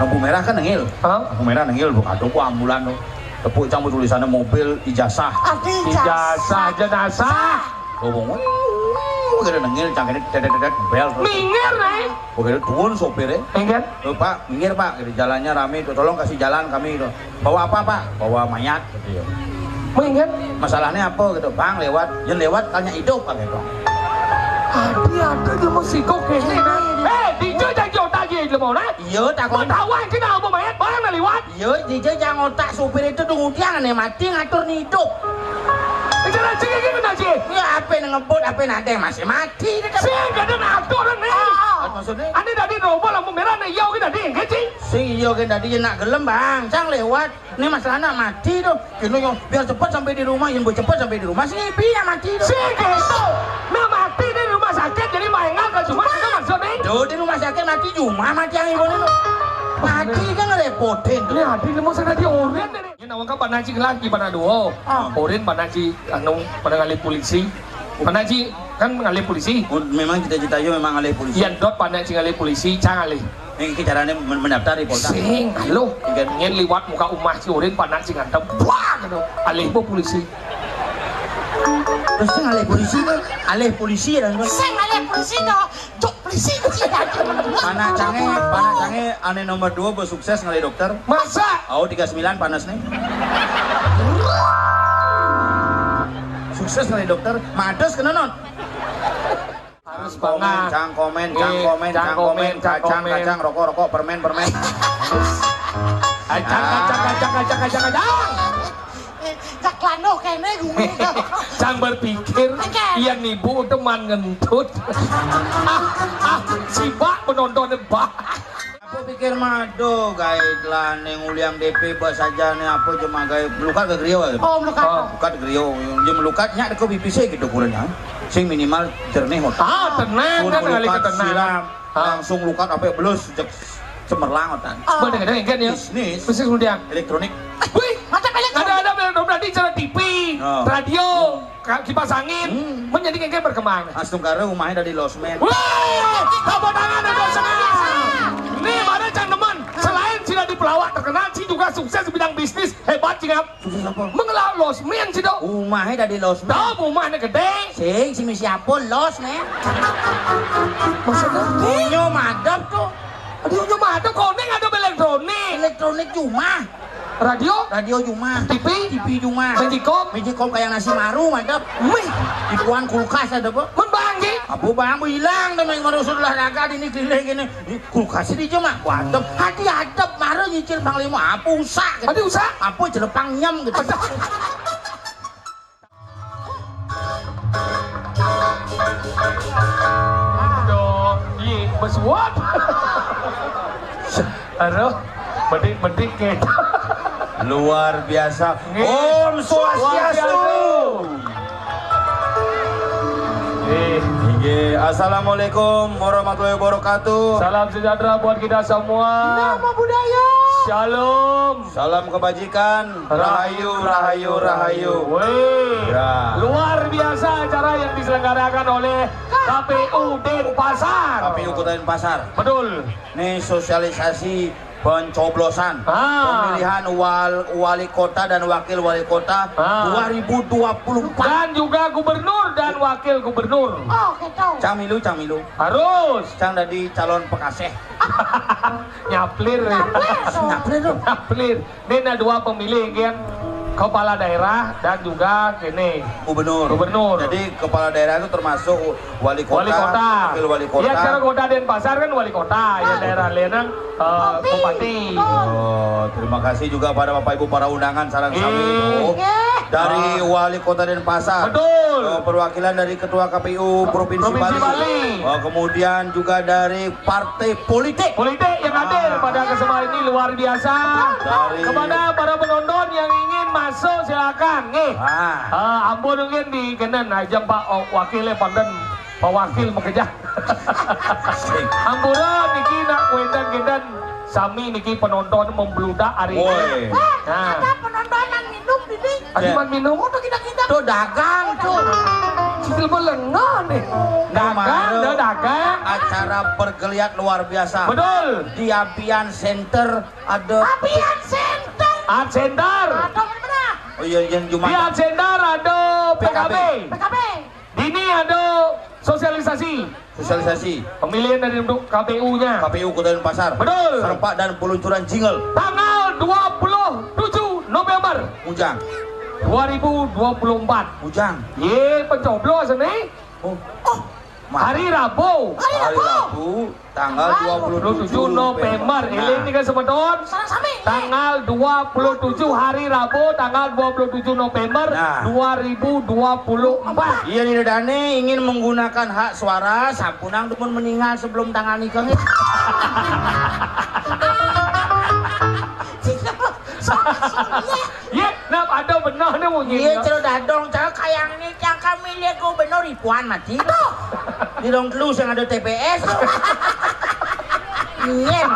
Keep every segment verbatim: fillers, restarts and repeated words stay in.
Lampu merah kan nengil. Hah? Lampu merah nengil, Bu. Aduh, Bu, ambulan tuh. Tepuk cang tulisannya mobil ijazah. Ada ijazah. Ijazah, jenazah. Ngomong, kira nengil, cang ini dedet dedet bel. Minggir, Nay. Oke, turun sopirnya. Minggir. "Eh, Pak, minggir, Pak. Gitu, jalannya rame itu. Tolong kasih jalan kami itu." "Bawa apa, Pak?" "Bawa mayat," gitu ya. Minggir. "Masalahnya apa?" gitu. "Bang, lewat." "Yang lewat, tanya hidup," kan gitu. Adi, adi, dia mau sikok kene, Nay. Eh, dia janji otak dia, dia mau, Nay. Iya, takon. Mau tahu aja, nah, mau mayat, Bang, nah, lewat. Iya, dia jangan otak supir itu tunggu dia, nih, mati ngatur nih hidup. Bicara sih, gitu, Nay, sih. Ya, apa yang ngebut, apa yang ada yang masih mati, dia kan. Sih, gak ada ngatur, Nay. Ah, maksudnya? Ane tadi robo lampu merah, Nay, iya, oke, tadi, enggak, sih? Sing iya, oke, tadi ya nak gelem, Bang. Cang lewat. Ini masalah anak mati tuh. Kino yo, biar cepat sampai di rumah, yang cepet sampai di rumah, sing ibi yang mati tuh. Sih, gitu. Nah, mati di rumah sakit, jadi mainan ke rumah, itu maksudnya? Tuh, di rumah sakit mati, cuma mati yang ibu itu. Mati kan ngerepotin tuh. Ini ada di rumah sana dia orang ini. Ini nawang kan Pak Najib lagi, Pak Nado. Ah. Orin Pak Najib, anu, pada ngalih polisi. Pak Najib kan ngalih polisi. Oh, memang cita-citanya memang ngalih polisi. Yang dot Pak Najib ngalih polisi, cang ngalih. Ini caranya men-, mendaftar di Polda. Sing, halo. Iya. Ngen liwat muka umah si Orin, Pak Najib ngantem. Wah, gitu. Alih bu polisi. Terus sing ngalih polisi, kan? Alih polisi ya, kan? Sing ngalih polisi, no. Cok polisi, polisi. Panak cange, panak cange, ane nomor dua, bu sukses ngalih dokter. Masa? Oh, tiga sembilan panas nih. Sukses ngalih dokter, mados kena non. Harus komen, banget. Cang komen, cang komen, cang komen, cang komen, cang komen, kacang, kacang, rokok, rokok, permen, permen. Kacang, kacang, kacang, kacang, kacang, kacang. Eh, cak lano kene gue. Cang berpikir, oke. Iya nibu teman ngentut. Ah, ah, si Bak penonton Bak. Aku pikir mah, aduh, gawe lah ning uliang D P bas aja nih apa cuma gawe melukat ke griyo. Oh, melukat. Oh. Melukat griyo, yang dia melukat nyak deko pipis gitu kurangnya. Sing minimal jernih otak. Ah, tenang, kan kali melukat, tenang. Siram, ah. Langsung lukat apa belus, cek cemerlang otak. Ah. Boleh, kadang kan ya. Bisnis. Bisnis kemudian. Elektronik. Wih, mata pelek. Ada, ada, ada, berarti cara T V, oh. Radio. Ka-, kipas angin, hmm. Menjadi kengkeng berkembang. Astungkara umahnya dari losmen. Wih, tepuk tangan untuk semua. Nih, mana cang teman. Selain sudah di pelawak terkenal, si juga sukses di bidang bisnis. Hebat, Cingap. Sukses apa? Mengelola losmen, si dok. Umahnya dari losmen. Tahu, umahnya gede. Sing, si misi apa? Los, nih. Maksudnya? Unyu madep tuh. Aduh, unyu madep, koning ada elektronik. Elektronik cuma. Radio? Radio cuma. T V? T V cuma. Magicom? Magicom kayak nasi maru, mantap. Wih. Ipuan kulkas ada, Bu. Mun banggi? Apa bang, Bu, hilang, temen, baru sudah olahraga, ini gile gini. Ini kulkas ini cuma, mantap. Hati adep, maru nyicil Panglima, apa usah, gitu. Hati usah? Apa jelepang nyem, gitu. Ada. Aduh, iya, besuap. Aduh, bedik-bedik gitu. Luar biasa. Nggih. Om Swastiastu. Swastiastu. Nggih. Nggih. Assalamualaikum warahmatullahi wabarakatuh. Salam sejahtera buat kita semua. Namo Buddhaya. Shalom. Salam kebajikan. Rahayu, rahayu, rahayu. Wih. Ya. Luar biasa acara yang diselenggarakan oleh K P U Denpasar. K P U Kota Denpasar. Betul. Nih sosialisasi pencoblosan. Ah. Pemilihan wal-, wali kota dan wakil wali kota, ah, dua ribu dua puluh empat. Dan juga gubernur dan wakil gubernur. Oh, gitu. Cang milu, cang milu. Harus. Cang dari calon Pekaseh. Nyaplir. Nyaplir, tuh. Nyaplir. Ini ada dua pemilih, kan? Kepala daerah dan juga ini. Gubernur. Gubernur. Jadi, kepala daerah itu termasuk wali kota, wali kota. Wakil wali kota. Ya, kalau Kota Denpasar kan wali kota, ya, daerah lain, eh, bupati. Bupati. Oh, terima kasih juga pada Bapak Ibu para undangan sareng sami. Nggih. Dari, ah, Wali Kota Denpasar. Betul. Eh, perwakilan dari Ketua K P U Provinsi, Provinsi Bali. Bali. Eh, kemudian juga dari partai politik. Politik yang hadir, ah, pada kesempatan ini luar biasa. Dari kepada para penonton yang ingin masuk, silakan, nggih. Ah. Eh, ampun, mungkin di kenen aja, Pak, oh, wakilnya panten, Pak Wakil, makejang. Ampura niki nak kuénten-kuénten sami niki penonton membludak hari ini. Woi. Nah. Ada penonton nang minum ini. Ada man minum. Oh, tuh kita-kita. Tuh dagang tuh. Cicil belengo nih. Dagang, Kemarin tuh dagang. Acara bergeliat luar biasa. Betul. Di Apian Center ada Apian Center. Art Center. Ada mana? Oh iya, yang Di Jumat. Art Center ada P K B. P K B. Dini ada sosialisasi. Sosialisasi. Pemilihan dari untuk K P U-nya. K P U Kota Denpasar. Betul. Serempak dan peluncuran jingle. Tanggal dua puluh tujuh November. Ujang. Dua ribu dua puluh empat. Ujang. Ye, pencoblos ini. Oh. Oh. Hari Rabu. Hari Rabu. Tanggal dua puluh tujuh November. Nah. Eling nih, semeton. Sareng sami. Tanggal dua puluh tujuh hari Rabu, tanggal dua puluh tujuh November. Nah. Dua ribu dua puluh empat. Iya nih, Dane ingin menggunakan hak suara, sampunang dumun meninggal sebelum tanggal nikah nih. Iya, napa ada benar nih munyi. Iya, Cero Dadong, cara kayang ini, yang kami lihat gubernur ribuan mati. Aduh. Di Rong Telu yang ada T P S. Iya,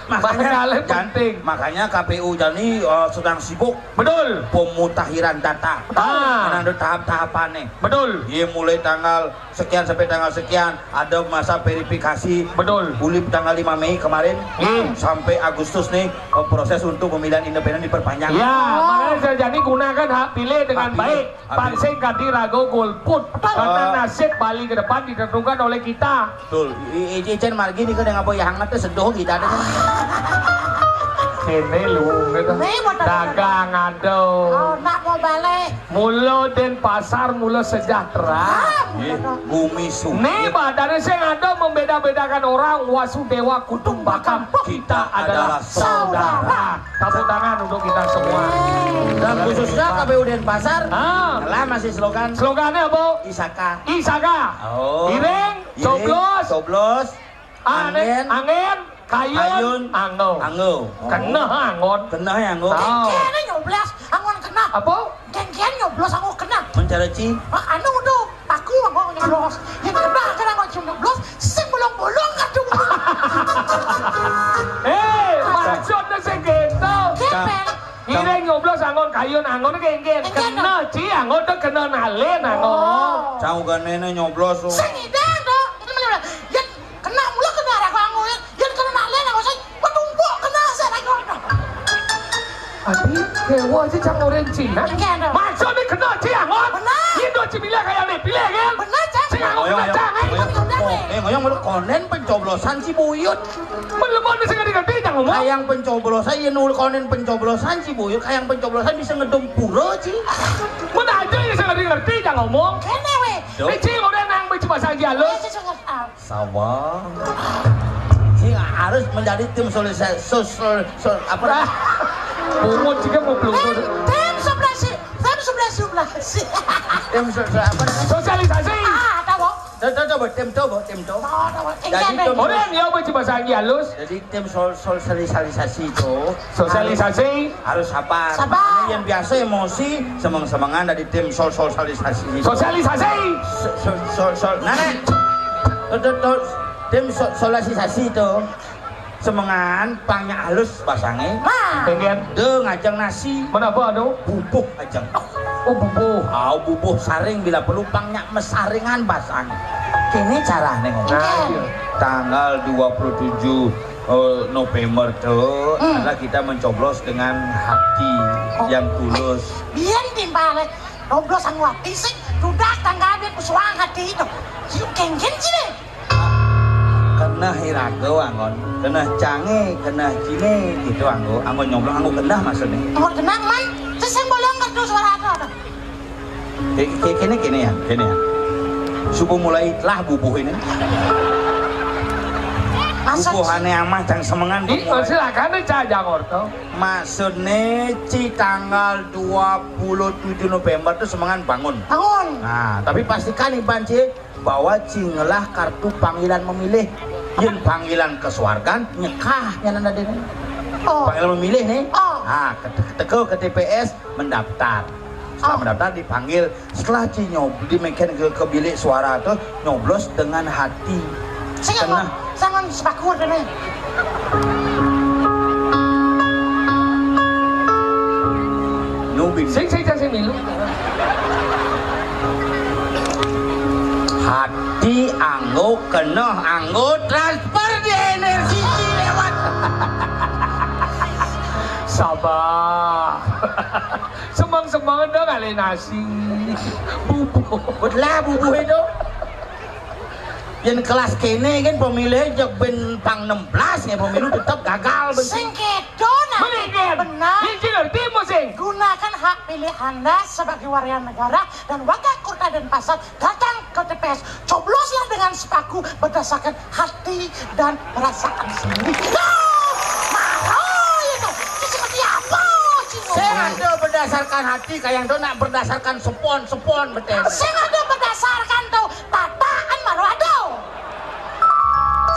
makanya, penting. Makanya K P U Jani, eh, sedang sibuk. Betul. Pemutahiran data. Ah. Karena ada tahap-tahapannya. Betul. Iya, mulai tanggal sekian sampai tanggal sekian, ada masa verifikasi. Betul. Mulai tanggal lima Mei kemarin, hmm, sampai Agustus nih, eh, proses untuk pemilihan independen diperpanjang. Ya, makanya saya jadi gunakan hak pilih dengan baik. Hak pilih. Pansing kadi rago golput. Betul. Karena nasib Bali ke depan ditentukan oleh kita. Betul. I, i, icén margi nih, kadang apa ya hangat tuh seduh kita ada. Ini lu gitu. Nih, mau dagang. Dagang, aduh. Oh, nak mau balik. Mula Denpasar, mula sejahtera. Ah, mula. Nggih, bumi sugih. Nih, badannya sing ada membeda-bedakan orang, Wasudewa Kutumbakam. Kita adalah saudara. Tepuk tangan untuk kita semua. Dan khususnya K P U Denpasar, ah, lah masih slogan. Slogannya apa? Isaka. Isaka. Oh. Iring, iring, coblos. Coblos. Angin. Angin, kayun, kayun, anggo. Anggo. Oh. Keneh anggon. Keneh anggo. Oh. Kéné nyoblos, anggon keneh. Apa? Kéngkén nyoblos, anggon keneh. Mencareci. Ah, anu udah, paku anggon nyoblos. Yang keneh kan anggon nyoblos, sing bolong-bolong kadung. Eh, maksudnya sing gitu. Gépél. Ngiring nyoblos anggon kayun, anggon kéngkén. Kéngkén, keneh, Ci, anggon tuh keneh nalin, anggon. Oh. Cau ganéné nyoblos tuh. Sing idang tuh. Yén keneh mula keneh raga anggon. Yén keneh nalin anggon sing, penumpuk keneh sing raga. Adi, kéwa aja cang orang Cina. Enggak ada. Maksudnya keneh Ci anggon. Bener. Yén do Ci pilih kayak nih, pilih kan? Bener, Cang. Sing anggon keneh Cang, eh. Ngoyong, ngoyong. Eh, ngoyong mula konen pencoblosan Ci Buyut. Men lemon sing ngerti-ngerti cang ngomong. Kayang pencoblosan, yén nul konen pencoblosan Ci Buyut, kayang pencoblosan bisa ngedempura, Ci. Men aja yang sing ngerti-ngerti cang ngomong. Kéné wé. Duh. Eh, Ci, udah nang beci bahasa Inggris halus. Eh, Ci, Ci, Ci, ah. Sawah. Sing harus menjadi tim solisa-, sos-, sol-, sol-, apa namanya? Bungut juga mau peluntur. Tim, tim sebelah si, tim sebelah sebelah si. Tim so-, so-, apa namanya? Sosialisasi. Ah, ada, Bo. Tuh, tuh, tuh, Bo. Tim tuh, Bo. Tim tuh. Ada, Bo. Jadi, tim, orang ya, Bo, coba sangi halus. Jadi, tim sol-, sol-, sosialisasi itu. Sosialisasi. Harus sabar. Sabar. Makanya yang biasa emosi, semeng-semengan dari tim sol-, sosialisasi. Sosialisasi. So-, so-, so-, so-, nah, nah. Tuh, tuh, tuh. Tim so-, sosialisasi itu. Semengan, pang nyak halus basangé. Nah. Kéngkén. Dé ngajeng nasi. Menapa, anu? Bubuh ajeng. Oh, bubuh. Ah, bubuh saring bila perlu pang nyak mesaringan basang. Kéné carané ngomong. Nah, iya. Tanggal dua puluh tujuh eh, November tuh adalah kita mencoblos dengan hati yang tulus. Biyen timbale coblos anggo ati sing dudak tanggané kusuang ati itu. Yuk kéngkén sini. Keneh iraga anggon, keneh cangé, keneh ciné gitu anggo, anggo nyoblos anggo keneh maksudnya. Anggo keneh, Man. Sing bolong kertu suara apa? Ké-, ké-, kéné, kéné ya, kéné ya. Subuh mulai telah bubuh ini. Maksud bubuhané amah cang semengan. Ih, bubuh. Silakan deh, Cak Jangorto. Maksudné, Ci, tanggal dua puluh tujuh November tuh semengan bangun. Bangun. Nah, tapi pastikan nih, Ban, Ci, bahwa Ci ngelah kartu panggilan memilih. Yén panggilan ke suargan, nyekah nyanan adéné. Oh. Panggilan memilih nih. Oh. Nah, ke, ke, ke T P S, mendaftar. Setelah mendaftar, dipanggil. Setelah Ci nyob-, dimainkan ke, ke bilik suara tuh, nyoblos dengan hati. Sing, sing sepaku rene. Nubi. Sing, sing, sing, sing, milu. Hati anggo kena anggo transfer di energi lewat. Sabar. Semang-semang dong, alinasi. Bubuh. Belah bubuh itu. Yen kelas kene kan pemilih jek ben pang enam belas ya, pemilu tetap gagal. Sing kedo nah. Benar. Sing ngerti mu sing. Gunakan hak pilih Anda sebagai warga negara dan warga Kota Denpasar, datang ke T P S. Cobloslah dengan sepaku berdasarkan hati dan perasaan sendiri. Nah, marah itu. Itu seperti apa, Cino? Saya ada berdasarkan hati, kayak itu nak berdasarkan sepon, sepon, betul. Saya ada berdasarkan tuh tataan marah ada.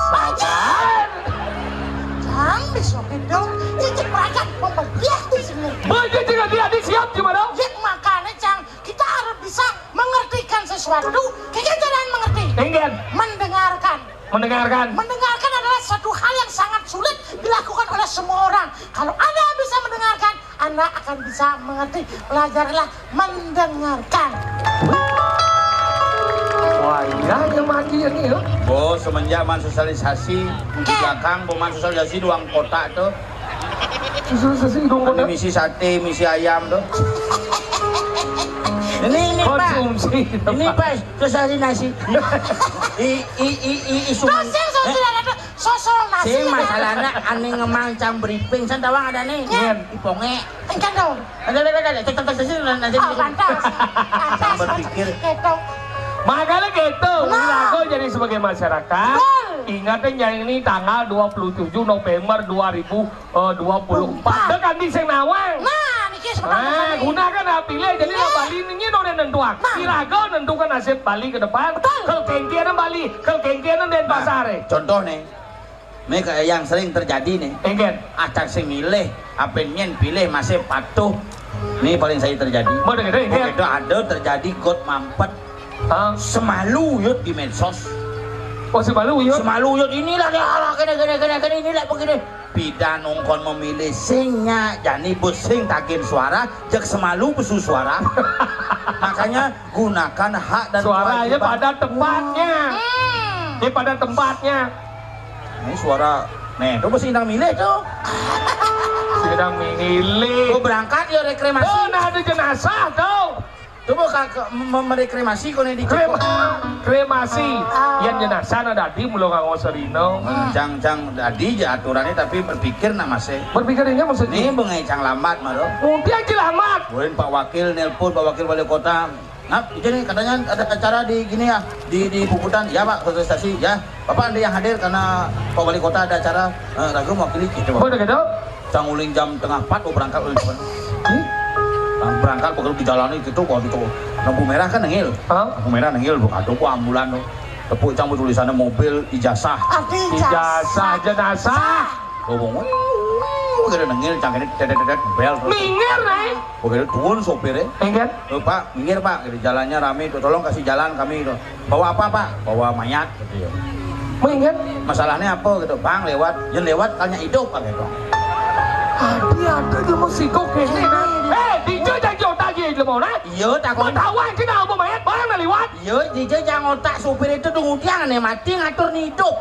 Pajar. Cang, besok itu cicit perasaan pemberdiah di sini. Baik, cicit adik-adik siap, gimana? Ya, makanya, Cang, kita harus bisa mengertikan sesuatu. Kita jangan mengerti. Enggan. Mendengarkan. Mendengarkan. Mendengarkan adalah satu hal yang sangat sulit dilakukan oleh semua orang. Kalau Anda bisa mendengarkan, Anda akan bisa mengerti. Pelajarilah mendengarkan. Wah, iya, iya, mati ini, ya. Bo, semenjak man sosialisasi, di belakang bo man sosialisasi doang kotak tuh. Sosialisasi doang kotak. Misi sate, misi ayam tuh. Ini, ini, Pak. Konsumsi. Ini, Pak, sosialisasi. I, i, i, i, isu. Sosialisasi. Sosol nasi. Sing masalahnya ane ngemancang briefing san tawang ada nih. Iya. Iponge. Enggak dong. Ada, ada, ada, ada. Cek, cek, cek, cek, nanti. Oh, pantas. Pantas. Berpikir. Gitu. Makanya gitu, Nah. Wirago jadi sebagai masyarakat, Betul. Ingat yang ini tanggal dua puluh tujuh November dua ribu dua puluh empat. Empat. Dek andi sing nawang. Nah, niki sebentar. Nah, gunakan hak pilih, jadi Iya. Bali ini udah nentuan. Nah. Wirago nentukan nasib Bali ke depan. Betul. Kalau kengkian Bali, kalau kengkian Denpasar. Nah, contoh nih, ini kayak yang sering terjadi nih. Enggan. Acak sing milih, ape nyen pilih masih patuh. Ini paling saya terjadi. Mau dengar, enggan. Itu ada terjadi got mampet. Hah? Semalu yut di medsos. Oh, semalu yut. Semalu yut inilah dia, alah, kene, kene, kene, kene, inilah begini. Pidan ongkon memilih sing nya, jani bos sing takin suara, jek semalu besu suara. Makanya gunakan hak dan Suaranya kewajiban. Pada tempatnya. Hmm. Ini pada tempatnya. Ini suara, nih, tuh mesti nang milih tuh. Sedang milih. Tuh berangkat ya reklamasi. Tuh, nah ada jenazah tuh. Tuh mau ka, ke, me-, merekremasi kone di Krema-, kremasi. Ah. Yang jenazah nah dadi mula nganggo serino. Hmm, cang, cang dadi aja aturannya tapi berpikir nah masih. Berpikirnya maksudnya? Nih bengai cang lambat maro. Udah aja lambat. Buin Pak Wakil nelpon Pak Wakil Wali Kota. Nah, jadi katanya ada acara di gini ya, di, di Puputan. Ya, Pak, sosialisasi, ya. Bapak nanti yang hadir karena Pak Wali Kota ada acara, eh, ragu mewakili gitu, Pak. Oh, udah gitu? Cang uling jam tengah empat, oh, berangkat uling jam. Hmm? Nah, berangkat, begitu dijalani gitu, wah, gitu. Lampu merah kan nengil. Hah? Lampu merah nengil, Bu. Aduh, kok ambulan tuh. Tepuk cang tulisannya mobil ijazah. Ada ijazah. Ijazah, jenazah. Ngomong, "Wuh, wuh," gitu, nengil, cang ini, dedet, dedet, bel, terus. Minggir, Nay. Begitu turun sopirnya. Minggir. "Eh, Pak, minggir, Pak, gitu, jalannya rame tuh, tolong kasih jalan kami," gitu. "Bawa apa, Pak?" "Bawa mayat," gitu ya. Minggir. "Masalahnya apa?" gitu. "Bang, lewat, yang lewat tanya hidup," Pak, gitu. Ada, ada dia mau sikok ini, Nay. Eh, dijak janji otak dia, dia mau, Nay. Iya, takut. Mau tahu aja, nah, mau mayat, barang dah lewat. Iya, dijak jangan otak supir itu tunggu dia, nih, mati ngatur nih hidup.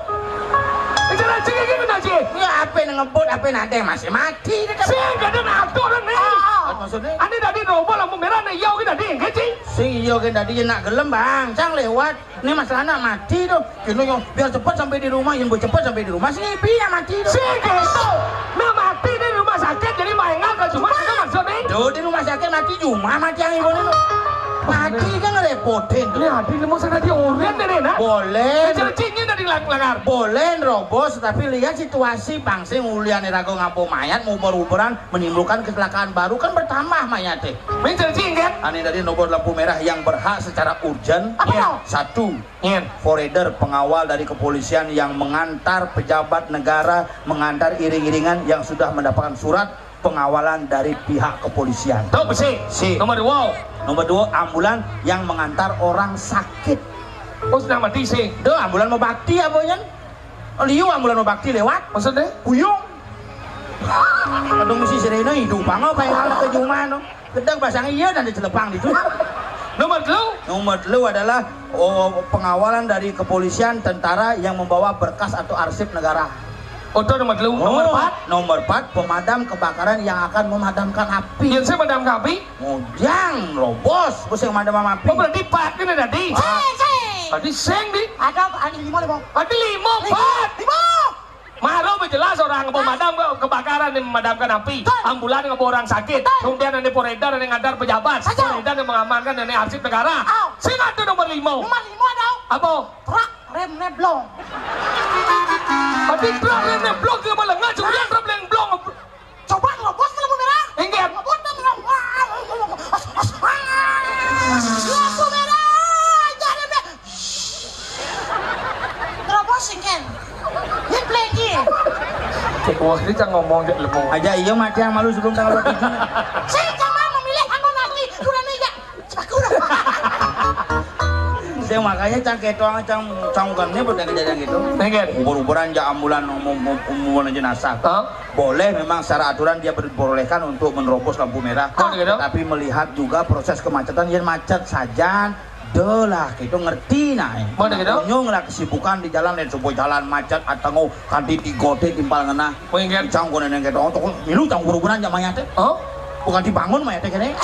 Bicara sih kayak gitu, Najib. Ya, apa yang ngebut, apa yang ada yang masih mati, ini kan. Sing, gak ada ngatur, nih. Ah, ah. Maksudnya? Ane tadi robo lampu merah, nih, iya, kita ding, kecil. Sing, iya, kan tadi nak gelem, Bang. Cang lewat. Ini masalah nak mati tuh. Kino yo, biar cepat sampai di rumah, yang cepet sampai di rumah, sing ibi yang mati tuh. Sing, gitu. Nah, mati di rumah sakit, jadi main nggak ke rumah, itu maksudnya? Tuh, di rumah sakit mati, cuma mati yang ibu itu. Mati kan ngerepotin tuh. Ini ada di rumah sakit, dia orang, nih, nah. Boleh. Bicara cingin tadi lang-, langar. Boleh nerobos, tapi lihat situasi, bangsa ngulian rago ngabo mayat, nguber-uberan, menimbulkan kecelakaan baru, kan bertambah mayatnya. Main cacing, kan? Ane tadi nomor lampu merah yang berhak secara urgen. Apa? Iya. Satu, Iya. Foreder, pengawal dari kepolisian yang mengantar pejabat negara, mengantar iring-iringan yang sudah mendapatkan surat pengawalan dari pihak kepolisian. Tuh, besi. Si. Nomor dua. Nomor dua, ambulan yang mengantar orang sakit. Oh, sedang mati, sih. Tuh, ambulan mau bakti apa, Yan? Liu ambulan bakti lewat. Maksudnya? Puyung. Kadung mesti serena hidup apa yang anak ke rumah no. Gedang pasang iya dan dicelepang itu. Nomor telu. Nomor telu adalah, oh, pengawalan dari kepolisian, tentara yang membawa berkas atau arsip negara. Itu nomor telu. Nomor empat. Nomor empat, pemadam kebakaran yang akan memadamkan api. Yang saya madamkan api? Mujang, robos, bos yang madam api. Oh, berarti empat kan tadi? Sing, sing. Tadi sing di? Ada, ada lima, lima. Ada lima, empat. Lima. Malu jelas orang pemadam kebakaran yang memadamkan api. Betul. Ambulan ngebawa orang sakit. Betul. Kemudian ada poredar yang ngadar pejabat. Saja. Poredar yang mengamankan dan arsip negara. Au. Sing ada nomor lima. Nomor lima ada. Apa? Truk rem neblong. Tapi truk rem neblong ke malengan, kemudian truk rem neblong. Coba ngerobos ke lampu merah. Inggih. Ngerobos ke lampu merah. Lampu merah. Jangan deh. Ngerobos, inggih. Ini pelinci. Wah, ini cang ngomong cek lemu. Aja iya mati yang malu sebelum tanggal dua puluh tujuh. Saya cuma memilih anu nanti. Udah nih ya. Saya makanya cang ketong, cang, cang bukan ini bukan kejadian gitu. Nggih. Ubur-uburan ja ambulan umum, umum jenazah. Hah? Boleh memang secara aturan dia diperbolehkan untuk menerobos lampu merah. Boleh gitu. Tapi melihat juga proses kemacetan, yang macet sajan, deh lah, gitu ngerti nah. Boleh gitu. Nyung lah kesibukan di jalan, dan sebuah jalan macet, atau kanti tigote timpal ngena. Wih, kan? Cang kono neng ketok, toko milu cang buru-buran cang mayate. Oh? Bukan dibangun mayate kene.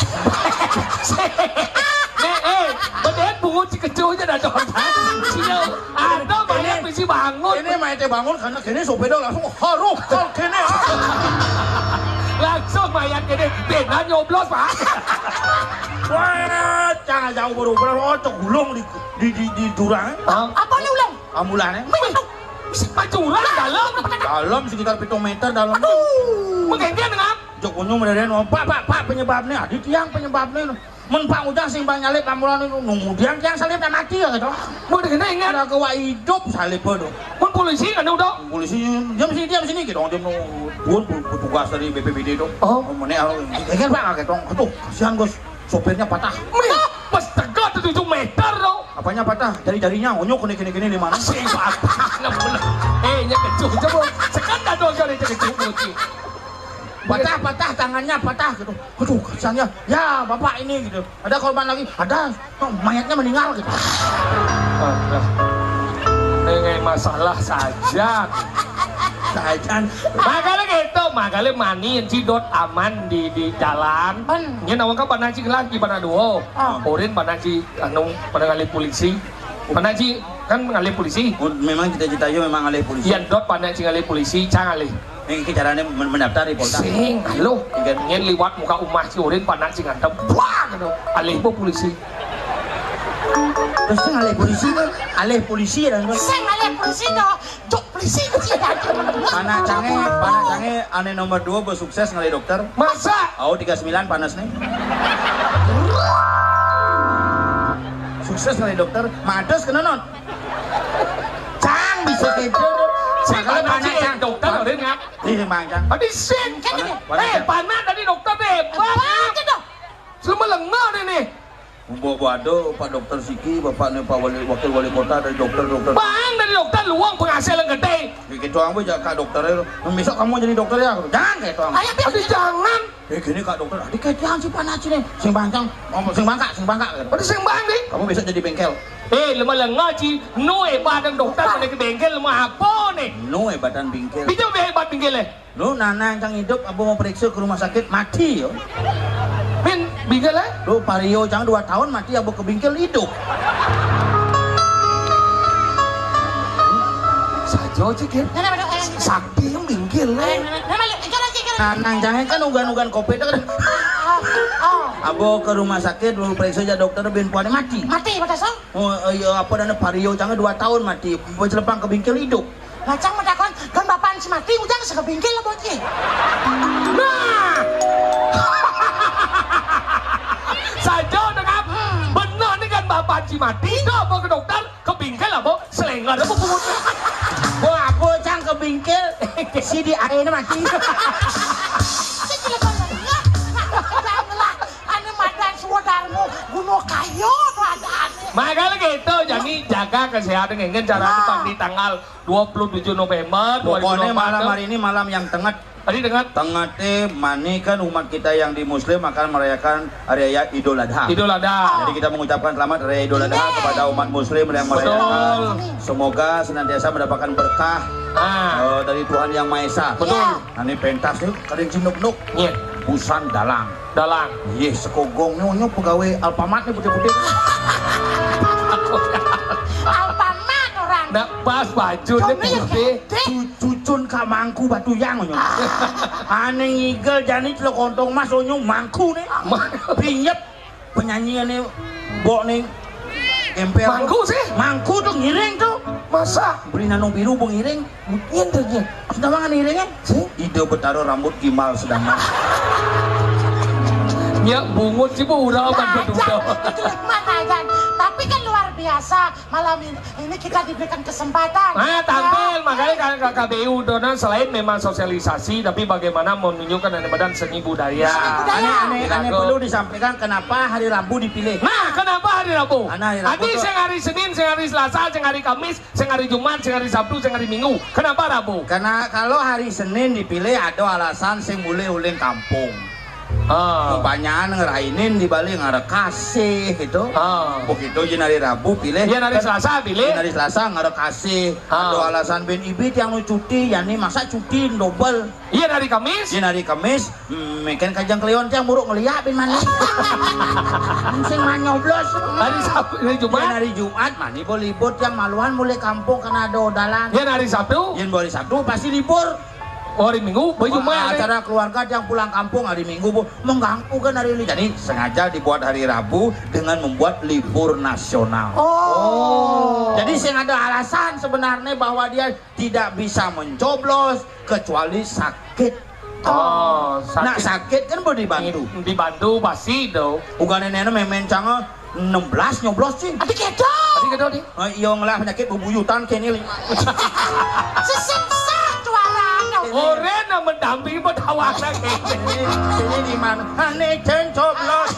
Nih, eh, bener bungut si kecoh aja dah, Don. Iya, ada mayat mesti bangun. Ini mayate bangun karena kene sopeda langsung haruh kal kene. Langsung mayat kene, benar nyoblos, Pak. Wah, cang jauh buru-buru, oh, cek gulung di, di, di, di jurang. Hah? Apa nih ulang? Ambulane. Wih, bisa pacuran dalam. Dalam sekitar pitung meter dalam. Aduh. Menggenggam dengan? Jok kunyung meren, oh, Pak, Pak, Pak, penyebabnya, adi tiang penyebabnya. Men Pak Ujang sing bang nyalip ambulan itu, nunggu tiang tiang salib dan mati ya gitu. Mau dikena ingat. Ada kewa hidup salib itu. Mun polisi kan udah. Polisi, diam sini, diam sini gitu. Dia mau buat petugas dari B P B D itu. Oh. Mana, geger Pak gitu. Aduh, kasihan Gus. Sopirnya patah. Mih, pas tegak tuh tujuh meter loh. Apanya patah? Jari-jarinya, onyok kene kene kene di mana? Sing patah. Eh, nya kecuh coba. Sekan dah dong kali kecuh muci. Patah, patah, tangannya patah gitu. Aduh, kasihannya. Ya, bapak ini gitu. Ada korban lagi? Ada. Oh, mayatnya meninggal gitu. Aduh. Ini masalah saja. Sajan. Makanya gitu, makanya mani cidot aman di di jalan. Pan. Nya nawang ka panaci lagi pada duo. Ah. Urin panaci anu pada ngalih polisi. Panaci kan ngalih polisi. Oh, memang cita-citanya memang ngalih polisi. Iya, dot panaci ngalih polisi, cang ngalih. Ini caranya men- mendaftar di Polda. Sing, halo. Iya. Nyen liwat muka umah si Urin panaci ngantem. Wah, gitu. Alih bu polisi. Terus sing ngalih polisi kan? Alih polisi dan Sing ngalih polisi dong. Cok polisi mesti ada. Mana cange, mana cange ane nomor dua bersukses ngalih dokter. Masa? Oh, tiga sembilan panas nih. Sukses ngalih dokter, mates kena non. Cang bisa gitu. Sing mana mana cang dokter udah ngap. Ini sing bang cang. Tadi sing kan ini. Mana, mana Eh, cang? Panas tadi dokter deh. Hebat. Apa aja dong? Selama lengah deh nih. Mbok waduh, Pak Dokter Siki, Bapak nih Pak Wali, Wakil Wali Kota, dari dokter-dokter. Bang, dari dokter luang penghasil yang gede. Bikin doang bu, Kak Dokter. Besok kamu jadi dokter ya? Jangan kayak doang. Ayo, Aduh, jangan. Eh gini Kak Dokter, adik kayak jangan sih panas nih. Sing bangkang, ngomong sing bangka, sing bangka. Aduh, sing bang nih. Kamu besok jadi bengkel. Eh, lemah lengah ci, no eh badan dokter mana ke bengkel lemah apa nih? No eh badan bengkel. Bisa be hebat bengkel eh. Lu nanang cang hidup, abu mau periksa ke rumah sakit, mati yo. Min, bingkel eh? Lu pario cang dua tahun mati, abu ke bingkel hidup. Sajo cik ya. Sakti yang bingkel eh. Nanang cang kan ugan-ugan kopet kan. Abu ke rumah sakit, lu periksa aja dokter, bin puan mati. Mati, mata so? Oh iya, apa dana pario cang dua tahun mati, bercelepang ke bingkel hidup. Lacang matakon, kan bapak si mati, ujang saka bingkil lah bocil. Nah. Saja dengan benar ni kan bapak si mati. Dah apa ke dokter, ke bingkil apa? Selenggar apa pungut? Wah, apa cang ke bingkil? Si di air ni mati. Saya tidak tahu. Janganlah. Anu madan suwadarmu, gunung kayu tu ada anu. Makanya gitu, Kami jaga kesehatan, nggih, caranya, Pak, di tanggal dua puluh tujuh November dua ribu dua puluh empat. Pokoknya malam hari ini malam yang tenget. Hari tenget. Tenget téh mani kan umat kita yang di Muslim akan merayakan hari raya Idul Adha. Idul Adha. Jadi kita mengucapkan selamat hari raya Idul Adha kepada umat Muslim yang merayakan. Betul. Semoga senantiasa mendapatkan berkah, ah, eh, dari Tuhan Yang Maha Esa. Betul. Nah, ini pentas nih, kadang cinuk-nuk. Iya. Busan dalang. Dalang. Iya, sekogong nyonya pegawai Alfamart nih putih-putih. Alfamart orang. Nah, pas baju nih putih. Cu-, cucun ka mangku batu yang nyonya. Aneh ngigel jani celok kontong mas onyong mangku nih. Pinyep penyanyi nih, bok nih. Emper. Mangku sih? Mangku tuh ngiring tuh. Masa? Beli nanung biru bu ngiring. Nyén tuh, nyén. Sudah mangan iringnya? Sih? Ide Betara rambut gimbal sedang. Ya, bungut sih, Bu, udah apa? Nah, berdua. Jangan, itu mah, nah, jangan. Tapi kan luar biasa malam ini, ini kita diberikan kesempatan. Ah, tampil, ya. Makanya kan K K B U Dona selain memang sosialisasi, tapi bagaimana menunjukkan ada badan seni budaya. Seni budaya. Aneh, aneh, aneh perlu disampaikan kenapa hari Rabu dipilih. Nah, kenapa hari Rabu? Karena hari Rabu tuh sing hari Senin, sing hari Selasa, sing hari Kamis, sing hari Jumat, sing hari Sabtu, sing hari Minggu. Kenapa Rabu? Karena kalau hari Senin dipilih ada alasan sing mulai uling kampung. Ah. Kebanyakan ngerainin di Bali ngarep kasih gitu. Ah. Begitu jadi hari Rabu pilih. Iya, hari Selasa pilih. Iya, hari Selasa ngarep kasih. Ah. Ada alasan bin ibit yang nu cuti, ya nih masa cuti double. Iya, hari Kamis. Iya, hari Kamis. Hmm, meken kajang kliwon tiang buruk ngeliat bin mani. Sing manyoblos. Hari Sabtu, hari Jumat. Yén hari Jumat mani bo libur tiang maluan mulai kampung karena ada odalan. Yén hari Sabtu. Yén hari Sabtu pasti libur. Oh, hari Minggu, baju. Wah, acara keluarga tiang pulang kampung hari Minggu bu mengganggu kan hari ini. Jadi sengaja dibuat hari Rabu dengan membuat libur nasional. Oh. Jadi sing ada alasan sebenarnya bahwa dia tidak bisa mencoblos kecuali sakit. Oh, sakit. Nah, sakit kan boleh dibantu. Dibantu pasti dong. Bukan nenek memen canga enam belas nyoblos sih. Adi kedo. Adi kedo di. Eh, iya ngelah penyakit bebuyutan kene lima. Sesungsah juara dong. Oren yang mendampingi pedawana kene. Ini, ini di mana? Ane cen coblos.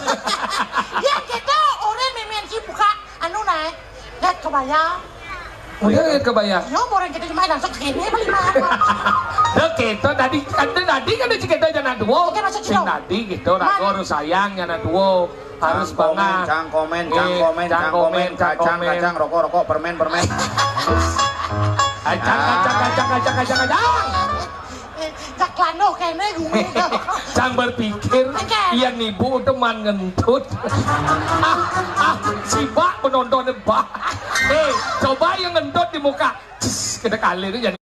Ya kedo, oren memen si buka anu naik. Lihat kebaya. Udah lihat kebaya. Yo, orang kita cuma langsung ke sini beli mah. Udah kita tadi, kan tadi kan ada cerita jangan dua. Oke, maksud sing tadi gitu, ragu harus sayang jangan dua. Harus banget. Cang komen, cang komen, cang komen, kacang, kacang, rokok, rokok, permen, permen. Kacang, kacang, kacang, kacang, kacang, kacang. Eh, jak lano kene gumi. Cang berpikir, iya nibu teman ngentut. Ah, ah, si bak penonton bak. Eh, coba yang ngentut di muka. Ces, kena kali itu jadi.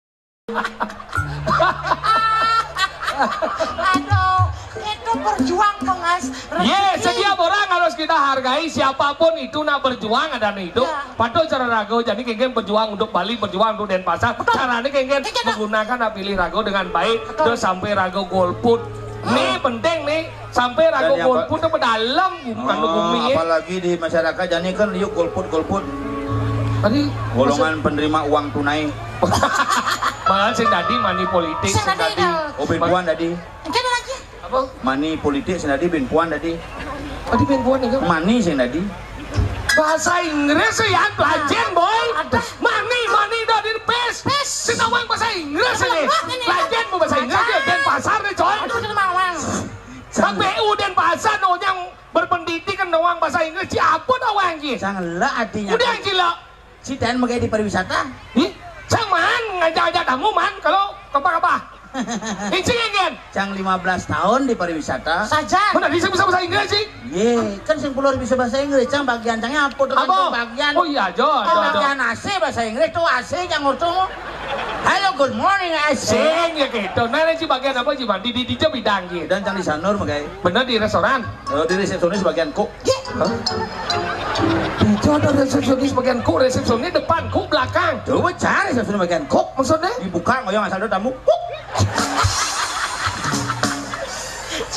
Aduh, itu berjuang, Mas. Yes, setiap orang harus kita hargai, siapapun itu nak berjuang ada nih itu. Ya. Patuh cara rago, jadi kengken berjuang untuk Bali, berjuang untuk Denpasar. Betul. Caranya kengken menggunakan hak pilih rago dengan baik, betul, terus sampai rago golput. Nih penting nih, sampai rago golput itu dalam bukan bumi ya. Apalagi di masyarakat jadi kan yuk golput-golput. Tadi golongan penerima uang tunai. Malah sing tadi money politik, sing tadi. Oh, bin puan tadi. Mungkin lagi. Apa? Money politik sing tadi bin puan tadi. Tadi bin puan itu. Money sing tadi. Bahasa Inggris ya, pelajen boy. Ada. Money, money dot in pes. Pes. Sing tawang bahasa Inggris ini. Pelajen mau bahasa Inggris ya, Denpasar nih coy. Aduh, kena mawang. K P U Denpasar no yang berpendidikan doang bahasa Inggris, siapa tawang ki? Sang lah artinya. Udah gila. Si Ten megai di pariwisata. Ih, cang man ngajak-ajak tamu man kalau apa-apa. Incing ingin. Cang lima belas tahun di pariwisata. Saja. Mana bisa bisa bahasa Inggris sih? Ye, kan sing pulau bisa bahasa Inggris. Cang bagian cangnya apa tuh kan? Apa? Bagian. Oh iya, jo, jo, jo. Bagian A C bahasa Inggris tuh A C yang ngurus. Hello, good morning, A C. Sing ya gitu. Nah, ini si bagian apa sih, Bang? Di di di bidang gitu. Dan cang di sanur megai. Bener di restoran. Oh, di resepsionis bagian kok. Hah? Itu ada resepsionis bagian kok, resepsionis depan, kok belakang. Coba cari resepsionis bagian kok. Maksudnya? Dibuka ngoyong asal ada tamu. Kok.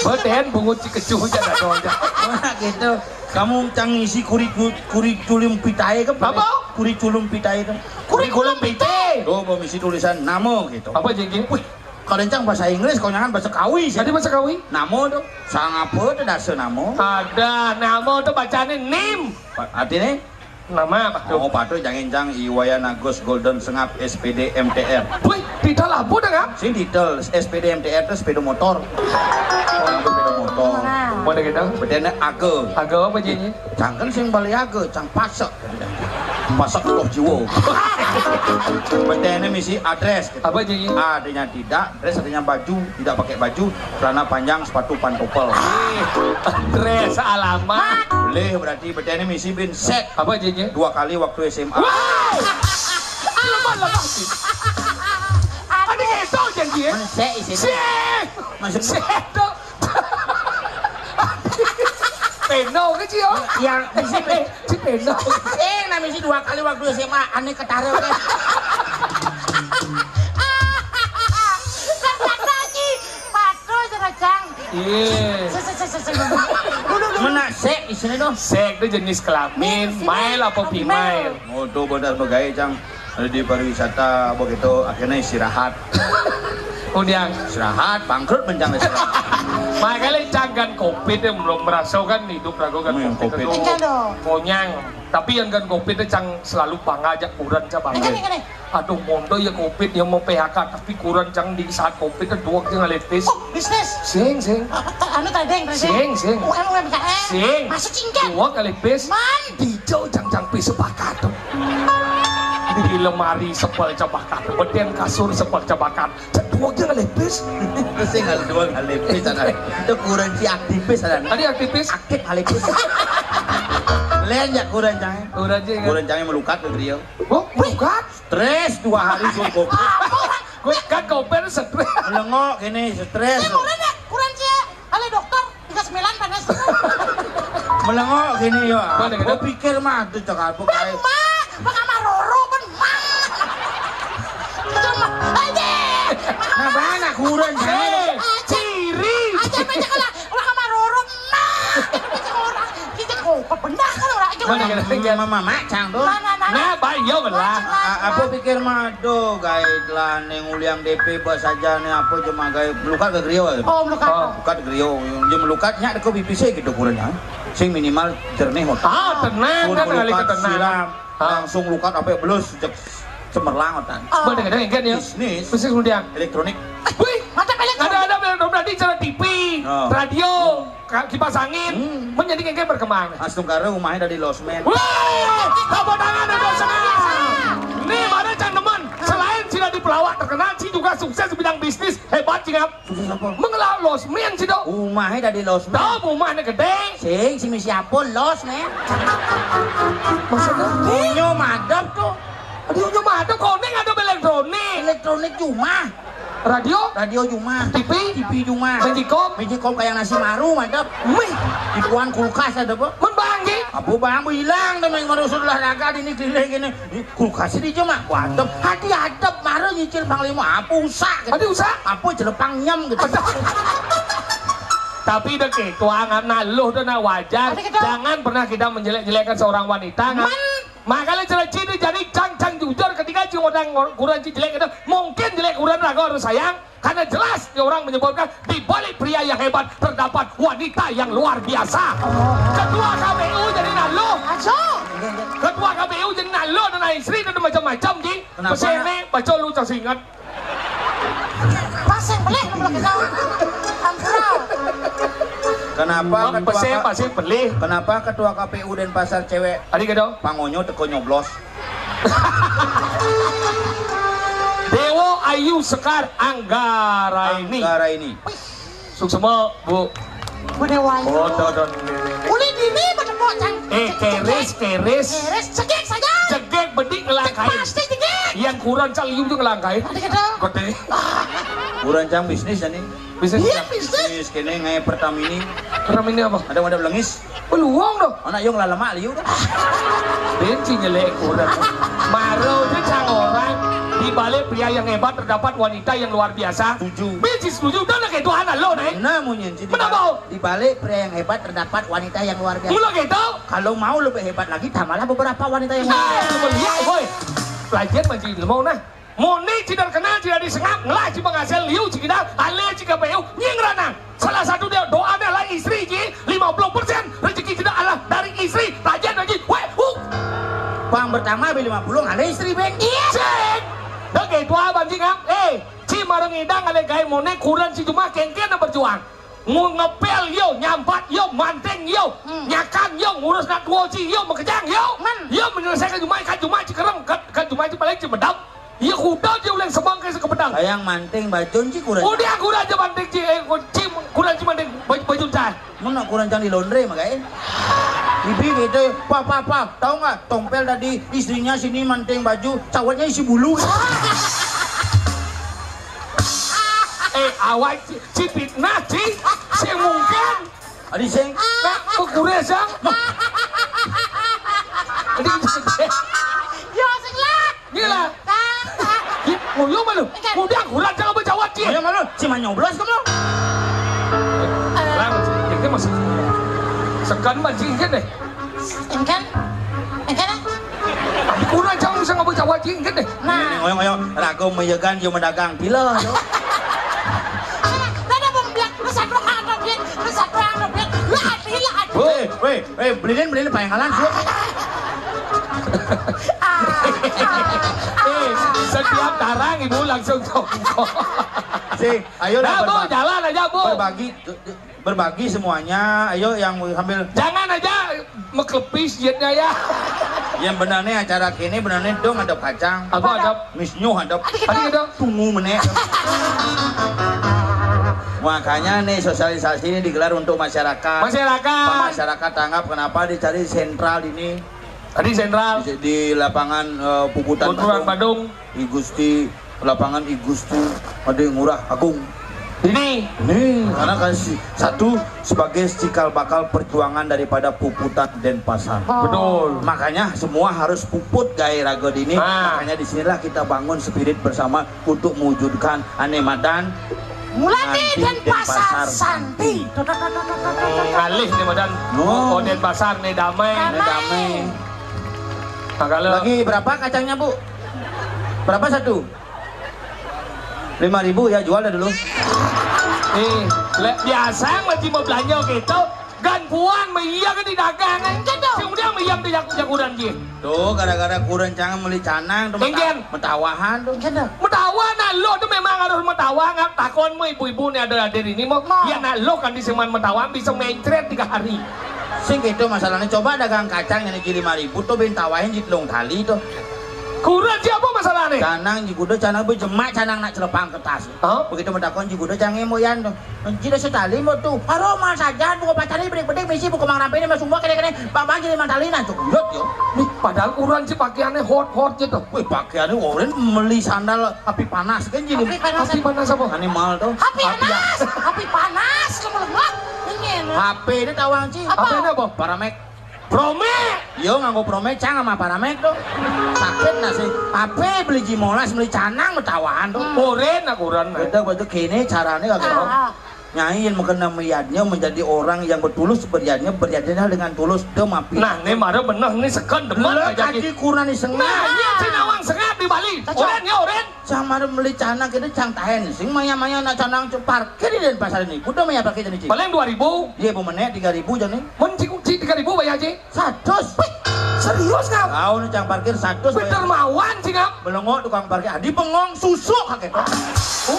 Beten bungut si kecuh aja ada aja. Mana gitu. Kamu cang ngisi kuriku-, kurikulum vitae kan? Apa? Kurikulum vitae kan? Kurikulum vitae. Tuh, mau ngisi tulisan nama gitu. Apa jadi? Wih, kalau cang bahasa Inggris, kau jangan bahasa Kawi sih. Tadi bahasa Kawi? Nama tuh. Sang apa tuh dasar nama? Ada nama tuh bacanya nim. Artinya? Nama apa tuh? Oh, patuh jangin cang I Wayan Agus Golden Sengap S P D M T R. Wih, titel apa dah, Kang? Sing titel S P D M T R itu sepeda motor. Oh, sepeda motor. Mana gitu? Bedene aga. Aga apa jadinya? Cang kan sing bali aga, cang pasek. Pasek loh jiwa. Bedene misi address. Apa jadinya? A-nya tidak, dress artinya baju, tidak pakai baju, celana panjang, sepatu pantopel. Dress alamat. Boleh, berarti bedene misi bin sek. Apa jadinya? Dua kali waktu S M A. Wow! Alamat lah pasti. Ada ketok janji ya? Mana sek isi? Sek! Maksud sek tuh. Peno ke, Ci, oh? Ya, misi pe- Ci peno. Eh, nah, misi dua kali waktu S M A, aneh ketara kan. Ternyata, Ci, patuh, Cang. Iya. Se- se- se- se- se- Dulu, dulu. Mana sek di sini tuh? Sek itu jenis kelamin, male apa female? Oh, tuh benar begawe, Cang. Di pariwisata begitu, akhirnya istirahat. Kemudian istirahat, bangkrut mencang istirahat. Makanya cang kan covid ya, belum merasa kan hidup ragu kan. Hmm, covid. Covid. Enggak dong. Konyang. Tapi yang kan covid itu cang selalu bangga aja kuran aja bangga. Enggak, enggak, enggak. Aduh, mondo ya covid ya mau P H K, tapi kuran cang di saat covid itu dua kali ngalih bis. Oh, bisnis. Sing, sing. Anu trading, trading. Sing, sing. U M U M K M. Sing. Masuk cingkat. Dua kali bis. Mandi jauh cang cang bis sepakat. Di lemari sepel cebakan, beden kasur sepel cebakan. Cedua aja ngalih bis. Itu sih ngalih dua ngalih bis, ada. Itu kuran si aktivis, ada. Tadi aktivis. Aktif ngalih bis. Lain ya kuran cang. Kuran cang. Kuran cang melukat ke griya. Oh, melukat. Stres dua hari cukup. Gue kan koper stres. Melengok gini, stres. Kuran ya, kuran cang. Halo dokter, tiga sembilan panas. Melengok gini ya. Mana, mana? Pikir mah tuh cakap apa kayak. Mak, mak sama Roro kan mak. Cuma, aja. Nah, mana kuran saya? Eh, ciri. Aja banyak lah. Orang sama Roro mak. Orang kita kok benar kan orang aja. Mana, mana? Mama macang tuh. Mana, mana? Nah, bayo lah. Apa pikir mah, aduh, gawe lah ning uliang D P bas aja nih apa cuma gawe melukat ke griya. Oh, melukat. Oh. Melukat griya. Yang melukat nyak deko pipise gitu kuran ya. Sing minimal jernih kok. Ah, tenang kan kali tenang. Siram. Ah. Langsung lukat apa belus cek cemerlang otan. Boleh kadang kan ya. Bisnis. Bisnis kemudian. Elektronik. Wih, mata pelek. Ada ada belum tadi cara T V, oh, radio. Ka- kipas angin, hmm, menjadi kayak berkembang. Astungkara umahnya dari losmen. Wih, tepuk tangan untuk semua. Nih, mana cang demen? Selain sida di pelawak terkenal, si juga sukses di bidang bisnis, hebat sih, Ngap. Sukses apa? Mengelola losmen sih, Dok. Umahnya dari losmen. Tahu umahnya gede. Sing, si siapa losmen? Maksudnya? Punya madep tuh. Aduh, cuma ada koning, ada elektronik. Elektronik cuma. Radio? Radio cuma. T V? T V cuma. Magicom? Magicom kayak nasi maru, mantap. Mih. Ipuan kulkas ada apa? Mun banggi. Apa bang hilang temen baru sudah olahraga di ini keliling gini. Ini kulkas ini cuma. Mantap. Hati adep maru nyicil panglima apa usah gitu. Ada usah? Apa jelepang nyem gitu. Ada. Tapi dek itu angan naluh tuh nak wajar. Ada gitu. Jangan pernah kita menjelek-jelekkan seorang wanita. Man. Makanya cerita ciri jadi cang-cang jujur ketika cing orang ngor- kurang cing jelek itu mungkin jelek kurang ragu harus sayang karena jelas dia orang menyebutkan di balik pria yang hebat terdapat wanita yang luar biasa. Ketua K P U jadi naluh. Ajo. Ketua K P U jadi naluh dan istri dan macam-macam di. Kenapa? Pesene baca lu cang ingat. Pas yang pelih lu belum kenal. Ampura. Kenapa ketua pesen K- pasti pelih. Kenapa ketua K P U Denpasar cewek? Tadi gitu. Pangonyo teko nyoblos. Dewa Ayu Sekar Anggaraini. Anggaraini. Suksma, Bu. Bude wayu. Oh, tuh, tuh. Uli dini pada pok cang. Eh, keris, keris. Keris, cekik saja. Cekik bedik ngelangkain. Pasti cekik. Yang kurang cang liu juga ngelangkain. Ada kata. Gede. Kurang cang bisnis ya nih. Bisnis. Iya, bisnis. Bisnis kene ngai Pertamini. Pertamini apa? Ada ada lengis. Peluang dong. Anak yang lah lemak liu dah. Benci nyelek kurang. Maro je cang orang di balik pria yang hebat terdapat wanita yang luar biasa. Setuju. Benci setuju dan lagi Tuhan lo nih. Nah, munyin. Kenapa? Di balik pria yang hebat terdapat wanita yang luar biasa. Mula gitu. Kalau mau lebih hebat lagi, tambahlah beberapa wanita yang luar biasa. Melihat, woi. Pelajar manci ilmu nah. Muni tidak kenal, tidak disengap, ngelah ci penghasil liu ci kita, ale ci K P U, nying ranang. Salah satu dia doanya adalah istri ci, lima puluh persen rezeki kita adalah dari istri, pelajar lagi. Woi, uh. Mah beli lima puluh, ada istri, Beng. Iya. Cing. Dah gitu abang cing, ah. Eh, Ci marang idang ada gawe monéh, kurenan Ci Jumah kéngkén berjuang. Ngu-, ngepél yo, nyambat yo, manting yo, Hmm. nyakan yo, ngurus nak tuo Ci yo, makejang yo. Man. Yo menyelesaikan Jumah, kan Jumah Ci kereng, kan, kan Jumah Ci paling Ci bedem. Yo kuda Ci uling semang ke sekebedang. Sayang manting bajun Ci kurenan. Udah kurenan aja manting Ci, eh, Ci kurenan Ci manting baju, baju cai. Mana kurenan Ci di laundry mah gaé. Ibi gitu, "Pa, pa, pa, tahu nggak? Tompel tadi istrinya sini manting baju, cawatnya isi bulu." Eh, awak Ci, Ci fitnah, Ci. Sing mungkin. Adi sing. Nah, kok gurih, Sang? Adi sing. Yo, sing lah. Gila. Kan. Ih, ngoyo malu. Kan. Udah kurang jangan berjawab, Ci. Ngoyo malu. Cuma nyoblos kamu. Eh. Lah, ini masih sekan masih ini deh. Engken? Engken, ah? Kurang jauh bisa ngabut Jawa jingkit deh. Nah. Ini ngoyong-ngoyong, ragu meyegan, yo mendagang. Pila, yo. Sana, sana, Bang, biar lu satu anu, biar lu satu anu, biar lu hati, lu hati. Weh, weh, weh, beliin, beliin payangalan, sih. Ah, ah, Eh, ah. Setiap tarang ibu langsung jongkok. Sih, ayo lah, nah, Bu, berba-, jalan aja, Bu. Berbagi. Berbagi semuanya, ayo yang sambil. Jangan aja meklepis jitnya ya. Yang benar nih acara kini benar nih dong ada kacang. Apa ada? Misnyuh ada. Tadi ada. Tunggu meneh. Makanya nih sosialisasi ini digelar untuk masyarakat. Masyarakat. Masyarakat tanggap kenapa dicari sentral ini. Tadi sentral. Di, di lapangan, eh, Puputan Puputan Badung. Badung. I Gusti, lapangan I Gusti, ada yang Ngurah Agung. Ini. Nih, karena kan si, satu sebagai cikal bakal perjuangan daripada Puputan Denpasar. Oh. Betul. Makanya semua harus puput gawe raga dini. Ah. Makanya disinilah kita bangun spirit bersama untuk mewujudkan ane madan Mulati Nganti Denpasar Denpasar Santi. Ngalih nih madan. Oh. Oh, Denpasar nih damai. Damai. Damai. Nah, kalau lagi berapa kacangnya, Bu? Berapa satu? Lima ribu ya, jual dah dulu. Eh, le-, biasa masih mau belanja gitu. Gan puan mah iya kan di dagang. Gitu. Sing udah mah iya di jaku-jakuran dia. Tuh, gara-gara kurenan cang meuli canang tuh. Engken. Meta-, metawahan tuh. Engken dah. Metawa, nah, lo tuh memang harus metawa, nggak takon mau ibu-ibu nih ada hadir ini mau. Mau. Ya, nah, lo kan di seman metawa bisa mencret tiga hari. Sing gitu masalahnya, coba dagang kacang yang lima ribu tuh, bin tawahin di telung tali tuh. Kurenan siapa masalahnya? Canang di kuda, canang be jemak, canang nak celepang kertas. Hah? Begitu metakon di kuda, canang mau yan tuh. Jida setali mau tuh. Haro mal saja, buku pacarnya bedik-bedik, misi buku mang rampe ini, mas semua kene-kene, bang-bang jadi mantalinan tuh. Yot, yo. Nih, padahal kurenan si pakaiannya hot-hot gitu. Wih, pakaiannya oren meli sandal api panas kan jadi. Api panas. Api panas apa? Animal tuh. Api panas. Api panas, kamu lemah. Ini lo. H P ini tawang, Ci. Apa? H P ini apa? Paramek. Promek. Yo, nganggo Promek, cang sama Paramek tuh. Sakit nasi. H P beli Jimolas, beli canang, metawahan tuh. Oren, aku oren. Betul, betul. Kene caranya kagak tahu. Ah, ah. Nyai yang mengenal meyadnya menjadi orang yang bertulus beriadnya, beriadnya dengan tulus, demapi. Nah, ini mara bener, ini seken demen. Lah, aja, Ci. Kaji kurang disengah. Nah, iya, si nawang sengah di Bali. Cocok. Oren, ya, oren. Cang mara meli canang kene cang tahen. Sing maya-maya nak canang parkir di Denpasar ini. Kuda maya parkir ini, Ci. Paling dua ribu. Iya, Bu Menek, tiga ribu jane. Mun Ci, Ci tiga ribu bayar, Ci. Satus. Wih, serius, Kang? Tahu nih, cang parkir satus. Wih, bayar. Dermawan, Ci, Kang. Melengok tukang parkir. Adi bengong susuk kakek. Oh.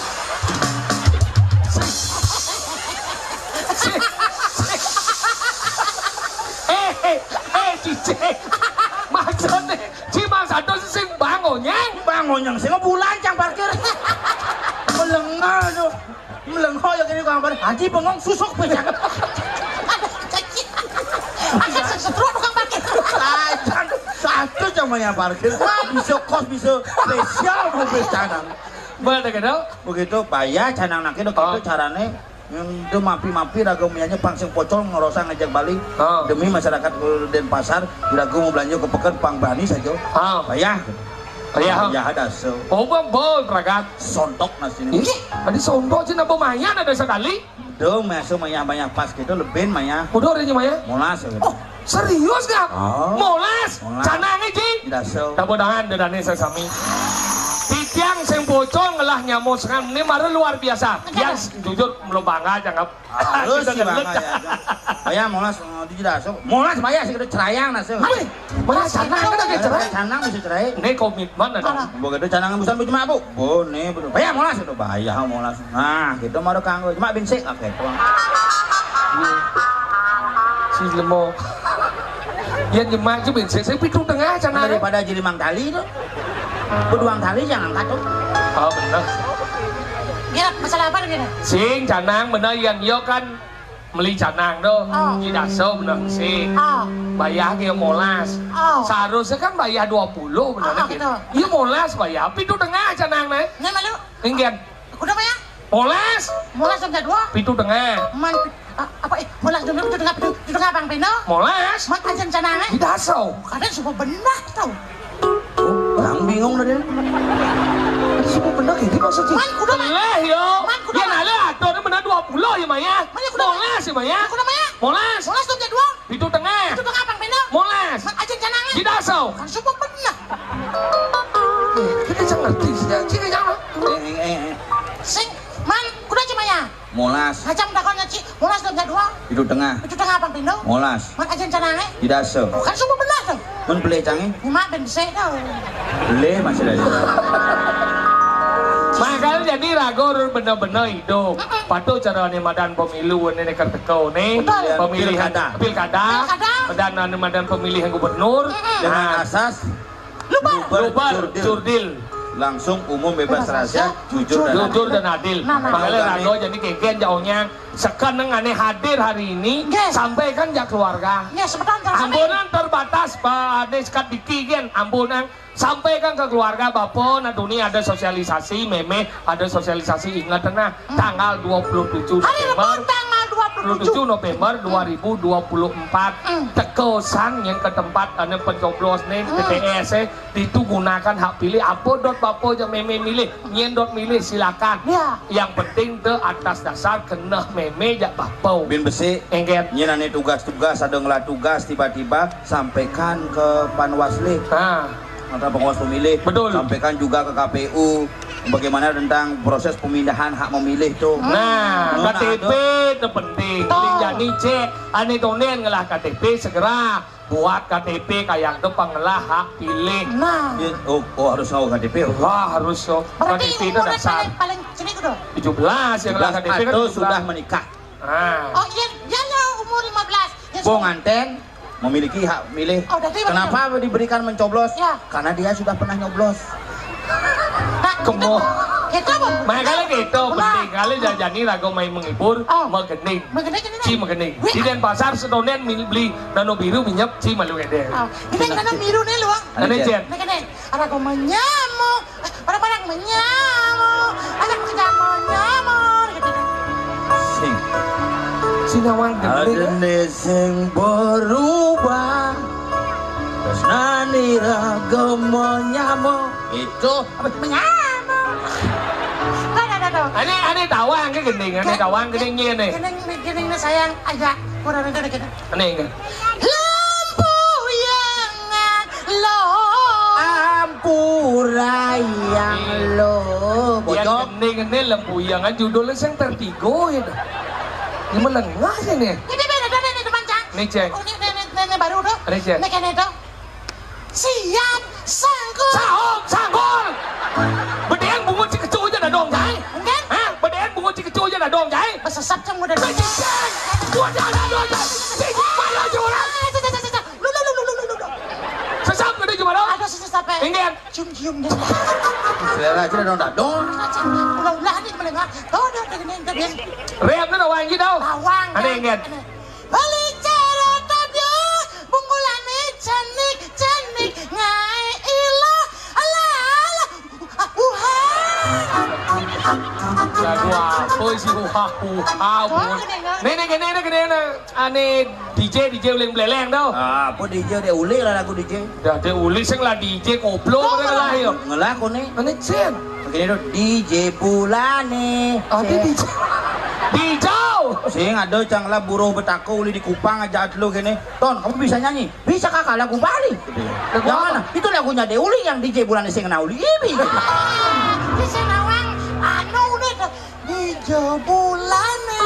Eh, eh, eh, Ci, Ci. Maksudnya, Ci, Bang Santo sing Bang Onyeng. Bang Onyeng sing bulan cang parkir. Melengah tuh. Melengah ya kene Bang Bar. Haji bengong susuk pisan. Akan setruk tukang parkir. Ajan, satu cang maya parkir. Bisa kos, bisa spesial mobil canang. Boleh deh, gitu. Begitu, bayar canang nake, gitu. Oh. Carane. Yang itu mapi-mapi raga mianya pang sing pocol ngerosa ngajak Bali. Oh. Demi masyarakat Denpasar, raga mau belanja ke peken pang berani saja. Oh. Payah. Payah. Payah ada so. Oh, bang, bol, ragat. Sontok nasi ini. Ih, tadi sontok sih, napa mayan ada sekali? Dong, masuk mayah-mayah pas gitu, lebih mayah. Udah, udah, mayah? Molas, gitu. Oh, serius, Kang? Oh. Molas? Molas. Canangnya, Ci? Tidak so. Tepuk tangan, dedane sesami. Tit, Tiang sing pocol ngelah nyamo sengan ini mara luar biasa. Tiang jujur belum bangga jangan. Harus kita sih bangga ya. Bayah molas, oh, di Jidaso. Molas bayah sih kita cerayang nasi. Mana canang kan ada cerai. Canang bisa cerai. Ini komitmen ada. Begitu canang busan cuma bu. Bone betul. Bayah molas itu bayah molas. Nah, gitu mah kanggo. Cuma binsik oke. Si lemo. Ya nyemak je binsik. Saya pitu tengah canang. Daripada jadi mang tali itu. Beduang tali jangan kacau. Oh benar. Ya, masalah apa nih? Sing canang benar yang yo kan meli canang tu. Oh. Jidaso benar sing. Oh. Bayah ke molas. Oh. Seharusnya kan bayah dua puluh benar. Oh, gitu. Iya molas bayah. Pitu tengah canang nih. Nih malu. Inggen. Kuda bayah. Molas. Molas jam dua. Pitu tengah. Man, ah, apa eh molas jam dua pitu tengah pitu, pitu tengah bang Pino. Molas. Man ajen canang eh. Jidaso. Kadang subuh benar tau. Orang bingung lah dia. Ada semua benar gitu maksudnya. Man kuda man. Lah yo. Man kuda. Ya nala atur benar dua puluh ya Maya. Maya kuda. Molas ya Maya. Kuda Maya. Molas. Molas tuh jadwal. Itu tengah. Itu tengah bang Pino. Molas. Man aja jangan. Tidak so. Kan semua benar. Kita jangan ngerti sih. Sini jangan. Eh, eh, eh. Sing man kuda cuma ya. Molas. Macam dakonnya ci. Molas tuh jadwal. Itu tengah. Itu tengah bang Pino. Molas. Man aja jangan eh. Tidak so. Kan semua benar tuh. Mun pelih cangé? Nyemak ben besik to. Pelih masih ada. Makanya jadi raga bener-bener hidup. Patuh cara ni madan pemilu ni ni kerteka ni. Betul. Pemilihan pilkada. Pilkada. Pilkada. Dan anu madan pemilihan gubernur. Dengan asas luber, luber, curdil. Langsung umum bebas rahasia, jujur dan adil. Jujur dan adil. Nah, nah. Makanya raga jadi kengken jauhnya. Sekeneng ane hadir hari ini, sampaikan jak keluarga. Ambunan terbatas, Pak Ade sekat diki gen, ambunan sampaikan ke keluarga, Bapak, nah duni ada sosialisasi, meme ada sosialisasi, ingat nah, tanggal dua puluh tujuh November, tanggal dua puluh tujuh November dua ribu dua puluh empat, tekosan yang ke tempat ane pencoblos nih, T P S, eh, ditu gunakan hak pilih, apa dot Bapak jak meme milih, nyen dot milih silakan. Ya. Yang penting te atas dasar keneh meme jak bapau. Bin besi. Engket. Nyen ane tugas-tugas, ada ngelah tugas tiba-tiba sampaikan ke Panwasli. Ha. Atau pengawas pemilih. Betul. Sampaikan juga ke K P U. Bagaimana tentang proses pemindahan hak memilih tu? Nah, K T P tu penting. Jani cek, ane tonden ngelah K T P segera. Buat K T P kayak tu pengelah hak pilih. Nah. Oh, oh, harus tahu K T P. Wah, harus tahu. Berarti K T P itu umur dasar paling, paling sini kudu? Tujuh belas yang lah K T P kan atau tujuh belas. Sudah menikah. Nah. Oh iya, dia ya umur lima belas. Ya, bong anten memiliki hak milih. Oh, kenapa diberikan mencoblos? Ya. Karena dia sudah pernah nyoblos. Kemo. Kita mau. Makanya gitu, penting kali jajani lagu main menghibur, oh, megening. Megening, megening. Ci megening. Di Denpasar setonen beli nano biru minyak ci malu gede. Oh, ini nano biru nih luang. Ada jen. Megening. Ada kau menyamuk, eh, orang-orang menyamuk, anak kita menyamuk gitu. Sing. Sinawang gede. Ada nih sing berubah. Terus nani raga menyamuk. Itu apa menyamuk? Ada, ada, ada. Ane, ane tawang ke gending, ane tawang gending ni ane. Gending, gending ni sayang aja. Kurang aja dikit. Ane enggak. Lampu yang lo. Ampura yang lo. Bojok. Gending ni lempuyangan judulnya sing tertigo ya. Ini melengah sih nih. Ini beda dari ini depan cang. Nih cek. Oh, ini, ini, ini, ini baru tuh. Nih cek. Ini kene tuh. Siap, sanggul. Sahop, sanggul. Bedean bungut si kecu aja dadong jai. Mungkin? Hah? Bedean bungut si kecu aja dadong jai. Besesap cang udah. Becicing. Udah dadong jai. Becicing mayo juran. Lu, lu, lu, lu, lu, lu, lu. Sesap gede cuma dong. Ada sesap apa? Ingin. Cium-cium deh. Selera aja dadong dadong. Ulah-ulah nih melengah. Kau udah gini, udah gini. Rap ni dah wangi tau. Bawang. Ada kan? Ingin. Beli cara tabia, bungulane cenik-cenik, ngae ilo, ala, ala, uha. Lagu apa sih uha, uha, bu? Nih, nih, gini, nih, gini, nih. Ane D J, D J uling beleleng tau. Ah, apa D J dia ulik lah lagu D J. Dah dia ulik sing lah D J koplo. Oh, mereka lah, yo. Ngelah kone. Ane Jen. Begini tuh, D J Bulane. Ada D J. D J. Sing ada cang lah buruh betako uli di Kupang aja dulu gini. Ton, kamu bisa nyanyi? Bisa kakak lagu Bali. Yang mana? Itu lagunya Deuli yang D J Bulane sing kena uli ibi. Gitu. Jebulane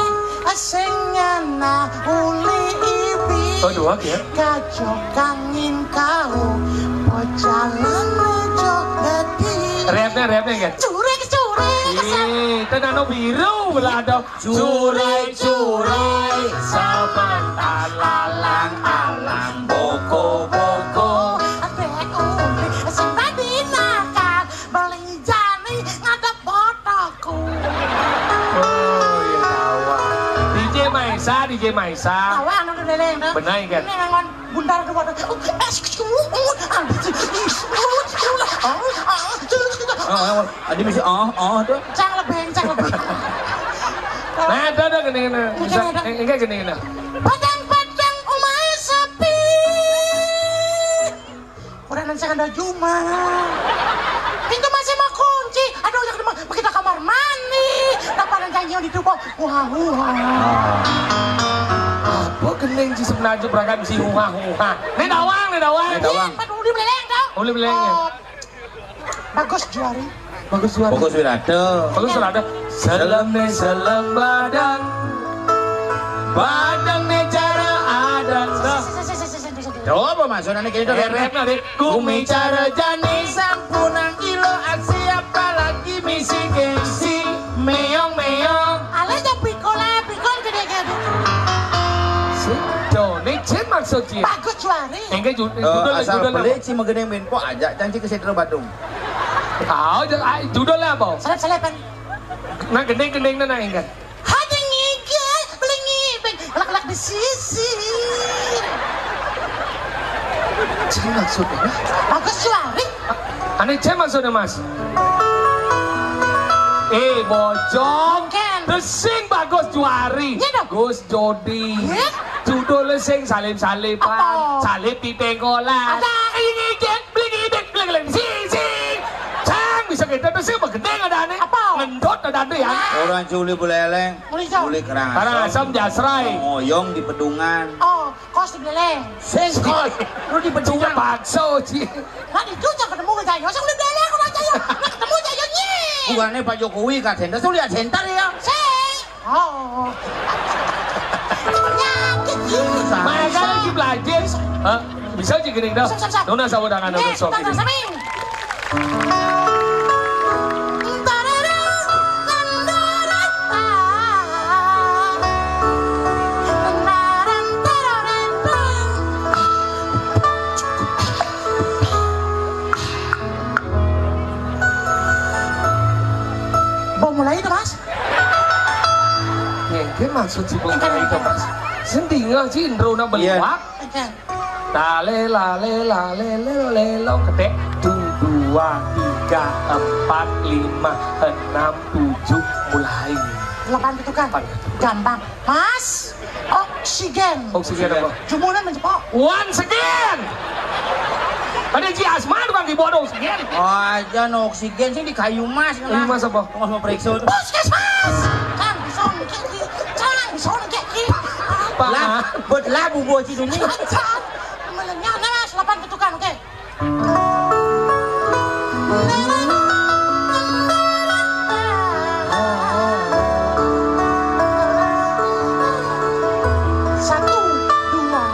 sing ngena uli ibi. Oh, dua ya? Kajo kangin kau pejalane jo dadi. Repnya, repnya kan? Curik, curik. Ih, tenano biru lah ada. Curai, curai, sebentar lalang alang boko, boko. Adek uli sing tadi nakal, belinjani ngadep botoku. Oh, iya, tawa. D J Maisa, D J Maisa. Tawa anu leleng, dah. Benar, kan? Ini ngangon bundar dua, dah. Oh, eh, Oh, oh, oh, adi mesti, oh, oh, tuh. Cang lebeng, cang lebeng. Nah, ada, ada gini, gini. Bisa, enggak gini, gini. Padang-padang umai sepi. Kurang saya ada juma. Pintu masih mau kunci. Aduh, yang mau pergi ke kamar mandi. Dapat janji di tubuh. Wah, wah. Apa gending si sebenarnya beragam si huha huha. Nih dawang, nih dawang. Nih dawang. Empat uli beleleng, tau? Uli beleleng, ya? Oh, Bagus Juari. Bagus Juari. Bagus Wirata. Bagus Wirata. Selem ne selem badang. Badang ne cara adang. Coba masuk nanti kita. Repnya, Dik. Kumi cara jani sampunang ilo aksi apalagi misi gengsi. Meong, meong. Ale jam pikol, pikol gede-gede. Sing, Joni, Jin maksudnya. Bagus Juari. Enggak, ju-, eh, judul, asal judul pelit apa? Si Megedeng Benpo aja, janji ke Sentral Badung. Tahu, ju-, ah, judulnya apa? Selep-selepan. Nah, gending-gending nah, enggak. Hanya ngigel, beli ngibeng, lak-lak di sisi. Cing maksudnya? Bagus Juari. Ane cing maksudnya, Mas? Eh, bojong. Ken. The sing Bagus Juari. Iya dong. Gus Jodi. Iya. Judulnya sing salip-salipan. Apa? Salip di pengkolan. Ada ini, Jen. Bling, bling, bling, bling. Sing, sing. Cang, bisa kita tuh sih, gending ada ane. Apa? Ngendot ada ane ya. Orang culi buleleng. Muli jauh. Culi kerang. Karang asam jasrai. Ngoyong di pedungan. Oh, kos di beleng. Sing kos. Lu di bedungan. Bakso, Ci. Nah, itu jangan ketemu ke Jayo. Saya udah beleng, orang Jayo. Nah, ketemu Jayo, nyi. Bukannya Pak Jokowi, Kak Center. Saya lihat center ya. Sing. Oh. Nyakit, Ci. Makanya Ci belajar. Hah? Bisa Ci gini, dah. Bisa, bisa, bisa. Nona sama tangan, nona sok. Sami. Mau mulai itu, Mas? Ngene maksud si mau mulai itu, Mas. Sendingah si indro na beluak. Oke. Lale, lale, lale, lelo, lelo, ketek. Tung, dua, tiga, empat, lima, enam, tujuh, mulai. Delapan ketukan. Delapan ketukan. Gampang. Mas, oksigen. Oksigen apa? Jumunan mencepok. Once again. Ada Ji Asma tukang keyboard oksigen. Oh, aja no oksigen sih di kayu mas. Kayu mas apa? Mas mau periksa. Puskesmas. Cang, bisa ngekek, Ki. Cang, bisa ngekek, Ki. Pak. Lah, buat labu buat si dunia. Cang, melenya, nah, delapan ketukan, oke. Satu, dua,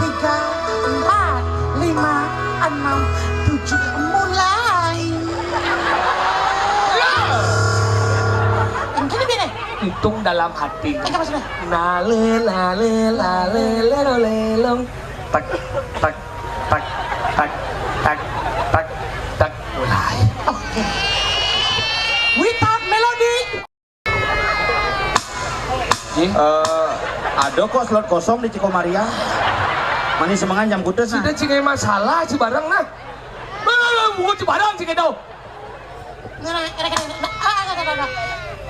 tiga, empat, lima, enam, tujuh, mulai. Yang gini gini. Hitung dalam hati. Enggak maksudnya. Lale, lale, lale, lelo, lelong. Tak, tak, tak, tak, tak, tak, tak, mulai. Oke. Without melody. Eh, ada kok slot kosong di Cikomaria. Manis semengan jam kutes nah. Sudah cingai masalah Cibareng nah. Bukan Cibareng sih gitu. Nah, nah, nah, nah, nah, ah, nah, nah, nah, nah.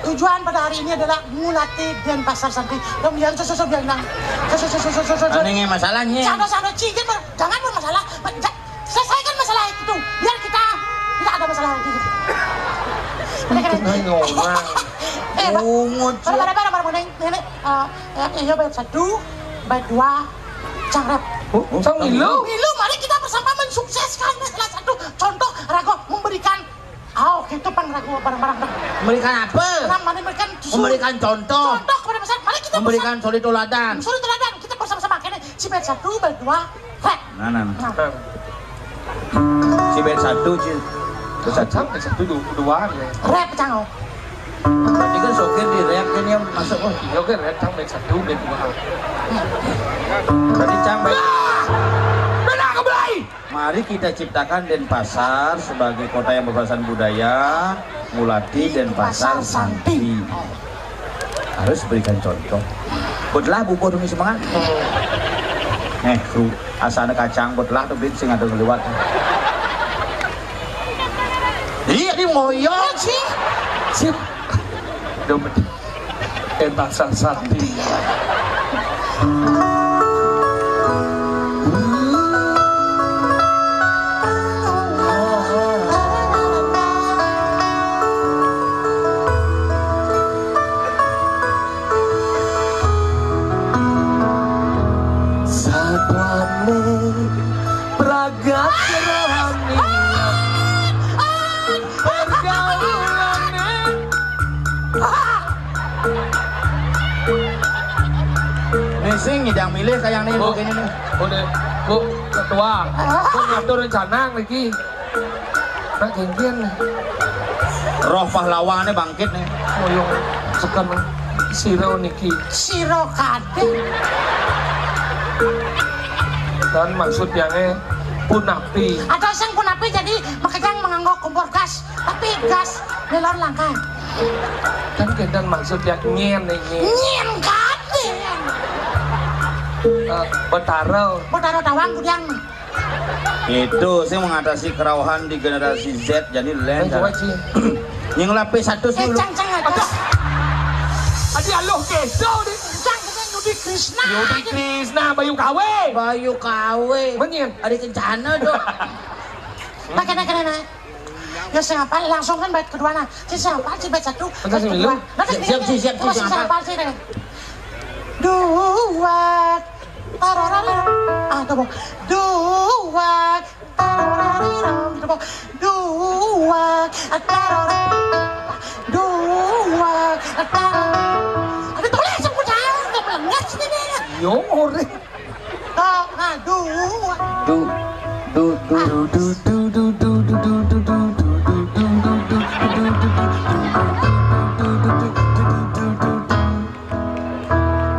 Tujuan pada hari ini adalah ngulatih Denpasar Santri. Dong, yang sosok yang nang. Sosok, sosok, sosok, sosok. Aneh masalahnya. Sano, sano, cigen, jangan bermasalah. Ja-, selesaikan masalah itu. Biar kita tidak ada masalah lagi. Mereka Itu nanya orang. Eh, Pak. Bungut, Pak, Pak, Pak, Pak, Pak, Neng, Nenek, eh, eh, iya, bait satu, bait dua, cangkrep. Oh, oh, sang milu. Milu, mari kita bersama mensukseskan salah satu contoh rago memberikan Oh, gitu, pang ragu barang-barang. Memberikan apa? Nah, mari memberikan justru Memberikan contoh. Contoh kepada masyarakat. Mari kita Memberikan suri teladan. Suri teladan. Kita bersama-sama. Kene, si bait satu, bait dua, rep. Nah, nah, nah. Nah. Si bait satu, Ci. Bait satu. Bait satu du-, dua, ya. Rep, cang, oh. Berarti kan sokir di rep kan yang masuk, oh. Ya, oke, rep, cang, bait satu, bait dua. Berarti cang bait. Ah! Benar ke belai? Mari kita ciptakan Denpasar sebagai kota yang berpasar budaya, ngulati Denpasar Santi. Harus berikan contoh. Buatlah bubuh demi semangat. Eh, kru, asana kacang buatlah tuh, Bin, sing ada ngeliwat. Iya, di moyong sih. Sip. Dompet. Entas sasati. Satwane pragat rohani. Pergaulane. Nih sing nyidang milih kayak nih, Bu, begini nih. Bu, Bu, ketua, Bu ngatur rencana niki. Nak genggen. Roh pahlawane bangkit nih. Moyong seken sira niki. Sira kadek. Dan maksud yange punapi. Ada sing punapi jadi makanya menganggo kompor gas. Tapi gas lelor langka. Kan kenten maksud ya nyen iki. Nyen kadek. Eh, Betara. Betara tawang kudiang. Itu sih mengatasi kerauhan di generasi Z, jadi len. Coba, Ci. Yang lapis satu sih. Eh, cang, cang, aja. Aduh. Adi aloh kedo di. Cang, kita Yudi Krishna. Yudi Krishna, Bayu Kawe. Bayu Kawe. Menyen. Ada kencana dong. Nah, kena, kena, nah. Ya, siapa? Langsung kan bait kedua, nah. Si siapa? Si bait satu, bait kedua. Nah, siap, siap, siap, siap. Siapa sih, deh? Dua. Tararara. Ah, coba. Dua. Tararara. Coba. Dua. Tararara. Dua. Tararara. Ada tulis, aku jangan, nggak melengas ini. Yo, ore. Du, du, du, du.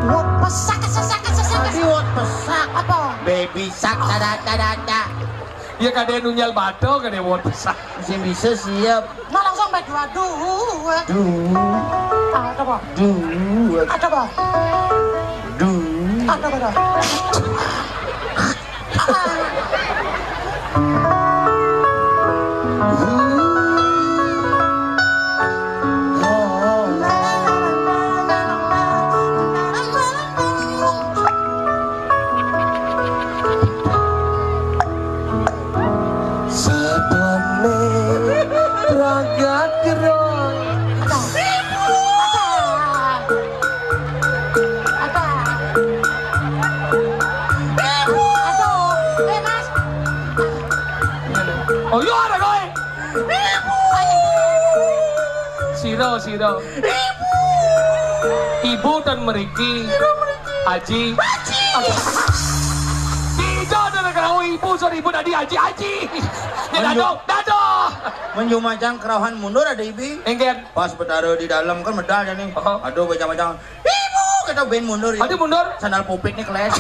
Wot pesak, sesak, sesak. Tadi wot pesak. Apa? Baby shark, tada, tada, tada. Ya, kadek nunyal bato, kadek wot pesak. Sing bisa siap. Nah, langsung bait dua. Duh. Duh. Ah, ada apa? Duh. Ada apa? Duh. Ada apa? Satwane raga gerong. Apa? Apa? Apa? Aduh, eh, Mas. Oh, iya, ada kowe. Sira, sira. Ibu. Ibu dan meriki. Sira meriki. Aji. Aji. Tidak ada kerauh ibu, sorry, ibu tadi aji, aji. Ya, Menyu- dadoh, dadoh. Menyumacang kerauhan mundur ada ibi. Engken. Pas Betara di dalam kan medal ya nih. Oh. Aduh, bajang-bajang. Ibu, kita ben mundur ya. Aduh, mundur. Sandal pupit nih keles.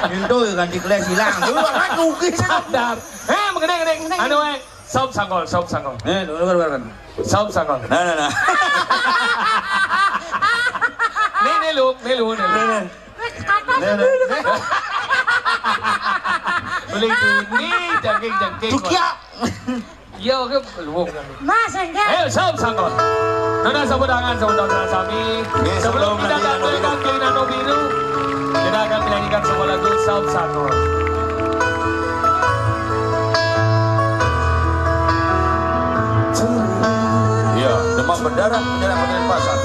Nyentuh ya ganti keles hilang. Dulu kan rugi. Sadar. Eh, mengenai, mengenai. Anu, eh. Sop sangkol, sop sangkol. Eh, dengar, dengar, dengar. Sop sangkol. Nah, nah, nah. Nih, nih, lu, nih, lu, nih, lu. Nah, nah. Nah, nah. Beli gini, jangking, jangking. Dukia. Iya, oke, lu. Mas, enggak. Ayo, sop sangkol. Nona, sapu tangan, sapu tangan sami. Oke, sebelum sebelum kita nanti tampilkan Keinano Biru, kita akan menyanyikan sebuah lagu Sop Sangkol. Iya, demam berdarah menyerang bagian pasar.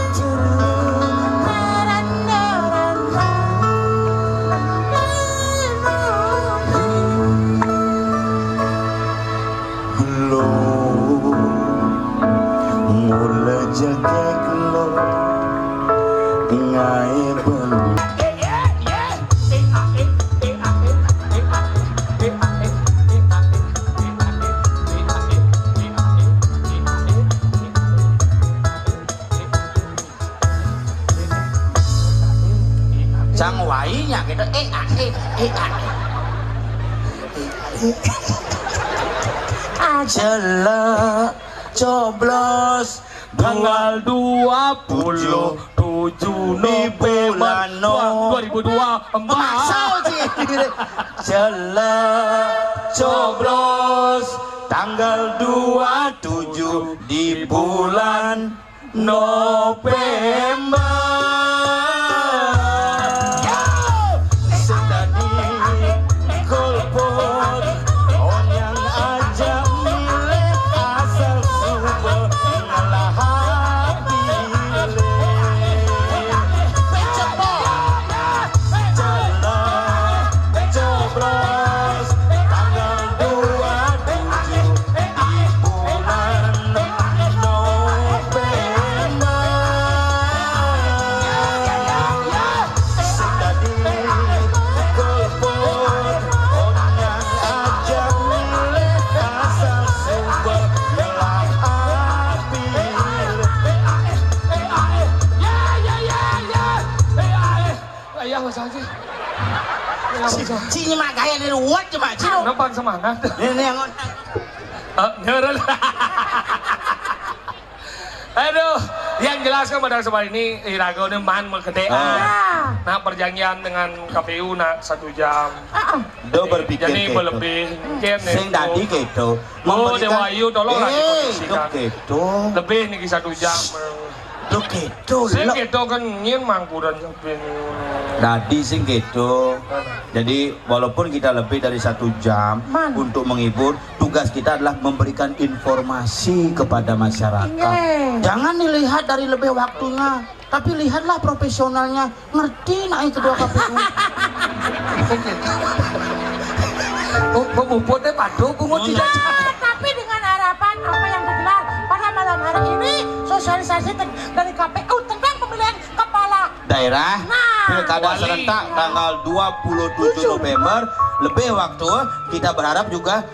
Belum Sang wainya gitu. Eh, ah, eh, eh, ah, eh. Celek coblos tanggal dua puluh tujuh November dua ribu dua puluh empat. Maksud sih. Celek coblos tanggal dua tujuh di bulan November. Sing dadi golput, onyang aja milih asal suba ngelah pilih. Celek coblos tanggal dua tujuh di bulan November. Sing dadi golput, onyang aja milih asal suba ngelah pilih. Ayah, Mas Haji. Ayah, Mas Haji. Si, si nyemak gaya ni ruwet je, Mak. Si, no. Kenapa semangat? Ini, ini yang Eh, nyerel. Aduh, yang jelas kan pada kesempatan ini, iraga ni maan makedéan. Ah. Nah, perjanjian dengan K P U nak satu jam. Ah, ah. Do berpikir jadi gitu. Lebih mungkin sing itu. Dadi gitu. Oh, memberikan Dewa Ayu, tolonglah eh, dikondisikan. Itu gitu. Lebih niki satu jam. Itu gitu. Sing lo gitu kan nyén mangkuran sampeyan. Dadi sing gitu. Mana? Jadi, walaupun kita lebih dari satu jam Man. Untuk menghibur, tugas kita adalah memberikan informasi kepada masyarakat. Iya. Jangan dilihat dari lebih waktunya, tapi lihatlah profesionalnya. Ngerti nak yang kedua K P U. Oh, pemuputnya padu pungut tidak. Nah, tapi dengan harapan apa yang digelar pada malam hari ini, sosialisasi te-, dari K P U tentang pemilihan kepala daerah, nah, pilkada serentak tanggal dua puluh tujuh November, lebih waktu, kita berharap juga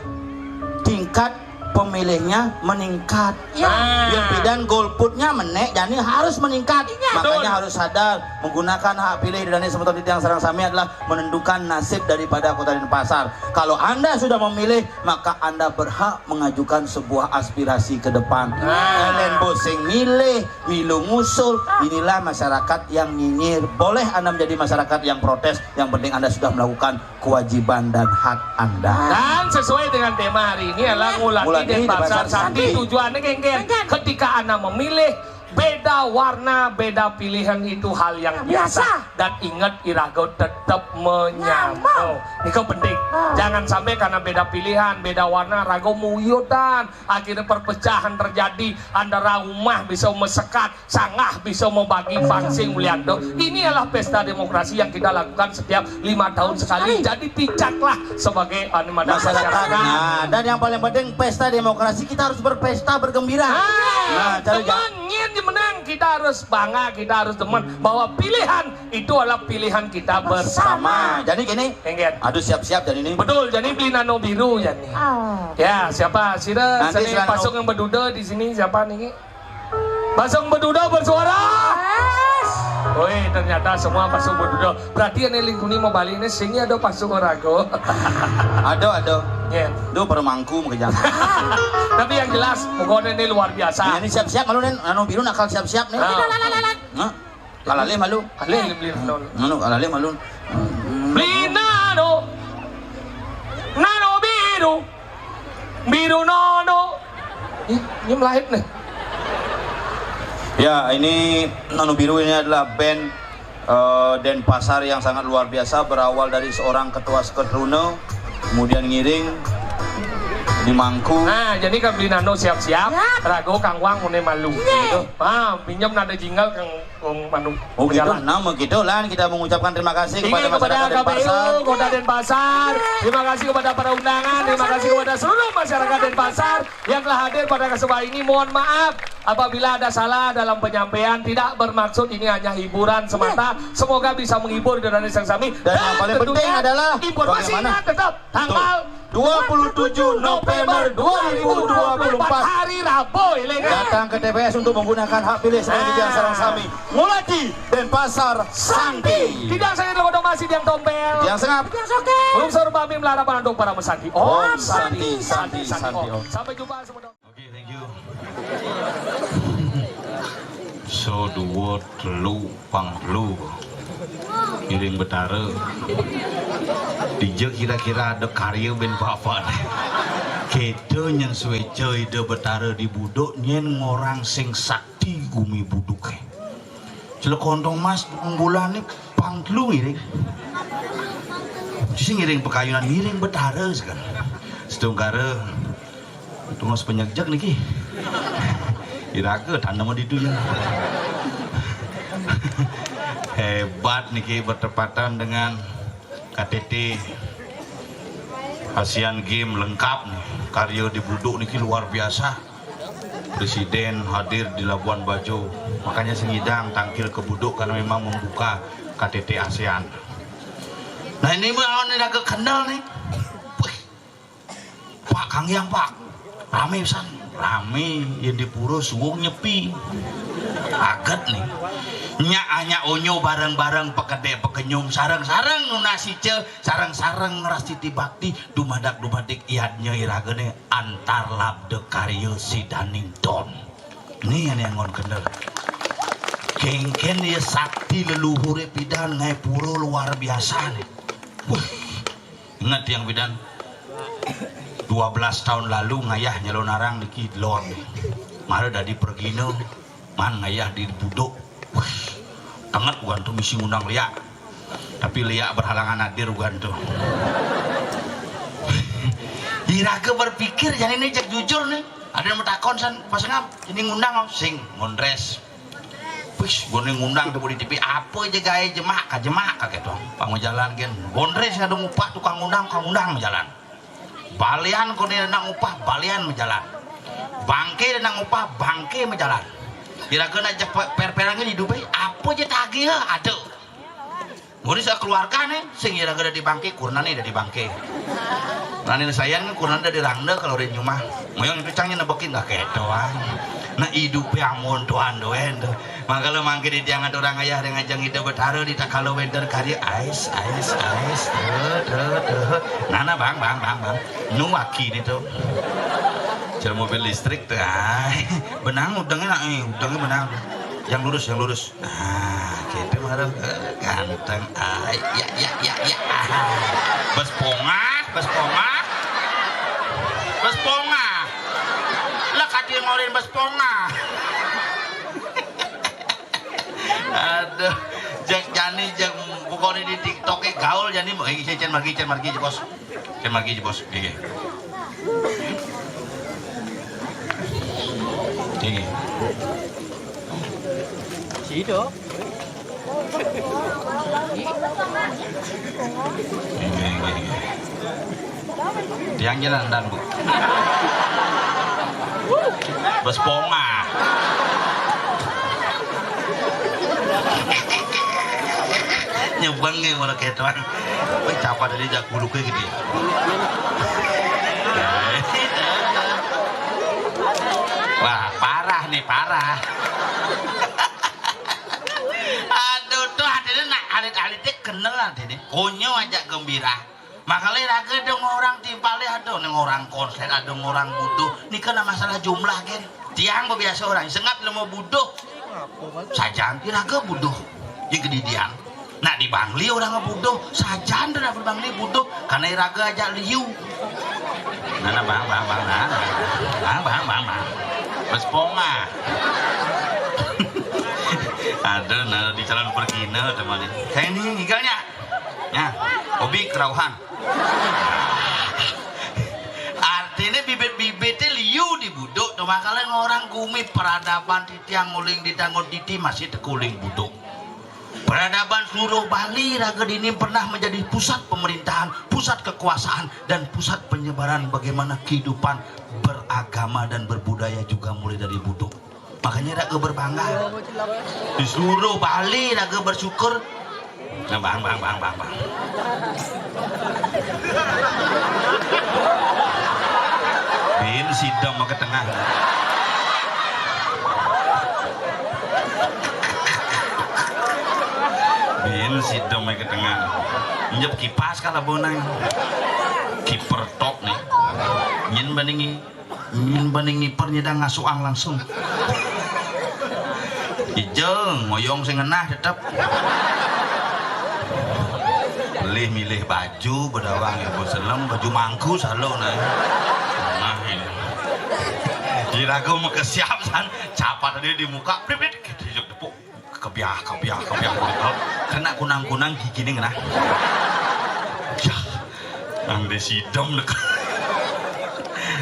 tingkat pemilihnya meningkat. Ya. Nah. Yang bidan golputnya menek, jadi harus meningkat. Iya. Makanya betul. Harus sadar, menggunakan hak pilih dan seperti yang sareng sami adalah menentukan nasib daripada Kota Denpasar. Kalau Anda sudah memilih, maka Anda berhak mengajukan sebuah aspirasi ke depan. Nah. Elen bosing milih, milu ngusul, inilah masyarakat yang nyinyir. Boleh Anda menjadi masyarakat yang protes, yang penting Anda sudah melakukan kewajiban dan hak Anda. Dan sesuai dengan tema hari ini adalah ngulati Denpasar Santi. Tujuannya kengken. Ketika Anda memilih, beda warna, beda pilihan itu hal yang biasa. Biasa. Dan ingat, iraga tetap menyama. Nyama. Itu penting. Ah. Jangan sampai karena beda pilihan, beda warna, raga muyudan. Akhirnya perpecahan terjadi, antara rumah bisa mesekat, sanggah bisa membagi pangsing mulianto. Ini adalah pesta demokrasi yang kita lakukan setiap lima tahun sekali. Sekali. Jadi pijaklah sebagai, anu, masyarakat. Masyarakat. Nah, dan yang paling penting pesta demokrasi kita harus berpesta, bergembira. Ah, nah, cara ja- teman, nyén menang, kita harus bangga, kita harus demen bahwa pilihan itu adalah pilihan kita bersama. Bersama. Jadi gini, kengken. Aduh, siap-siap jadi ini. Betul, jadi beli nano biru jadi. Oh. Ya, siapa? Sira, nanti sini sila nano- pasuk yang berduda di sini, siapa nih? Pasuk berduda bersuara. Yes. Woi, ternyata semua pasuk berduda. Berarti ini lingkuni mau balik ini, sini ada pasuk rago. Ada, ada. Ya. Duh, permangku mengejang. Tapi yang jelas, pokoknya ini luar biasa. Nah, ini siap-siap, malu nih, nano biru nakal siap-siap nih. Ah. Nah. Kalalih malu. Kalalih beli nol. Anu, kalalih malu. Beli nano. Nano biru. Biru nono. Ih, ini melahit nih. Ya, ini Nano Biru ini adalah band, eh, Denpasar yang sangat luar biasa, berawal dari seorang ketua seketruna, kemudian ngiring di mangku. Nah, jadi kan beli nano siap-siap, ya. Rago kangwang mune malu. Iya. Gitu. Ah, pinjam nada jingle kang Kong Manu. Oh gitu, nah begitu lah kita mengucapkan terima kasih kepada masyarakat Denpasar. Kota Denpasar. Terima kasih kepada para undangan, terima kasih kepada seluruh masyarakat Denpasar yang telah hadir pada kesempatan ini. Mohon maaf apabila ada salah dalam penyampaian, tidak bermaksud, ini hanya hiburan semata. Semoga bisa menghibur dan sami. Dan yang paling penting adalah informasinya tetap tanggal dua puluh tujuh November dua ribu dua puluh empat, hari Rabu, ya kan? Datang ke T P S untuk menggunakan hak pilih sebagai titiang sareng sami. Ngulati Denpasar Santi. Titiang sengap, titiang tompel. Titiang sengap. Titiang sengap. Belum seru bami melarapan untuk para mesaki. Om Santi, Santi, Santi, Om. Sampai jumpa semua. Oke, thank you. So, dua, telu, pang telu. Ngiring Betara. Dija kira-kira ada karya bén bapak. Kita nyén suéca Ida Betara di Buduk, nyén ngorang sing sakti gumi Buduk. Cila Kontong Mas bulan ni pang telu ngiring. Sing ngiring pakayunan, ngiring Betara sekali. Setungkara tunggu sepenyegjek niki. Iraga tanam di dunia. Hebat niki, bertepatan dengan K T T Asian Games lengkap nih. Karya di Buduk niki luar biasa. Presiden hadir di Labuan Bajo. Makanya sing ngidang tangkil ke Buduk karena memang membuka K T T Asean. Nah, ini mah awan iraga kendel nih. Wih. Pak, Kang Hyang, Pak. Ramé pisan. Ramé, yén di pura suwung nyepi. Aget nih. Nyak anyak onyo bareng-bareng, pekedé pekenyum, sareng-sareng nunas ica, sareng-sareng ngrastiti bakti, dumadak dumadik yadnya iragané antar labda karya sidaning don. Nih, ané anggon kendel. Kéngkén ya sakti leluhuré pidan ngaé pura luar biasa nih. Wah, inget yang pidan dua belas tahun lalu ngayah nyalonarang niki lon nih. Mara dadi pergina, man ngayah di Buduk. Wah, tenget gua tuh misi ngundang liak. Tapi liak berhalangan hadir gua tuh. Iraga berpikir, jani ini cek jujur nih. Ada yang mau takon san, pas ngap, ini ngundang sing, mondres. Wis, gua nih ngundang tuh di T V, apa aja gaya jemak, ka jemak, ka gitu. Pang jalan gen, mondres ada ngupah tukang ngundang, tukang ngundang jalan. Balian kau nih nak ngupah, balian jalan. Bangke nak ngupah, bangke jalan. Kira-kira nak jep per-, perang ini hidup, apa aja tagih, ada. Mun sakeluarga nih, sing iraga dadi bangké, kurna nih dadi bangké. Nani sayan kan kurna dadi rangda kalau ri nyumah. Moyong itu cangnya nebekin gak kedoan. Nah, idupé amun tuan doen tuh. Mangkala mangké di tiang aturang ayah ring ajeng Ida Betara di takala wénten karya ais, ais, ais. Tuh, tuh, tuh. Nana bang, bang, bang, bang. Nu aki nih tuh. Cel mobil listrik tuh. Ay, benang udengnya nak, eh, udengnya benang. Yang lurus, yang lurus. Nah, gitu bareng. Eh, ganteng. Ah, ya, ya, ya, ya. Ah. Bes pongah, bes pongah. Bes pongah. Lah, kati ngorin bes pongah. Aduh, Jack Jani, Jack, pokoknya di TikTok gaul Jani, eh, cen margi, cen margi, bos. Cen margi, bos. Gigi. Gigi. Sida. Gigi, gigi. Tiang jalan dan, Bu. Bes pongah. Nyebeng nih kalau kayak tuan. Wih, capa tadi jak buluke gitu ya. Wah, parah nih, parah. Aduh, tuh hatinya nak alit-alitnya kenal hatinya. Konyo aja gembira. Makanya raga dong orang timpalnya ada nih orang konser, ada orang butuh. Ini kan masalah jumlah kan. Tiang biasa orang sengap lemo butuh. Sajan iraga buduh. Yang kedidian. Nak di Bangli orang buduh. Sajan dah dapat Bangli buduh. Karena iraga aja liu. Nana bang, bang, bang, nah. Bang, bang, bang, bang. Bes pongah. Ada, nah, di calon pergi, nah, teman ini. Kayak ini, gigalnya. Ya, hobi kerauhan. Artinya bibit-bibitnya liu di buduk, tuh makanya orang gumi peradaban titiang nguling di dangun titi masih tekuling buduk. Peradaban seluruh Bali raga dini pernah menjadi pusat pemerintahan, pusat kekuasaan, dan pusat penyebaran bagaimana kehidupan beragama dan berbudaya juga mulai dari buduk. Makanya raga berbangga. Di seluruh Bali raga bersyukur. Nah, bang, bang, bang, bang, bang. Bin sidem ke tengah. Bin sidem ke tengah. Nyep kipas kalau bonang. Kiper tok nih. Nyen bandingi Nyen bani ngiper nyedang ngasuang langsung. Ijeng, ngoyong sing ngenah tetep. Milih-milih baju, bedawang ya, selem, baju mangku, salo, nah. Nah, ini. Iraga mekesiap, san, capat tadi di muka, plip, plip, gitu, ijek tepuk. Kebiah, kebiah, kebiah. Kena kunang-kunang gigi nih, nah. Ya, nang de sidem dek.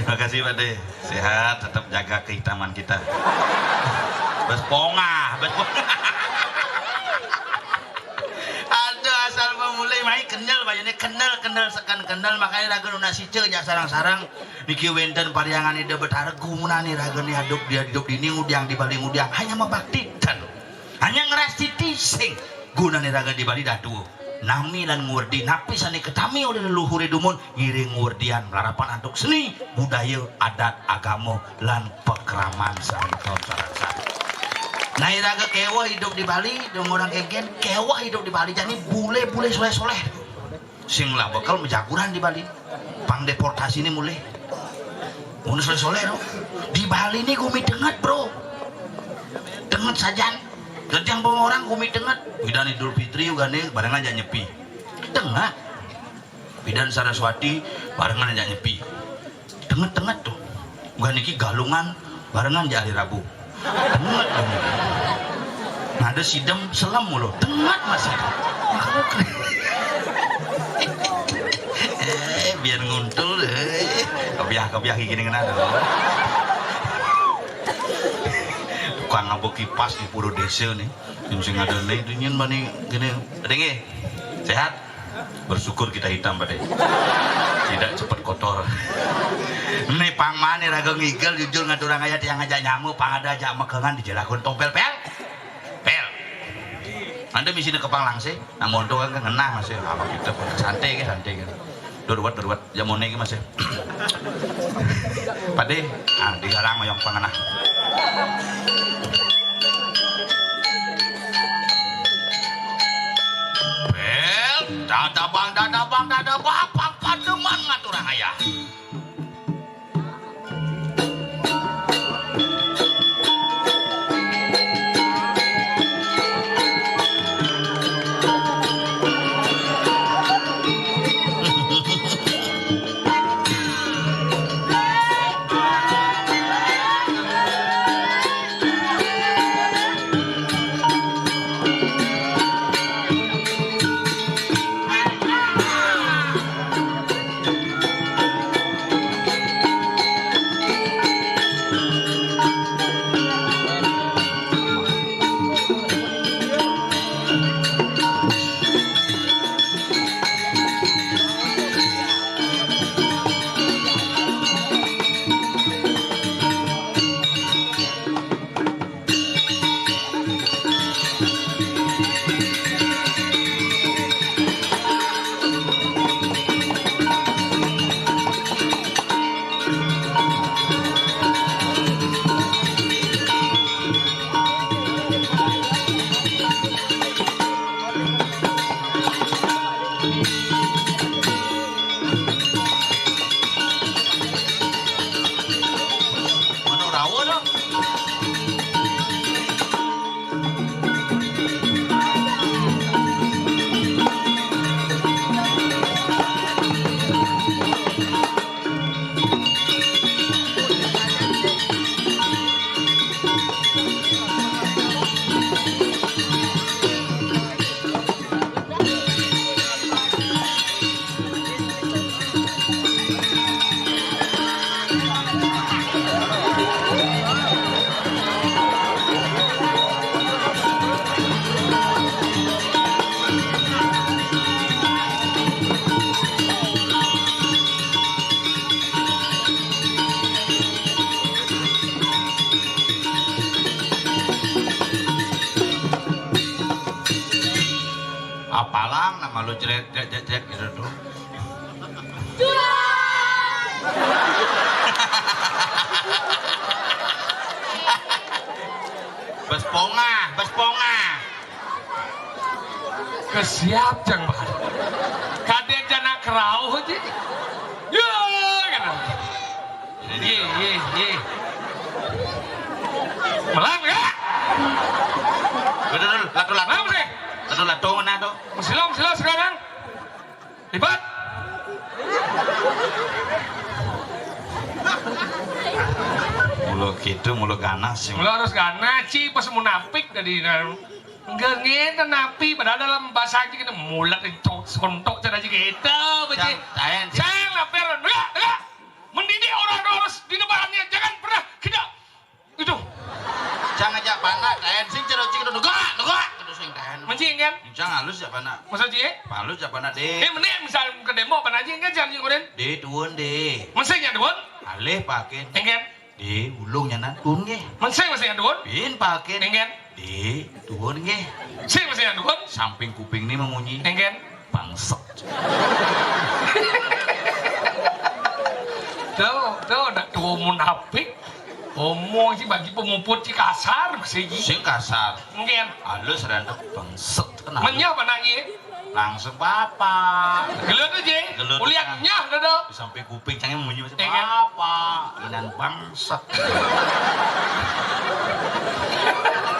Makasih, Pak De. Sehat, tetap jaga kehitaman kita. Bes pongah, bes pongah. Aduh, asal pemulih mai kendel, bayune kendel, kendel, sekan kendel, makanya lagu nu nasi cek jak sarang-sarang. Niki wenten pariangan ida betara gumunan nih raga nih, hidup dia hidup dini ngudiang di Bali ngudiang hanya mabakti dan hanya ngerastiti sing gunane raga di Bali dah tuo. Nami lan ngurdi napi sane ketami oleh leluhure dumun ngiring ngurdian melarapan antuk seni, budaya, adat, agama, lan pekraman sareng taun sareng sami. Nah, iraga keweh hidup di Bali, dong orang kengken, keweh hidup di Bali, jani bule-bule soleh-soleh. Sing lah bekel mejaguran di Bali. Pang deportasi ini mulih. Mun soleh-soleh, no. Di Bali ini gumi tenget, bro. Tenget sajan. Kerjang orang gumi tenget. Pidan Idul Fitri ugane barengan jak nyepi. Tenget. Pidan Saraswati barengan jak nyepi. Tenget-tenget tuh. Bukan niki galungan barengan jak hari Rabu. Tenget dong. Nah, ada sidem selem mulu. Tenget masih. Eh, biar nguntul, eh. Kebiah-kebiah gini kena tuh. Tukang ngabuk kipas di pura desa nih. Yang sing ada nih, itu nyen bani gini. Ada nggih? Sehat? Bersyukur kita hitam, Pak De. Tidak cepat kotor. Nih pang mane raga ngigel jujur ngaturang ayat yang ngajak nyamu, pang ada ajak mekengan dijelakun tompel, pel. Pel. Anda misi ne kepang langsing, nah monto kan ngenah masih apa kita santai ke santai kan. Durwet, durwet, ya mone ke masih. Pak De, ah, digalang mayong pangenah. Pel, dadabang, dadabang, dadabang, pang pademan ngaturang ayah. Palang nama lu, jret, jret, jret, jret gitu tuh. Bes pongah, bes pongah. Kesiap, Jang Bahar. Kadén jana kerauh aja. Ya, gitu. Ini. Ye, ye, ye. Melang, ya? Bener, latu-latu. Melang, sih. Latu-latu mana tuh? Mesilo, mesilo sekarang. Lipat. Mulu gitu, mulu ganas sih. Mulu harus ganas, Ci, pas munafik tadi. Enggak ngene napi, padahal dalam bahasa aja kita mulat itu sontok cara aja gitu, Ci. Jang, taen, Ci. Jang, lapar, enggak, enggak. Mendidik orang harus di depannya, jangan pernah kita itu. Jang aja panak, taen sing cero cik itu negak, negak, terus sing taen. Mencing kan? Jang halus ya panak. Masa cie? Halus ya panak deh. Eh, mending misal ke demo apa aja kan jam nyukurin? Deh, tuun deh. Mencing ya tuun? Alih pakin. Engken. Deh, ulung nyanan tuun nggih. Mencing mencing ya tuun? Bin pakin. Engken. Deh, tuun nggih. Sing mencing ya tuun? Samping kuping nih memunyi. Engken. Bangsat. Tuh, tuh, nak tuh munafik. Omong sih bagi pemuput sih kasar masih ji. Sing kasar. Mungkin. Halus randep bangsat. Kenapa? Menyah mana ye? Langsung bapak. Gelut aja. Gelut. Kuliah nyah dodo. Sampai kuping cangnya munyi masih. Iya, kan? Bapak. Inan bangsat.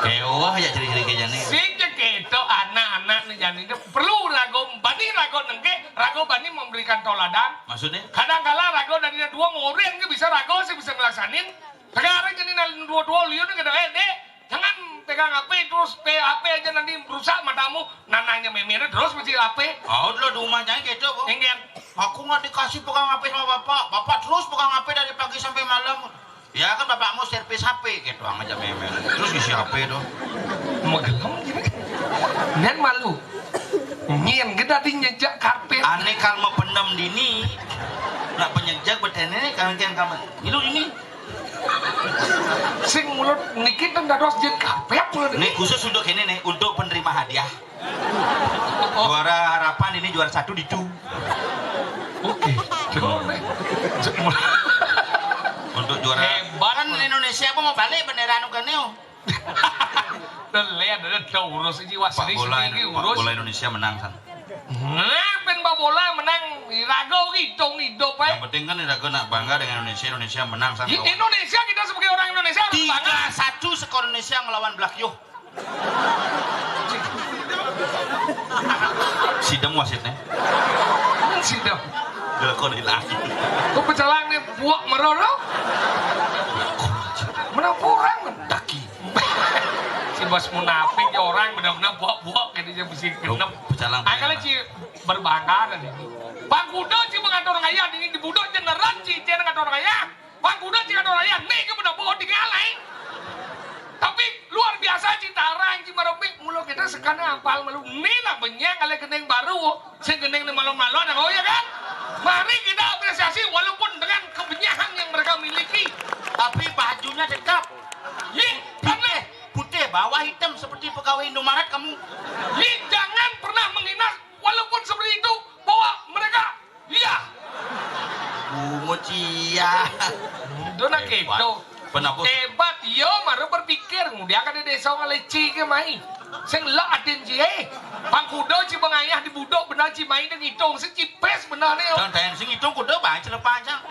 Kewah ya ciri-ciri kayaknya nih. Sing je keto anak-anak nih jani perlu rago bani rago nengke rago bani memberikan toladan. Maksudnya? Kadangkala rago dan dina dua ngoren ke bisa rago sih bisa ngelaksanin. Sekarang jadi nalin dua-dua liun ke eh dek, jangan pegang H P terus P H P aja nanti rusak matamu. Nananya memir terus masih H P. Oh, dulu di rumahnya gitu, Bu. Enggen. Aku nggak dikasih pegang H P sama bapak. Bapak terus pegang H P dari pagi sampai malam. Ya kan bapakmu servis H P gitu aja memir. Terus isi H P tuh. Magelem gitu. Nyen malu. Nyen gede di nyejak karpet. Aneh kalau mau pendem dini. Nak penyejak betene kan kan kamu. Itu ini. Sing mulut niki ten dados jin karpet mulut ini. Ini khusus untuk ini nih, untuk penerima hadiah. Juara harapan ini juara satu ditu. Oke. Untuk juara. Hebat. Kan Indonesia apa mau balik bendera anu kene, oh? Lihat ada tahu urus aja wah. Pak bola, ini Pak urus. Bola Indonesia menang san. Nah, pen Pak bola menang rago gitu hidup. Yang penting kan rago nak bangga dengan Indonesia. Indonesia menang san. Indonesia kita sebagai orang Indonesia harus bangga. Tiga satu skor Indonesia melawan Black Yo. Sidem wasitnya. Sidem. Dilakoni lagi. Kok pecalang nih buak meroro? Menang kurang. Daki. Si bos munafik ya orang benar-benar buak-buak gitu aja mesti genep. Pecalang. Angkala ci berbangga dan ini. Bang Kuda ci mengatur ngayah ini di budok jeneran ci ngatur ngayah. Pangkuda ci kadoraya, nih ke bener bohong tinggal lain. Tapi luar biasa ci tarang ci marobek mulu kita sekana apal malu. Nih lah banyak kali gendeng baru, sing gendeng nih malu-malu ada oh ya kan? Mari kita apresiasi walaupun dengan kebenyahan yang mereka miliki. Tapi bajunya tetap. Ye, karena putih, putih bawah hitam seperti pegawai Indomaret kamu. Ye, jangan pernah menghina walaupun seperti itu bahwa mereka Iya. Bungut cia. Dona kedo. Penapus. Hebat, yo baru berpikir, ngudiang ka di desa ngaleci ke mai. Sing lak adin ci, eh. Pangkudo ci bengayah di budok benar ci mai dan ngitung sing cipes benar ni. Tang tang sing ngitung kudo bae celepah cang.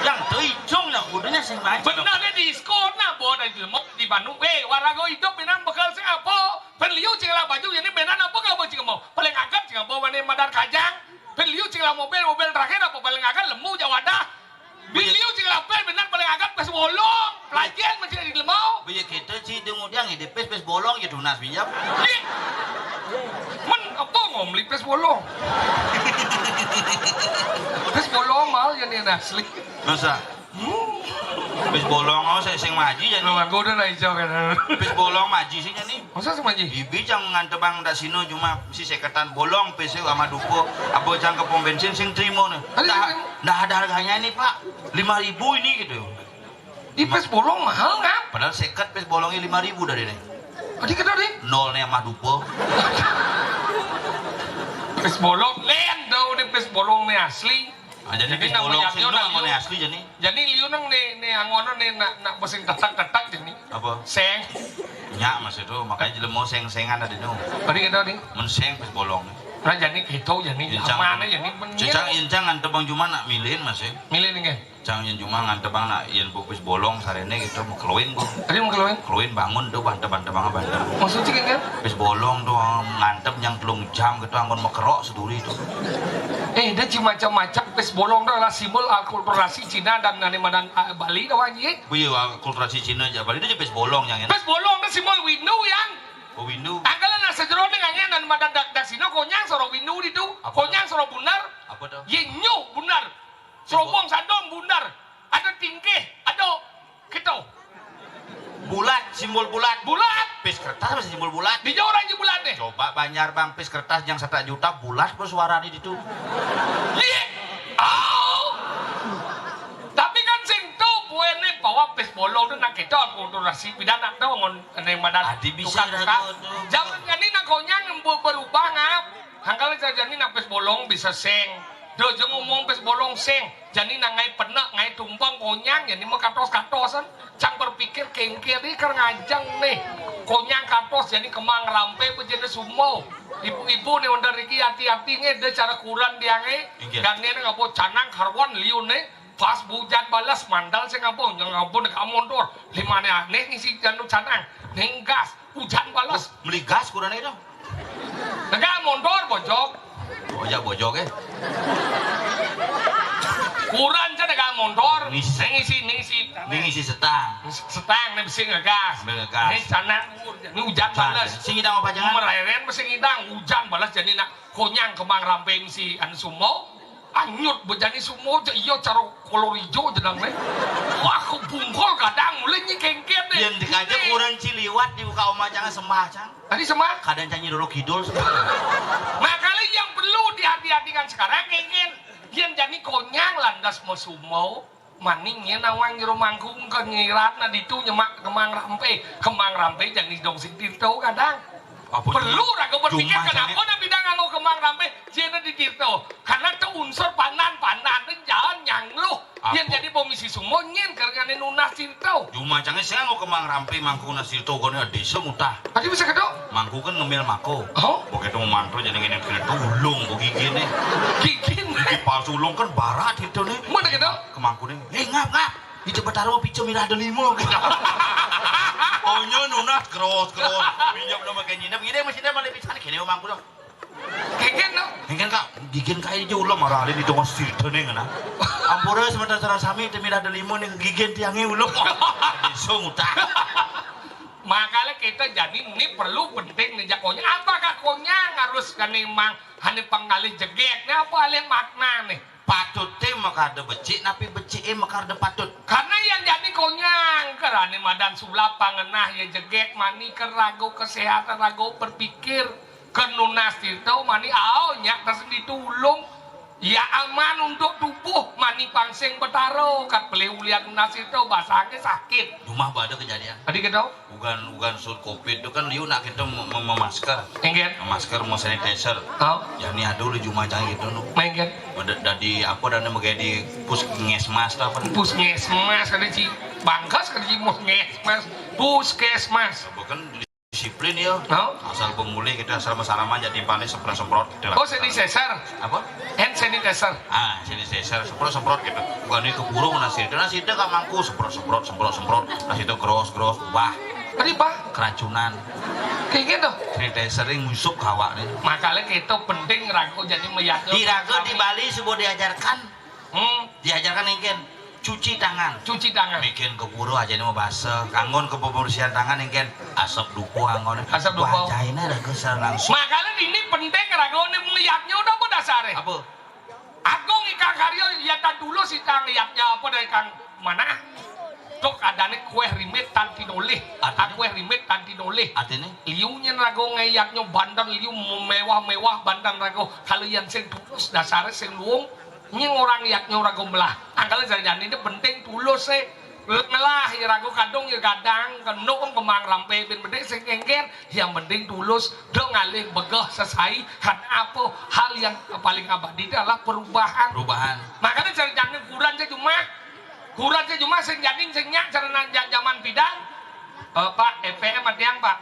Yang tu icung lah kudonya sing bae. Benar ni di sekolah bawa dari lemot di Bandung. Eh, warago hidup benar bekal sing apa? Pen liu cing lah baju ini benar apa kau cing mau? Paling agak cing mau mana madar kajang. Pen liu cing lah mobil, mobil terakhir apa paling agak lembu jawadah. Pen liu cing lah pel benar paling agak pes bolong. Pelajian masih di lemau. Baya kita ci dengu dia ngide pes pes bolong ya tunas pinjam. Ih. Men apa ngomli pes bolong? Pes bolong mal ya ni asli. Masa? Pes bolong oh sing sing maji ya ni. Lu aku udah naik jauh kan. Pes bolong maji sih ya ni. Masa sih maji? Ibi cang ngantebang dak sino cuma si seketan bolong pes sama dupo. Apa cang ke pom bensin sing trimo ni. Ada sing Dah trimo? Dah ada harganya ini Pak. Lima ribu ini gitu. Di pes bolong mahal kan? Padahal seket pes bolongnya lima ribu dari ni. Tadi kita di? Nol ni sama dupo. Pis bolong, lén tau né pis bolong né asli. Ah, jadi pis bolong sing né asli jadi. Jadi liu nang né né angono né nak nak pesing tetak-tetak jadi. Apa? Seng. Nyak mas itu, makanya jelema seng-sengan ada nu. Tadi kita nih. Men seng pis bolong. Nah jadi kita jadi mana jadi. Cecang incang antebang cuma nak milin mas. Milin nggih. Cang yén cuma ngantebang nak yén pupis bolong saréné gitu mau keluin tuh. Tadi mau keluin? Keluin bangun tuh bantep bantep banget bantep. Maksudnya kan? Pis bolong tuh ngantep yang telung jam gitu anggon mekerok seduri tuh. Eh, dia macam-macam pis bolong tuh adalah simbol akulturasi Cina dan nani madan uh, Bali tuh aja. Bu iya akulturasi Cina aja Bali itu pis bolong yang enak. Pis bolong tuh simbol windu yang. Oh windu. Angkalan nasa jerone ngangen dan madan dak dak sino konyang soro windu itu. Konyang soro bunar. Apa tuh? Yenyo bunar. Serobong sandong bundar. Ada tingkih, ada kita. Bulat, simbol bulat. Bulat. Pis kertas masih simbol bulat. Di jauh orang bulat deh. Coba banjar bang pis kertas yang satu juta bulat bersuara di situ. Iya. Oh. Tapi kan sing tu buene bawa pis bolong tu nak kita kulturasi pidana tu ngon neng madan. Adi bisa tukang, tukang. Jangan jadi nak konyang berubah ngap. Hangkal jani nak pis bolong bisa seng. Do aja ngomong pis bolong seng. Jani nak ngai penek, ngai tumpang konyang, jani mah katos-katosan. Cang berpikir kengkir ni ker ngajang nih. Konyang katos jani kemang rampe apa jenis sumau. Ibu-ibu nih ondar iki hati-hati nge de cara kuran dia nge. Dan nih ngapa canang karwan liu nih. Pas bujan balas mandal sing ngapa nyang ngapa nek montor. Limane aneh ngisi janu canang. Ning gas. Ujan balas. Meli gas kurane dong. Tegak mundur bojog. Oh ya bojog eh. Kurang aja tegak mundur. Ngisi. Ngisi ngisi. Ngisi setang. Setang nih besi ngegas. Ngegas. Ini sana ini ujan balas. Sing idang apa jangan? Mereren besi idang ujan balas jadi nak konyang kemang ramping si anu sumo. Anyut bejani semua je iya cara kolor hijau je dang leh. Wah, aku bungkol kadang mulai nyi kengken deh. Yang dikaja kurang ciliwat di muka oma jangan sembah cang. Tadi sembah? Kadang canyi dulu kidul sembah. Makanya yang perlu dihati-hatikan sekarang kengken. Yang jani konyang landas mau sumau. Maning ya nawang jero mangkung ke nyirat na ditu nyemak kemang rampe. Kemang rampe jani dong sing tirto kadang. Perlu raga berpikir kenapa na bidang nganggo kemang rampe jena di tirto. Karena tu unsur panan-panan tu jalan nyangluh. Yang jadi bomisi sumo nyen kerengane nunas tirto. Cuma cange sing nganggo kemang rampe mangkung na tirto gone desa mutah. Tadi bisa kedo? Mangkung kan ngemil mako. Oh? Begitu mantu jadi ngene tirto ulung begigi nih. Gigi nih. Gigi palsu ulung kan barat tirto nih. Mana kedo? Kemangkune. Eh ngap ngap. Itu Betaro pica mirah ada lima. Onyo nunas keros keros. Pinjam nama kayak nyinap. Gini masih ada malah pican kene omang kulo. Kengken no. Kengken kak, gigen kae aja ulo marah ada di tengah sirte nih ngena. Ampura sebentar sarang sami itu mirah ada lima nih gigen tiangnya ulo. Iso ngutang. Makanya kita jadi ini perlu penting nih jakonya. Apakah konyang harus kan emang hanya penggalih jegek? Nah, apa alih makna nih? Patute makarda becik, napi becike makarda patut. Karna yan jani konyang, kerane madan sulap pangenah ya jegek mani ker rago kesehatan rago berpikir ker nunas tirta mani ao nyak tasen ditulung ya aman untuk tubuh mani pang sing betara kat pelih ulian nunas tirta basangke sakit. Dumah bada kejadian. Adi kedo? Ugan ugan sur covid tu kan liu nak kita memasker. Inggih. Memasker, mau sanitizer. Oh. Yang ni ada lu cuma cang gitu nu. Inggih. Dadi apa dan megai di puskesmas tu apa? Puskesmas kan ci bangkas kan ci puskesmas. Puskesmas. Bukan disiplin ya. Oh. Asal pemulih kita asal masalaman jadi panik semprot-semprot. Oh, sanitizer. Apa? Hand sanitizer. Ah, sanitizer semprot-semprot gitu. Bukan itu burung nasi. Nasi itu kan mangku semprot-semprot semprot-semprot. Nasi itu gros gros wah. Tadi bah keracunan. Kayak gitu. Sanitizer yang ngusuk ke awak nih. Makanya kita penting rago jadi meyaknya. Di rago di Bali sudah diajarkan. Hmm. Diajarkan mungkin cuci tangan. Cuci tangan. Bikin ke pura aja ini mau basah. Kanggon ke pembersihan tangan mungkin asap dupo anggon. Asap dupo. Wah, China dah kesal langsung. Makanya ini penting rago ini melihatnya udah apa dasarnya? Apa? Agung ikang karya yatan dulu si kang lihatnya apa dari kang mana? Tok adane kueh rimit tanti nolih. Artinya? Kueh rimit tanti nolih. Artinya? Liu nyen rago ngeyaknya bandan liu mewah-mewah bandan rago. Kalau yang sing tulus dasarnya sing luung Nying orang yak nyora gombelah. Angkal jani ini penting tulus eh. Ngelah, ya ragu kadung, ya gadang, kenuk kembang rampe, bin bedik sing engker, yang penting tulus, do ngalih begeh sesai, karena apa? Hal yang paling abadi itu adalah perubahan. Perubahan. Makanya cara jangan kuran saya cuma, kuran saya cuma sing jading, sing nyak, cara nan ja-, zaman pidang. Eh, Pak, E P M matiang, Pak.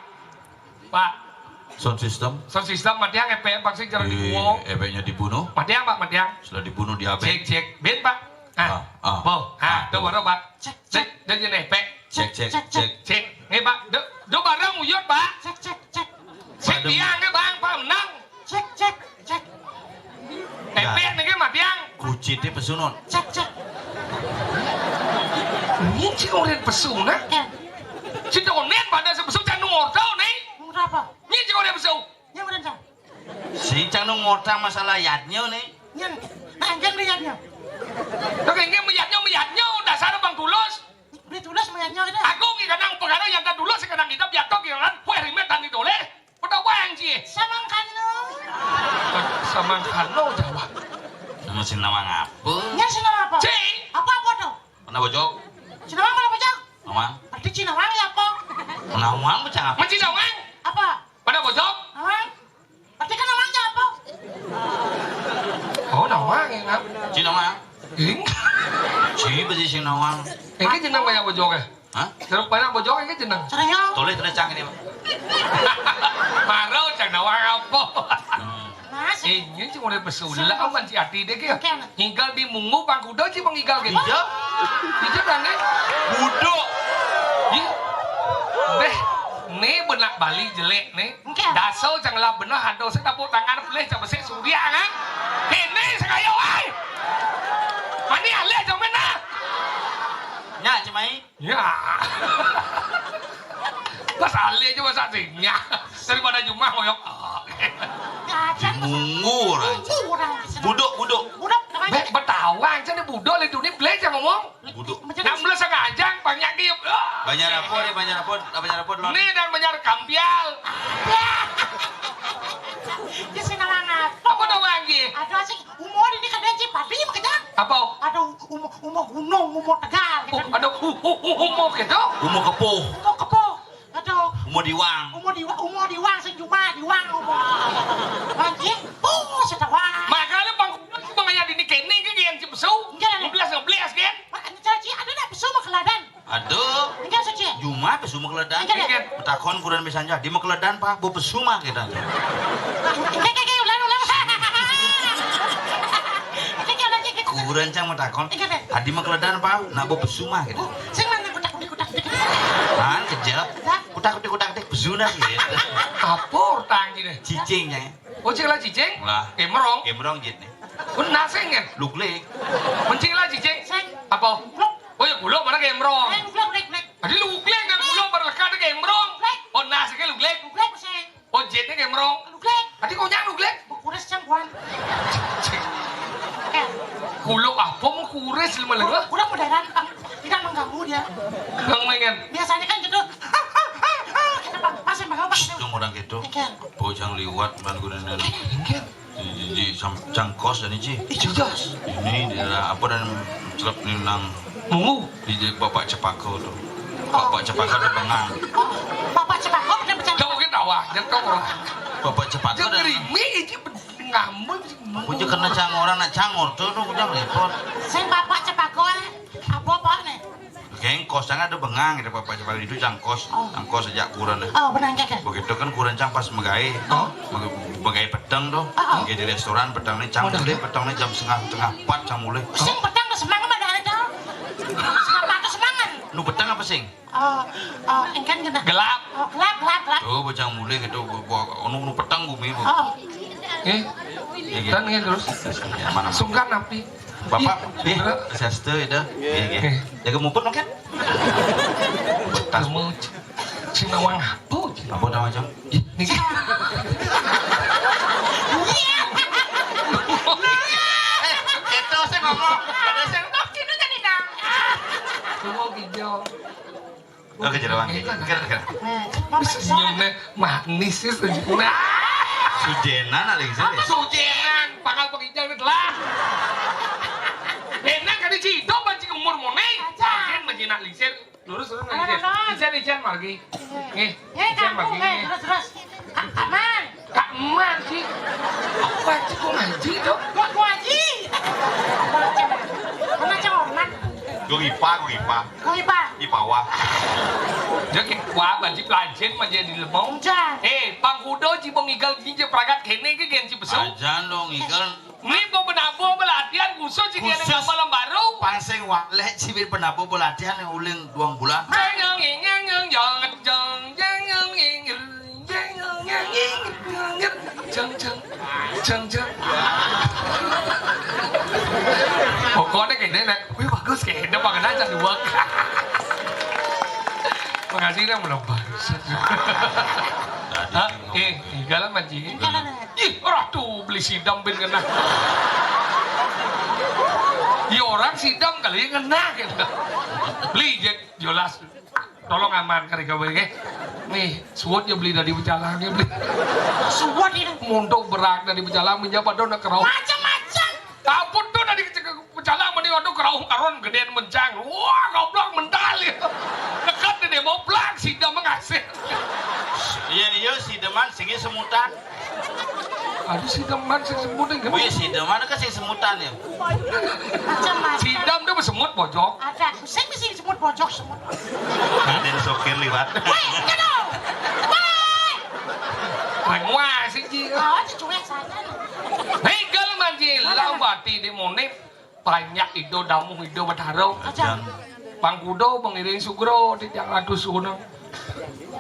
Pak. Sound system. Sound system matiang, E P M pasti cara di gua. Efeknya dibunuh. Matiang, Pak, matiang. Sudah dibunuh, dihabis. Cek, cek. Bin, Pak. Ah, ah. Bo. Ah, tuh baru, Pak. Cek, cek. Dia jadi efek. Cek, cek, cek. Cek. Nih, Pak. Do, do barang uyut, Pak. Cek, cek, cek. Cek dia, nih, Bang, Pak, menang. Cek, cek, cek. Efek nih, matiang. Kucitnya pesunut. Cek, cek. Ini cik orang pesunut. Cik donen pada sepesu jangan ngorta, nih. Ngorta apa? Ini cik orang pesu. Yang udah, Cang. Si Cang nu ngorta masalah yadnya, nih. Yang, nah, yang lihatnya. Oke, ini meyadnya, meyadnya. Dasar Bang Tulus. Beli Tulus meyadnya, gitu. Aku ki kadang pengaruh yang tak Tulus, kadang kita biatok, ya kan? Kue rimet dan ditoleh. Pada wayang, Ci. Samangkano. Samangkano, Jawa. Nama si nama ngapa? Ya, si nama apa? Ci. Apa, apa tuh? Mana bojok? Si nama mana bojok? Nama? Berarti si nama ya apa? Nawang bocah apa? Menci nawang. Apa? Pada bojok? Nawang. Berarti kan namanya apa? Oh, nawang, ya, Ngap? Ci nawang. Ing. Ci, berarti si nawang. Ini jeneng banyak bojok, ya? Hah? Terus banyak bojok, ini jeneng. Serius? Tulis, tulis, Cang, ini, Pak. Maro, Cang, nawang apa? Hmm. Mas. Ini cuma udah pesulak, aman si hati deh, ya. Oke. Ngigal di munggu pangkuda ci mengigal gitu. Iya. Iya kan, nih? Buduk. Ih. Beh, nih benak Bali jelek, nih. Oke. Daso janganlah bener, hado saya tepuk tangan, pelih, coba saya surya, kan? Ini sekaya, wai. Mani alih, jangan benar. Nya, Cemai. Ya. Pas alih aja masa sih, nya. Daripada cuma ngoyok. Kacang. Munggu orang. Munggu orang. Buduk, buduk. Buduk, namanya. Be, Betawa aja nih buduk, le dunia, pelih, jangan ngomong. Buduk. Macam enam belas setengah jam, banyak dia. Banyak rapor ya, banyak rapor, banyak rapor, Lon. Ini dan banyak kampial. Ya, sih, nama apa? Apa nama lagi? Ada sih, umur ini kadang sih, padi makanya. Apa? Ada umur, umur gunung, umur tegal, gitu. Oh, ada u-, u-, u-, umur gitu? Umur kepuh. Umur kepuh. Aduh. Umur diwang. Umur diwa-, umur diwang, sing cuma diwang, umur. Lagi, oh, sudah wah. Makanya Bang, Bang Ayah dini kene, ke yang cipesu. Enggak, enggak. Ngeblias, ngeblias, kan? Mak, ini cara ci, ada nak pesu mak keladan? Aduh. Enggak, suci. Cuma pesu mak keladan. Enggak, enggak. Takon kuran misalnya, di mak keladan, Pak, bu pesu mak, gitu. Enggak, enggak, enggak, ulang, ulang. Enggak, enggak, ulang, enggak. Kuran cang mau takon. Enggak, enggak. Adi mak keladan, Pak, nak bu pesu mak, gitu. Oh, sing mana kutak, kutik, kutak, kutik. Kan kejap. Dah. Kutak, kutik, kutak, kutik, pesu dah, gitu. Apa orang gini? Cicing, ya. Oh, cing lah cicing? Lah. Gemrong? Gemrong, jit, nih. Pun nasing, kan? Luglik. Mencing lah cicing? Sing. Apa? Luk. Oh, ya, guluk mana gemrong? Luk, luk, luk, luk. Tadi luglik, kan? Guluk berlekat ke gemrong. Luk. Oh, nasing ke luglik? Luglik, sing. Oh, jitnya gemrong. Luglik. Tadi kau nyang luglik? Kuris, cang, buan. Cicing. Eh. Guluk apa mau kuris, lu malah? Kurang modern, Bang. Tidak mengganggu dia. Bang Mengen. Biasanya kan gitu. Kita pa-, pasang bangau, Pak. Dong orang gitu. Iya. Bojang liwat, man, gunanya. Iya. Di, di, di, sam-, cangkos dan ci. Ih, cangkos. Ini dia apa dan celep nih nang. Mungu. Di, di Bapak Cepako tuh. Oh. Bapak Cepako tuh bengang. Oh, Bapak Cepako udah bercanda. Kau mungkin tawa, jangan kau orang. Bapak Cepako. Dia dan ngerimi, ini ngambul. Aku juga kena cangor, anak cangor tuh, tuh udah repot. Sing Bapak Cepako, eh. Apa, Pak, nih? Kengkos, jangan ada bengang gitu, Bapak Cepako itu cangkos. Oh. Cangkos sejak kuran, ya. Oh, benang keke. Begitu kan kuran cang pas megai. Oh. Mege-, megai peteng tuh. Oh, oh. Megai di restoran peteng nih, cang mulai peteng nih jam setengah, setengah empat cang mulai. Sing peteng tuh semangat ada, ada tuh. Setengah empat tuh semangat. Nu peteng apa sing? Oh, oh, engkan kena. Gelap. Oh, gelap, gelap, gelap. Tuh, bocah mulai gitu, bu-, bu-, nu, nu peteng bumi, bu. Oh. Eh, ya, gitu. Kan, ya, terus? Ya, mana? Sungkan api. Bapak, ih, ih, bener. Saste itu. Iya, iya. Eh. Jaga muput mungkin? Betas. Kamu c-, cing nawang apa? Apa nama, Cong? Ih, niki. Kita sih ngomong, ada sing tok, kita jadi nang. Kamu hijau. Oke, jerawang. Iya, kan? Oke, oke. Senyumnya manis sih senyumnya. Sujenan ada di sini. Apa sujenan? Pangkal penginjal itu lah. Enak kan dicidok, banci umur mone. Aja. Nak lingsir, lurus, lurus, nak lingsir. Lingsir, lingsir margi. Nggih. Nggih, lingsir margi, nggih. Terus, terus. Kak, Kak Man. Kak Man, Ji. Apa, Ji, kok ngaji to? Kok ngaji? Mana cang hormat? Guru ipa, guru ipa. Guru ipa. Ipawa. Dia ki kuah, bajib lajin, maja di lemong. Jan. Eh, pangkudo, Ji, bong igal, Ji, je pragat kene ke, gen, Ji, besu. Ajan lo ngigal. Ni bo penabuh pelatihan khusus, Ji, dia khusus. Ngapal lembaru. Pang sing waléh, Ji, penabuh pelatihan yang uling duang bulan. Jeng, jeng, jeng, jeng, jeng, jeng, jeng, jeng, jeng, jeng, jeng, jeng, jeng, jeng, jeng, jeng, jeng, jeng, jeng. Pokoknya gini, Nek. Wih, bagus, kayaknya pangan aja dua. Makasih, Nek, belum bagus. Hah? Eh, igal, Ji. Igal, Nek. Ih, orang tuh beli sidam bin kena. Ya, orang sidam kali yang kena, gitu. Beli, Jack, jelas. Tolong aman kali kau, nggih. Nih, suwut ya beli dari Pecalang ya, beli. Suwut ini. Montok berak dari Pecalang, minyak pada nak kerau. Macam-macam. Ampun tuh, dari ke-, ke-, Pecalang mending, aduh, kerau karun gedean mencang. Wah, goblok mental ya. Dekat deh, mau plak, sidam mengasih. Iya, iya, sidaman, sing semutan. Aduh, sidaman sing semutan, gimana? Wih, sidaman kan sing semutan ya. Macam-macam. Sidam tuh semut, bojok. Ada. Sing sing semut, bojok semut. Ada sopir liwat. Woi, kado. Woi. Wah, sih, Ji. Oh, cuek saja. Hei, kalau manji, lawati di Monip, banyak ido damuh, ido bataro. Aja. Pangkudo pengiring sugro di tiang ratus gunung.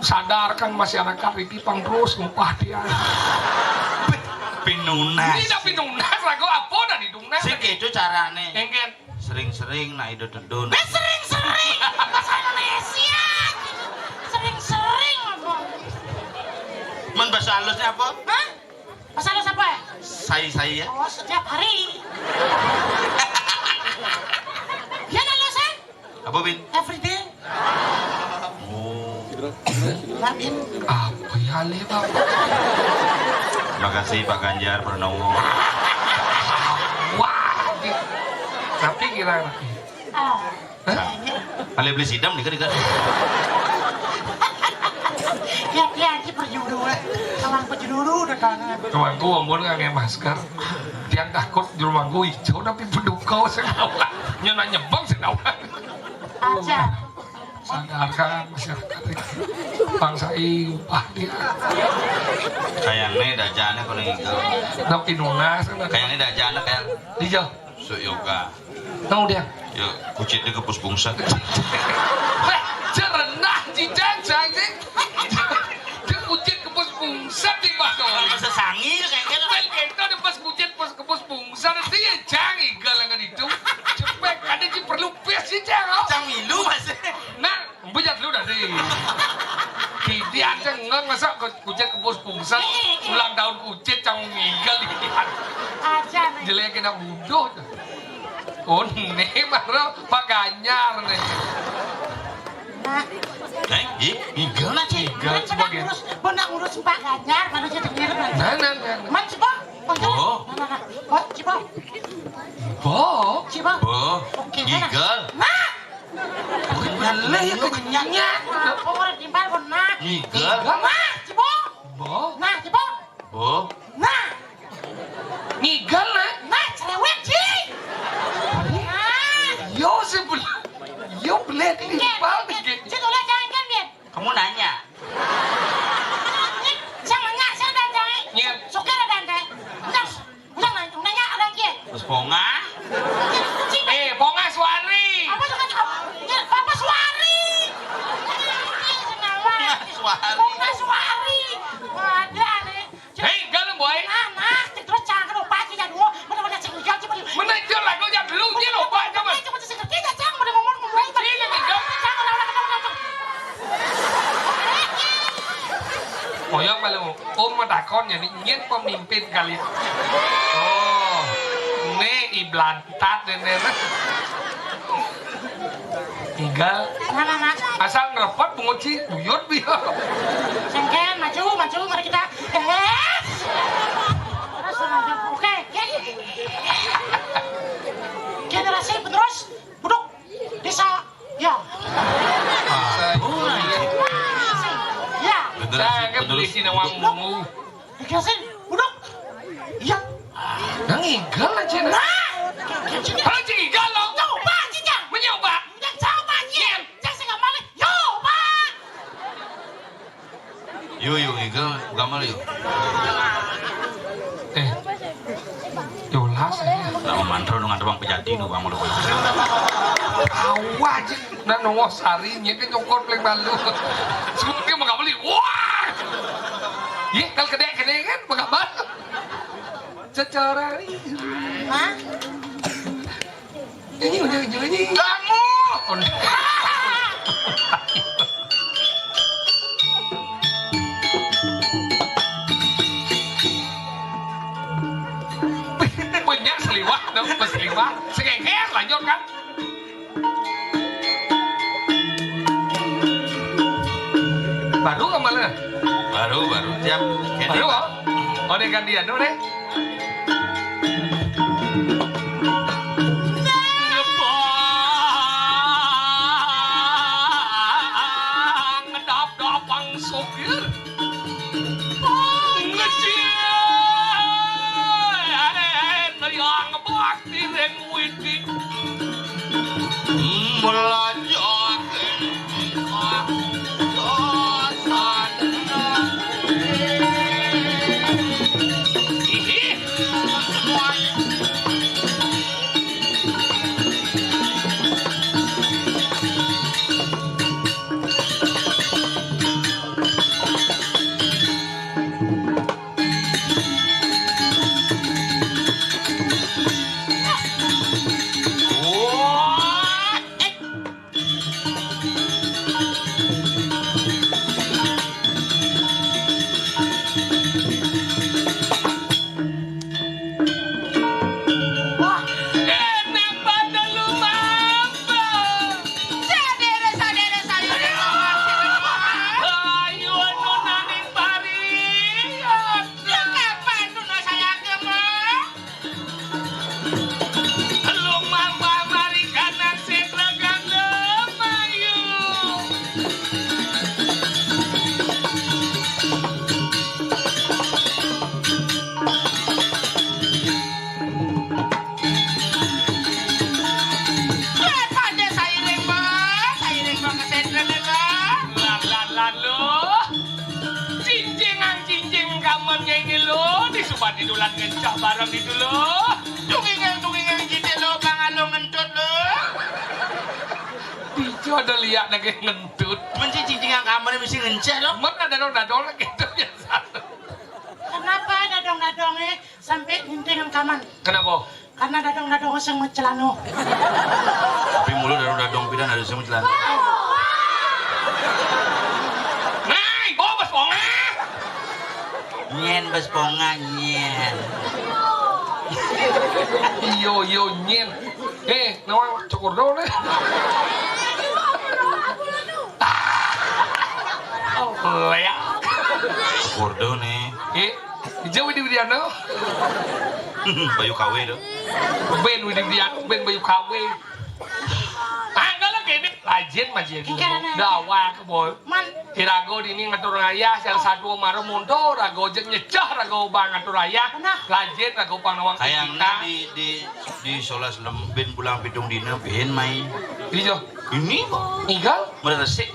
Sadarkan masyarakat iki pang terus ngupah dia. Pinunas. Ini dah pinunas, lagu apa dah ditunas? Sing keco carane. Engken. Sering-sering nak ido tedun. Wis sering-sering. Bahasa Indonesia. Sering-sering apa? Men bahasa halusnya apa? Hah? Bahasa halus apa ya? Sai-sai ya. Oh, setiap hari. Dia halus, eh? Apa, Bin? Everyday. Oh. Lain. Apa ya, Le, Bapak? Makasih, Pak Ganjar Pranowo. Wah, tapi kira. Ah. Hah? Ale beli sidam nih, kan, kan? Ya, ya, ini perjuru, eh. Kawan perjuru udah kangen. Kawanku ampun ngangge masker. Tiang takut di rumahku hijau tapi bedukau sing awak. Nyana nyebang sing awak. Aja. Sadarkan masyarakat ini. Bangsa ini upah dia. Kayaknya dajane kuning hijau. Tapi nunas kan. Kayaknya dajane kayak dijauh. Suk yoga. Tahu dia? Yo, kucit dia kepus bungsa. Weh, cerenah, Jijang, Jang, Jing. Dia kucit kepus bungsa di bawah. Kalau sesangi, kayak gitu. Kan kita ada pas kucit, pas kepus bungsa, dia, Jang, igal dengan itu. Cepet, ada ji perlu pes, Jijang, oh. Cang milu, Mas. Nah, bujat lu dah, sih. Di, di aja nggak, masa ku-, kucit kepus bungsa, ulang tahun kucit, cang igal di dia. Aja, nih. Jelek kena bodoh. Oh, nih, baru Pak Ganjar, nih. Nah. Eh, ih, igal. Nah, Cik. Igal, benar, coba benar gini. Ngurus, benar ngurus Pak Ganjar, baru jadi ngirim lagi. Nah, nah, nah, nah. Man, coba. Oh, iya. Bo. Nah, nah, nah. Bo, coba. Bo? Coba. Bo. Oke, mana? Igal. Nah. Kenyal ya, kenyal. Nah, oh, orang timbal, benar. Igal. Nah, coba. Bo. Nah, coba. Bo. Nah. Ngigal, nah. Nah, cerewet, Ji. Nah. Yo, sebel-, yo, belet, Ji, timbal, Ji, Ji. Ji, tolong jangan, kan, Ji. Kamu nanya. Ini, jangan nanya, saya udah nanya. Iya. Sokir ada nanya. Udah, udah nanya, nanya ada, Ji. Terus ponga. Ji, Ji. Eh, ponga suari. Apa tuh kan? Apa? Ji, apa suari? Ji, Ji, Ji, Ji, Ji. Ponga suari. Ponga suari. Ada, nih. Hei, galem, boy. Nah, nah, terus jangan lupa aja ya, dulu. Mana-mana cek hijau, coba di- Mana hijau lah, kau jangan dulu, dia lupa aja, Mas. Coba cek hijau, jangan pada ngomong, ngomong. Ini nih, hijau. Jangan, udah, udah, udah, udah. Oh, yang paling, oh, matakon ya, nih, ingin pemimpin kali. Oh, nih, iblantat, nih, nih, nih. Igal. Mana, Mak? Asal ngerepot, bungut si buyut, biar. Sengken, maju, maju, mari kita. Eh. Terus, maju. Oke, ya, ya. Generasi penerus, buduk. Desa, ya. Mau. Dikasih, udah. Iya. Nang igal aja, nah. Nah, kecilnya. Kalau cing igal, lo. Coba, cing, ya. Mencoba. Udah coba, cing. Cing, saya nggak maling. Coba. Yo, yo, igal, gamal, yo. Eh. Yolas, eh. Nama mantra nu ngantar bang pejati nu bang malu. Awa aja. Nah, nongos hari, nya ke nyokot paling malu. Semua dia mau beli. Wah. Iya, kalau kedek-kedek kan, mau malu. Secara ini. Hah? Ini udah, udah, ini. Kamu. Banyak seliwah, dong, seliwah. Segeger, lanjut, kan? Baru kemana? Baru, baru. Siap. Baru, oh? Oh, deh, gantian dulu, deh. Ngedap-dapang sokir. Ngecil. Yang bakti ring widi. Belajar. Wah, enak pada lu mampu. Sadere, sadere, sadere. Ayo, nunaning pariat. Ya, kapan tuh saya gemar? Lumampa marikanan sing regana mayu. Pada sairing, Mas. Sairing, Mas, kesetren, Mas. Lan, lan, lan, lo. Cincingan cincin kamarnya ini lo, disubani dulan ngencah bareng itu lo. Tungingang tungingang jite lo, bang alo ngentut lo. Ijo ada liak nage ngentut. Menci cincingan kamarnya mesti ngencah lo. Mana dadong-dadong lagi itu biasa. Kenapa dadong-dadongnya sampai ngintingan kamar? Kenapa? Karena dadong-dadong sing macelana. Tapi mulu dadong-dadong pidan ada sing macelana. Nah, ibu bes ponga. Nyen bes ponga, nyen. Iyo, iyo, nyen. Eh, nawang cukur dong deh. Oh, ya. Cukur dong nih. Eh. Ija Widi Widiana. Bayu Kawe to. Ben Widi Widiana, ben Bayu Kawe. Ah, kalau gini, rajin mah jadi. Engke, Nana. Dawa ke boy. Man. Irago dini ngatur ayah, salah satu maro munto, rago jek nyecah, rago bang ngatur ayah. Nah. Rajin, rago pangnawang. Kayaknya kita di, di, di solas lem, ben pulang pitung dina, ben main. Ijo. Ini kok. Igal? Meresik.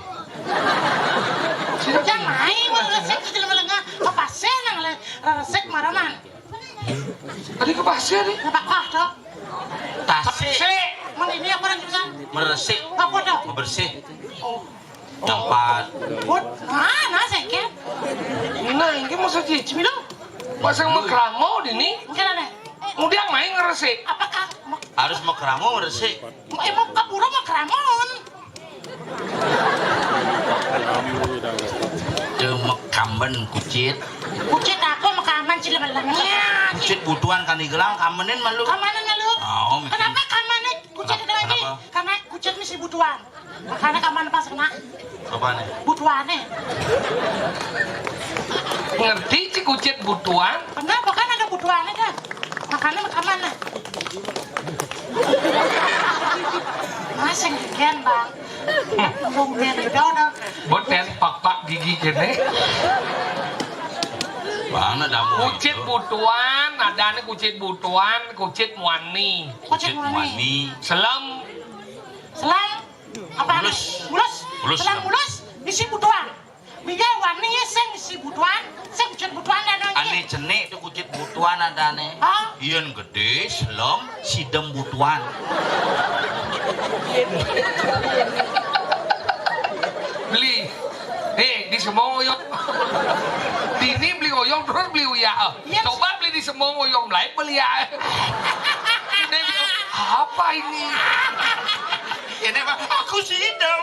Jangan main, meresik, jelema lengah. Apa sih nang le-, resik maraman? Tadi ke pasir nih. Ngepak kah, Dok? Tasik. Tasik. Mana ini apa yang bisa? Meresik. Apa, Dok? Membersih. Oh. Tempat. Bot, mana saya kan? Ini, ini masa cici. Cemilung. Pasang mau keramo di ini. Enggak ada. Kemudian main ngeresik. Apakah harus mau keramo ngeresik? Emang kapura mau keramon. Tuh mekamen kucit. Kucit aku mekamen cilem-lemnya. Kucit butuhan kan digelang kamenin malu. Kamenin malu. Oh, mikir. Kenapa kamenin kucit? Kenapa? Itu lagi? Kenapa? Karena kucit mesti butuhan. Makanya kaman pas kena. Apane? Butuhane. Ngerti ci kucit butuhan? Kenapa kan ada butuhane kan? Makanya kaman lah. Masih gen, Bang. Ngomong gen udah udah. Boten pak-pak gigi kene. Mana damu Kucit itu? Butuan, adané kucit butuan, kucit muani. Kucit muani. Selem. Selem. Apa? Mulus. Mulus. Mulus, selem selem. Mulus, isi butuan. Bia wani sing isi butuan, sing kucit butuan adané. Ané cenik to kucit butuan adané. Hah? Yén gedé, selem, sidem butuan. Beli. Hé, di semua ngoyong. Dini beli ngoyong terus beli uya. Iya. Coba beli di semua ngoyong, mulai beli ya. Ini apa ini? Ini apa? Aku sidem.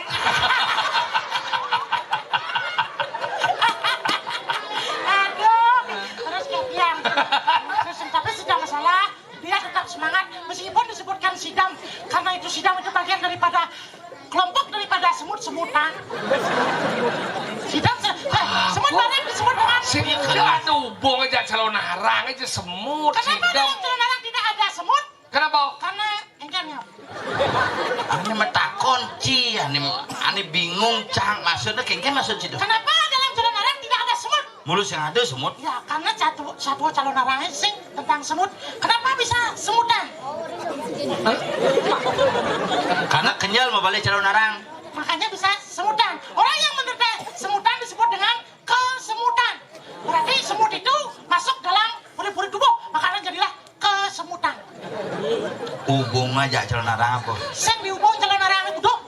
Aduh, terus kepian. Terus, tapi sudah masalah, dia tetap semangat meskipun disebutkan sidam, karena itu sidam itu bagian daripada kelompok daripada semut-semutan. Sidam se- eh, semut barang disebut dengan Sing ada hubung aja calon arang aja semut. Kenapa sidam dalam calon arang tidak ada semut? Kenapa? Karena engkén ya. Ané matakon, Ci, ané, ané bingung, Cang. Maksudnya, kéngkén maksud situ. Kenapa dalam calon arang tidak ada semut? Mulus yang ada semut. Ya, karena satu, satu calon arang sing tentang semut. Kenapa bisa semutan? Karena kenyal mau balik calon arang. Makanya bisa semutan. Orang yang menderita semutan disebut dengan kesemutan. Berarti semut itu masuk dalam pori-pori tubuh, makanya jadilah kesemutan. Hubung aja calon arang apa? Sing dihubung calon arang itu dong.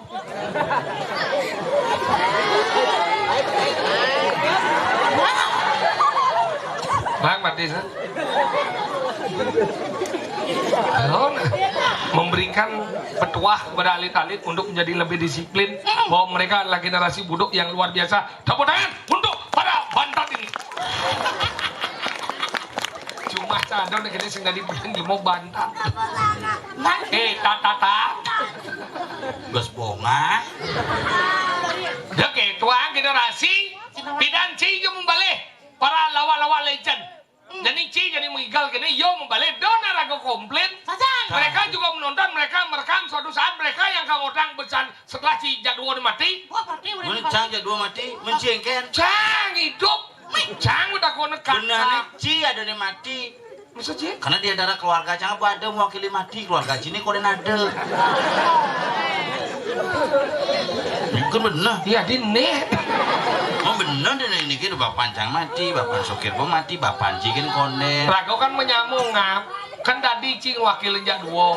Bang, mati, sah. Halo, nah. Memberikan petuah kepada alit-alit untuk menjadi lebih disiplin, bahwa mereka adalah generasi buduk yang luar biasa. Tepuk tangan untuk para bantat ini. Cuma cadon gini sing tadi bilang di mau bantat. Eh, tatata. Bos bonga. Oke, tuang generasi. Pidan Ci yo membalih para lawa-lawa legend. Jadi Ci jadi mengigal gini, yo membalih dona raga komplain. Mereka juga menonton, mereka merekam. Suatu saat mereka yang kang odang besan setelah Ci jadwal mati. Wah, berarti udah Mun mati. Cang jadwal mati, mun Ci engkén. Cang hidup. Cang udah kono kata. Benar nih, Ci ada nih mati. Maksud Ci? Karena di antara keluarga Cang apa ada mewakili mati, keluarga Ci ini kok ada. Itu benar. Iya, di nih. Oh, benar deh, ini gitu, bapak Cang mati, bapak Sokir pun mati, bapak Ci kan koné. Raga kan menyambung, Ngap. Kan tadi Ci ngwakilin jak dua.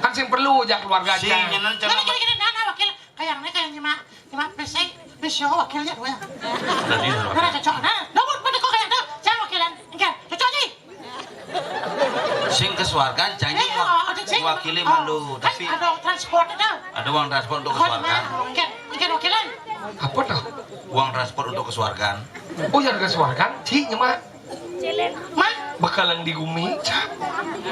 Kan sing perlu jak keluarga Ci Cang. Nyenan Cang. Nah, kira-kira nah, nah, wakil kayaknya kayak nyimak, nyimak P C, P C wakilnya dua. Tadi Nah, cocok. Nah, nomor pada kok kayak tuh, Cang wakilan. Enggak, cocok Ci. Sing ke swargan, Cang Eh, wa- oh, ada Ci. Wakili Oh, malu, kan tapi ada transport ada. Ada uang transport untuk ke Kok swargan. Mana? Enggak, enggak wakilan. Apa tuh? Uang transport untuk ke swargan. Oh, yang ke swargan, Ci nyemak. Mah? Bakalan di gumi, Cang.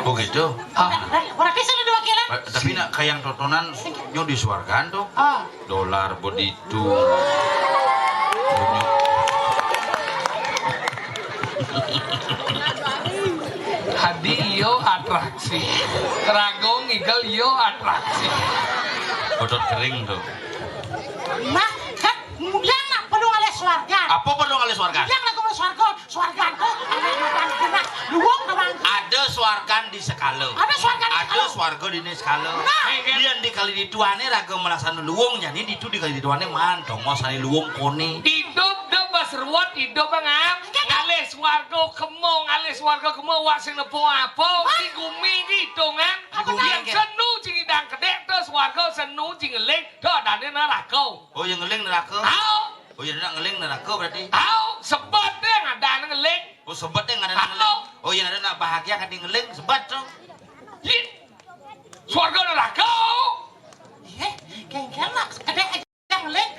Begitu. Ah. Berarti saya ada wakilan. Eh, tapi nak kayak yang totonan nyo di swargan tuh. Ah. Dolar begitu. Hadi yo atraksi. Raga ngigal yo atraksi. Otot kering tuh. Nah, kan kemudian nak perlu oleh swarga. Apa perlu oleh swarga? Yang lagu swarga, swarga tuh ada makan kena luwung doang. Ada swargan di Sekala. Ada swargan di Ada Sekala. Swarga di Sekala. Nah. Yang di kali di tuane raga melaksana luwung, jadi itu di kali di tuane man, dongos ane luwung kone. Hidup dah bas ruwet, hidup ngap. Ngalih swarga kemo, ngalih swarga kemo, wak sing nepo apa? Di gumi di hitungan. Apa yang senu cing idang kedek, terus swarga senu cing ngeling, dah dane neraka. Oh, yang ngeling neraka? Au. Oh, yang nak ngeling neraka berarti? Au, sebet deh ngadan ngeling. Oh, sebet deh ngadan ngeling. Au. Oh, yang ada nak bahagia kan ngeling, sebet tuh. Ih, swarga neraka. Iya, kengkeng nak kedek aja ngeling.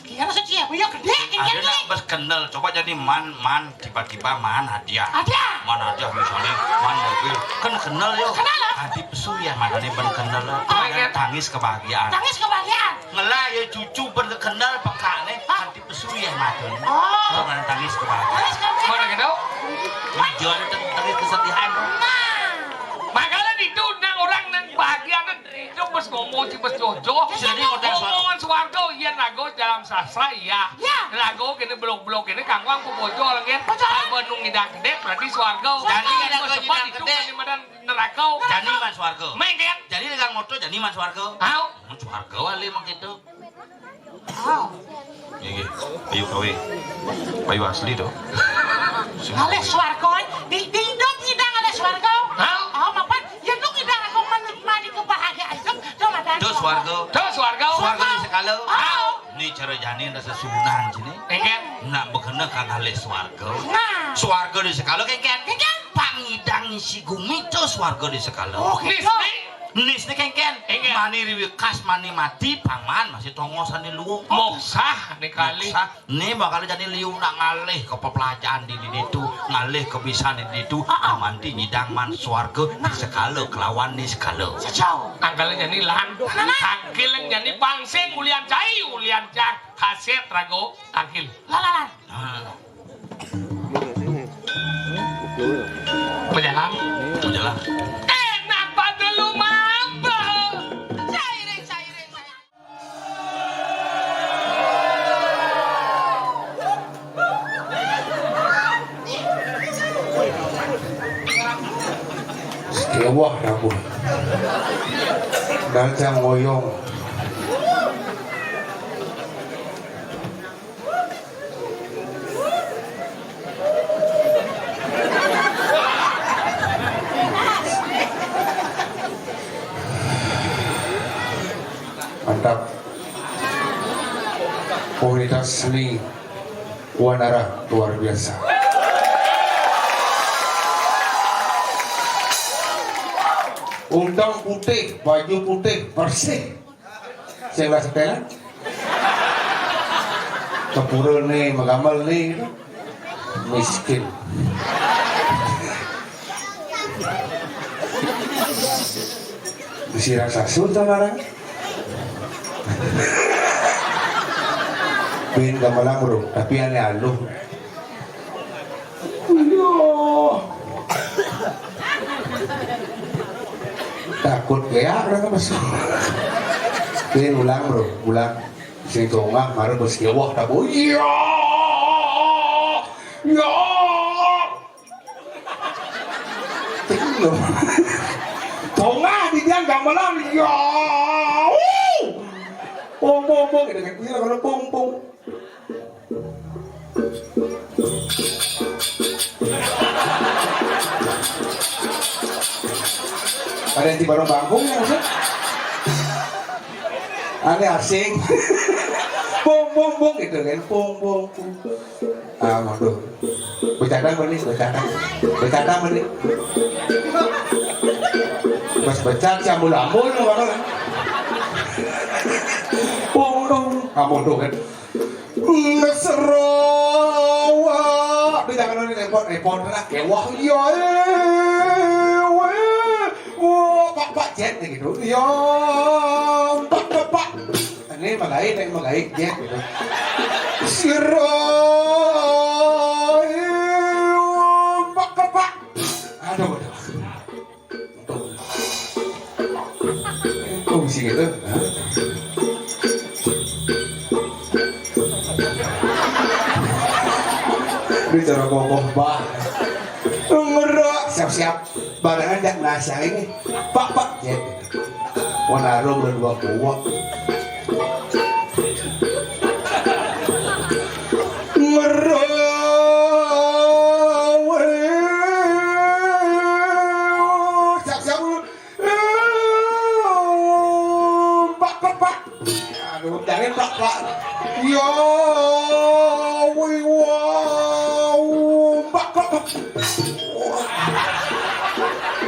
Kira suci ya, buyo kedek, kengkeng ngeling. Ada nak bas kendal, coba jadi man, man, tiba-tiba man hadiah. Hadiah. Man hadiah misalnya, man mobil. Kan kenal yo. Kenal lah. Hadi pesu ya, makanya ban kenal lah. Oh, iya. Tangis kebahagiaan. Tangis kebahagiaan. Ngelah ya cucu berkendal pekak nih, ah. Nanti pesu ya madon. Oh. Kalau nggak tangis kebahagiaan. Tangis kebahagiaan. Mana gitu? Iya, ada tang- tangis kesedihan. Nah. Makanya itu nang orang nang bahagia nang hidup Bes ngomong ci bes jojo. Jadi hotel swarga. Ngomongan swarga, iya raga dalam sastra, iya. Iya. Raga kene belok-belok kene kangwang pebojol, nggih. Bojol. Apa nu ngidang kedek berarti swarga. Jani ada bes kau sepat ngidang itu kedek. Kene madan neraka. Jani man swarga. Mengken. Jani dengan motor jani man swarga. Au. Man swarga wali mengkitu. Au. Nggih, nggih. Ayo kawe. Ayo asli to. Alih swarga, eh. Di, di hidup ngidang alih swarga. Hah? Oh, mapan, ya nu ngidang aku men-, mari kebahagiaan hidup, to madan. To swarga. To swarga. Swarga di sekala. Oh. Ni cara jani ada sesunan sini. Engken. Nak bekena kang alih swarga. Nah. Swarga di sekala, kengken. Kengken. Pangidang isi gumi to swarga di sekala. Oh, gitu. Nis ni. Nis ni kengken. Engken. Mani riwikas, mani mati, paman masih tongos ane luung. Moksah ni kali. Moksah. Ni bakal jani liu nak ngalih ke pepelajaran di, di ditu, ngalih ke bisan di ditu, ah, ah, manti nyidang man swarga di sekala kelawan ni sekala. Sejauh. Angkal jani lan. Lan, lan. Angkil jani pangsing ulian cai, ulian cang. Haset rago, angkil. Lan, lan, lan. Ah. Berjalan. Berjalan. Enak pada lu mabuk. Cairing, cairing, cairing. Kewah rambut. Dancang ngoyong. Mantap. Komunitas seni Wanara luar biasa. Undang putih, baju putih, bersih. Sing lah setelan. Kepura ni, megamel ni, gitu. Miskin. Bisi raksasa to marang. Bin gamelan, bro, tapi ane aluh. Aduh. Takut ya orang masuk. Oke, ulang, bro, ulang. Sing tongah, mara bos kewah, tak, bro. Iya. Iya. Tongah di dia gamelan. Iya. Uh. Pung, pung, pung. Kita kan punya kalau pung, pung. Ada yang di barang bangkung ya, maksud? Ane asing. Bung, bung, bung gitu kan. Bung, bung, bung. Ah, waduh. Bercanda apa nih? Bercanda. Bercanda apa nih? Pas bercanda, ambul-ambul, orang. Bung, bung. Kamu tuh kan. Mesra. Aduh, jangan repot-repot lah. Kewah, iya, eh, weh. Wah, pak, pak, jet gitu. Ya, pak, pak, pak. Ini magai, ini magai, jet gitu. Sira, eh, pak, pak, pak. Aduh, aduh. Tuh. Kok bisa gitu? Hah? Ini cara kokoh, Pak. Ngerok, siap-siap. Barengan jak nasi ini. Pak, pak. Ya. Wanaro berdua kuat. Ngerok. Siap-siap. Pak, pak, pak. Aduh, jangan pak, pak. Ya, wih, wow, pak, pak, pak.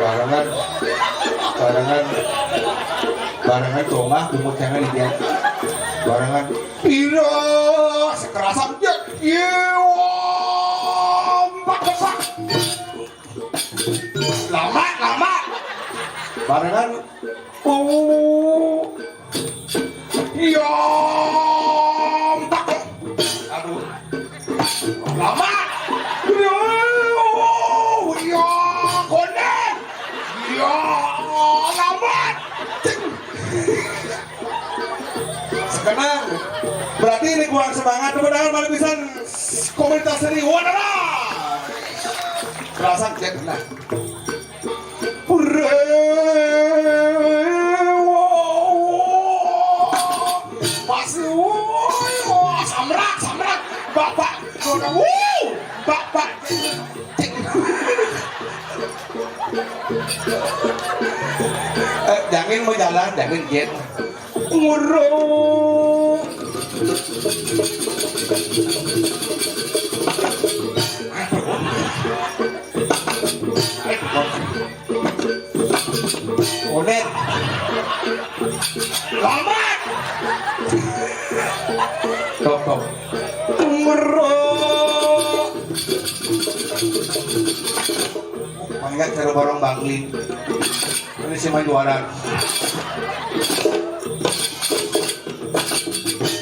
Barengan, barengan, barengan tongah, bungut jangan dia. Barengan, ira, sekerasan dia. Iya, pak, pak, pak. Lama, lama. Barengan. Oh. Iya. Aduh. Lama. Iya. Iya. Konen. Iya. Lama. Cing. Kenang. Berarti ini kurang semangat. Tepuk tangan malam pisan komunitas seni. Wadah. Kerasa cek nah. Hurre. Pas. Wah, samrak, samrak. Bapak. Wuh, bapak. Eh, jangan mau jalan, jangan jet. Ngurung. Onet. Lambat. Tok, tok. Ngurung. Mangga cara borong bangli. Ini sih main juara.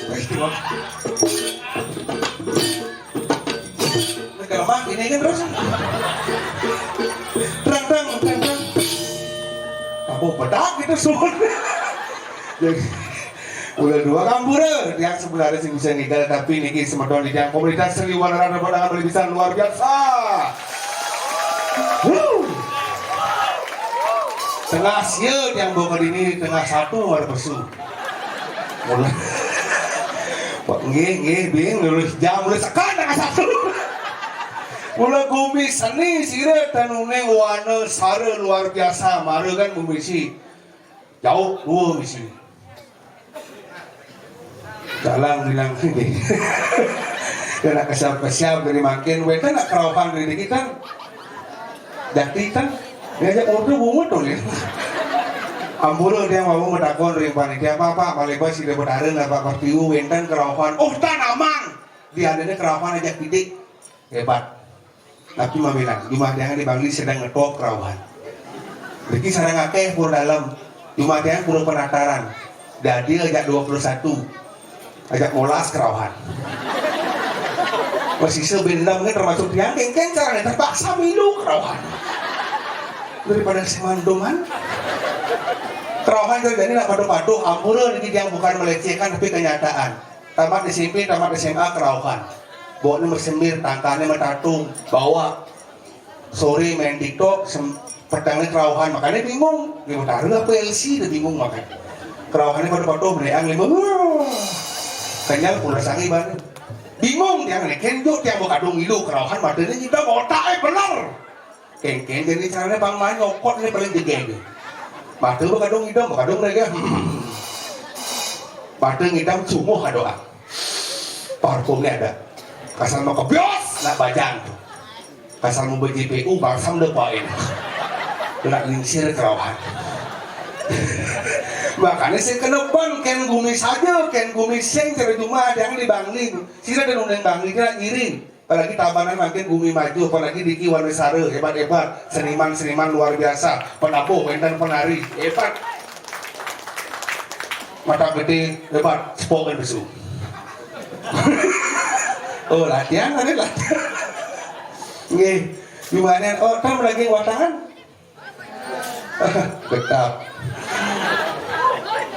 Wih, gimana? Gampang, ini kan terus. Terang, terang, terang, terang. Kamu pedak gitu, sun. Jadi, ulah dua kampura, yang sebenarnya sih bisa ngidal, tapi niki semeton di yang komunitas seni warna rada pada ngambil bisa luar biasa. Wuh. Tengah sia yang bawa ke dini, tengah satu luar pesu. Mula. Pak, nggih, nggih, bing, lulus jam, lulus sekan tengah satu. Mula gumi seni sira tenune wana sara luar biasa, mara kan gumi si. Jauh dua misi. Jalan bilang ini. Kena kesiap-kesiap dari makin weta nak kerauhan dari kita. Jadi kan diajak ngobrol bungut tuh ya. Ampura dia mau metakon ring panitia apa apa malih bas sida betara napa partiu wenten kerauhan. Oh tan amang. Diadanya kerauhan ajak pidik. Hebat. Tapi maminan, jumah tiang di Bangli sedang ngetop kerauhan. Riki sareng akeh pur dalam. Jumah tiang pura penataran. Dadi ajak dua puluh satu. Ajak molas kerauhan. Masih sebendam kan termasuk tiang kengkeng caranya terpaksa milu kerauhan. Daripada semanduman. Kerauhan jadi nak patuh-patuh, ampura niki tiang bukan melecehkan tapi kenyataan. Tamat S M P, tamat S M A kerauhan. Bokne mesemir, tangkane metatung, bawa. Sore main TikTok, sem-, petangnya kerauhan. Makanya bingung, dia betara apa L C dia bingung makanya. Kerauhannya pada patuh meneang lima. Kenyal pula sangi bane. Bingung dia ngene, kenjuk dia mau kadung ilu kerauhan, matanya kita otak eh bener. Kengkeng jadi caranya Bang Mai nyokot ini paling gede ini. Mata berkadung idam, berkadung mereka. Hmm. Mata ngidam sungguh ada doa. Parfumnya ada. Kasar mau kebios, nak bajang tuh. Kasar mau J P U, balsam depain. Nak lingsir kerauhan. Makanya saya kena ban, ken gumi saja, ken gumi seng, cara cuma ada yang di Bangli. Sira ada nundeng Bangli, kira ngiring. Apalagi Tabanan makin bumi maju, apalagi Diki Wanesara, hebat-hebat, seniman-seniman luar biasa, penabuh, wenten penari, hebat. Mata gede, hebat, sepok kan besu. Oh, latihan, ada latihan. Nggih, gimana? Oh, kan lagi watangan? Getap.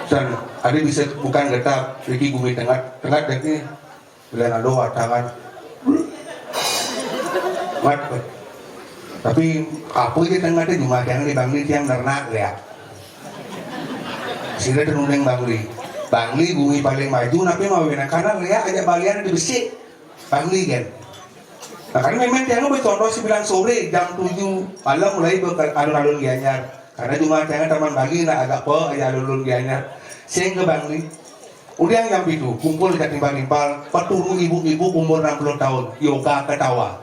Dan ada bisa bukan getap, jadi bumi tengah, tengah jadi Bila lalu watangan. Mat, tapi apa aja kan ada cuma yang di Bangli tiang ternak ya. Sila tenuneng Bangli. Bangli bumi paling maju, tapi mau wina karena ya aja balian di besi. Bangli kan. Nah, karena memang tiang bercontoh sembilan sore, jam tujuh malam mulai berke-, alun-alun Gianyar. Karena cuma tiang taman Bangli nak agak apa aja alun-alun Gianyar. Sing ke Bangli. Udah yang itu, kumpul ke timpal-timpal, peturu ibu-ibu umur enam puluh tahun, yoga ketawa.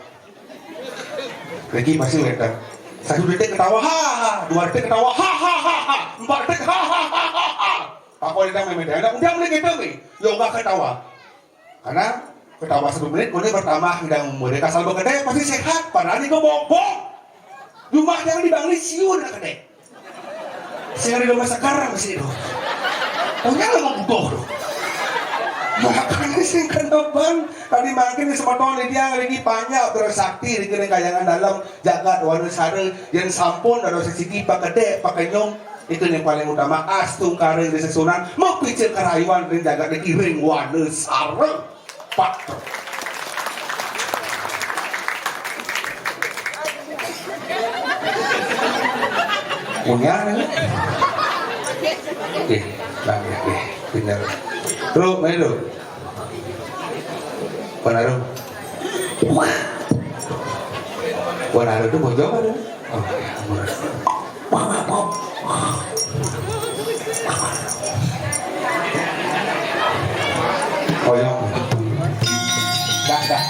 Lagi pasti wenten. Satu detik ketawa, ha, ha, ha. Dua detik ketawa, ha, ha, ha, ha. Empat detik, ha, ha, ha, ha, ha. Apa dia memang dia? Udah mulai gitu nih, yoga ketawa. Karena ketawa satu menit, kemudian bertambah hidang umur. Dia kasar bekerja, pasti sehat. Padahal ini gue bobok. Cuma yang di Bangli siun kena. Sing ada domba sekarang sih tuh. Punya lo mau butuh tuh. Makanya sing kena ban. Tadi makin di semeton dia lagi banyak bersakti di kene kayangan dalam jagat warna sare yang sampun ada sesiki pakedek pakenyong. Itu yang paling utama, astungkara ring sesuunan, mapicik karayuan ring jagat niki ring Wanasara. Pat. Punya nih. Oke, nah, oke, tinggal. Bro, main dulu. Panaruh. Panaruh itu bojong ada. Oh, ya, ampun. Koyong. Dah, dah.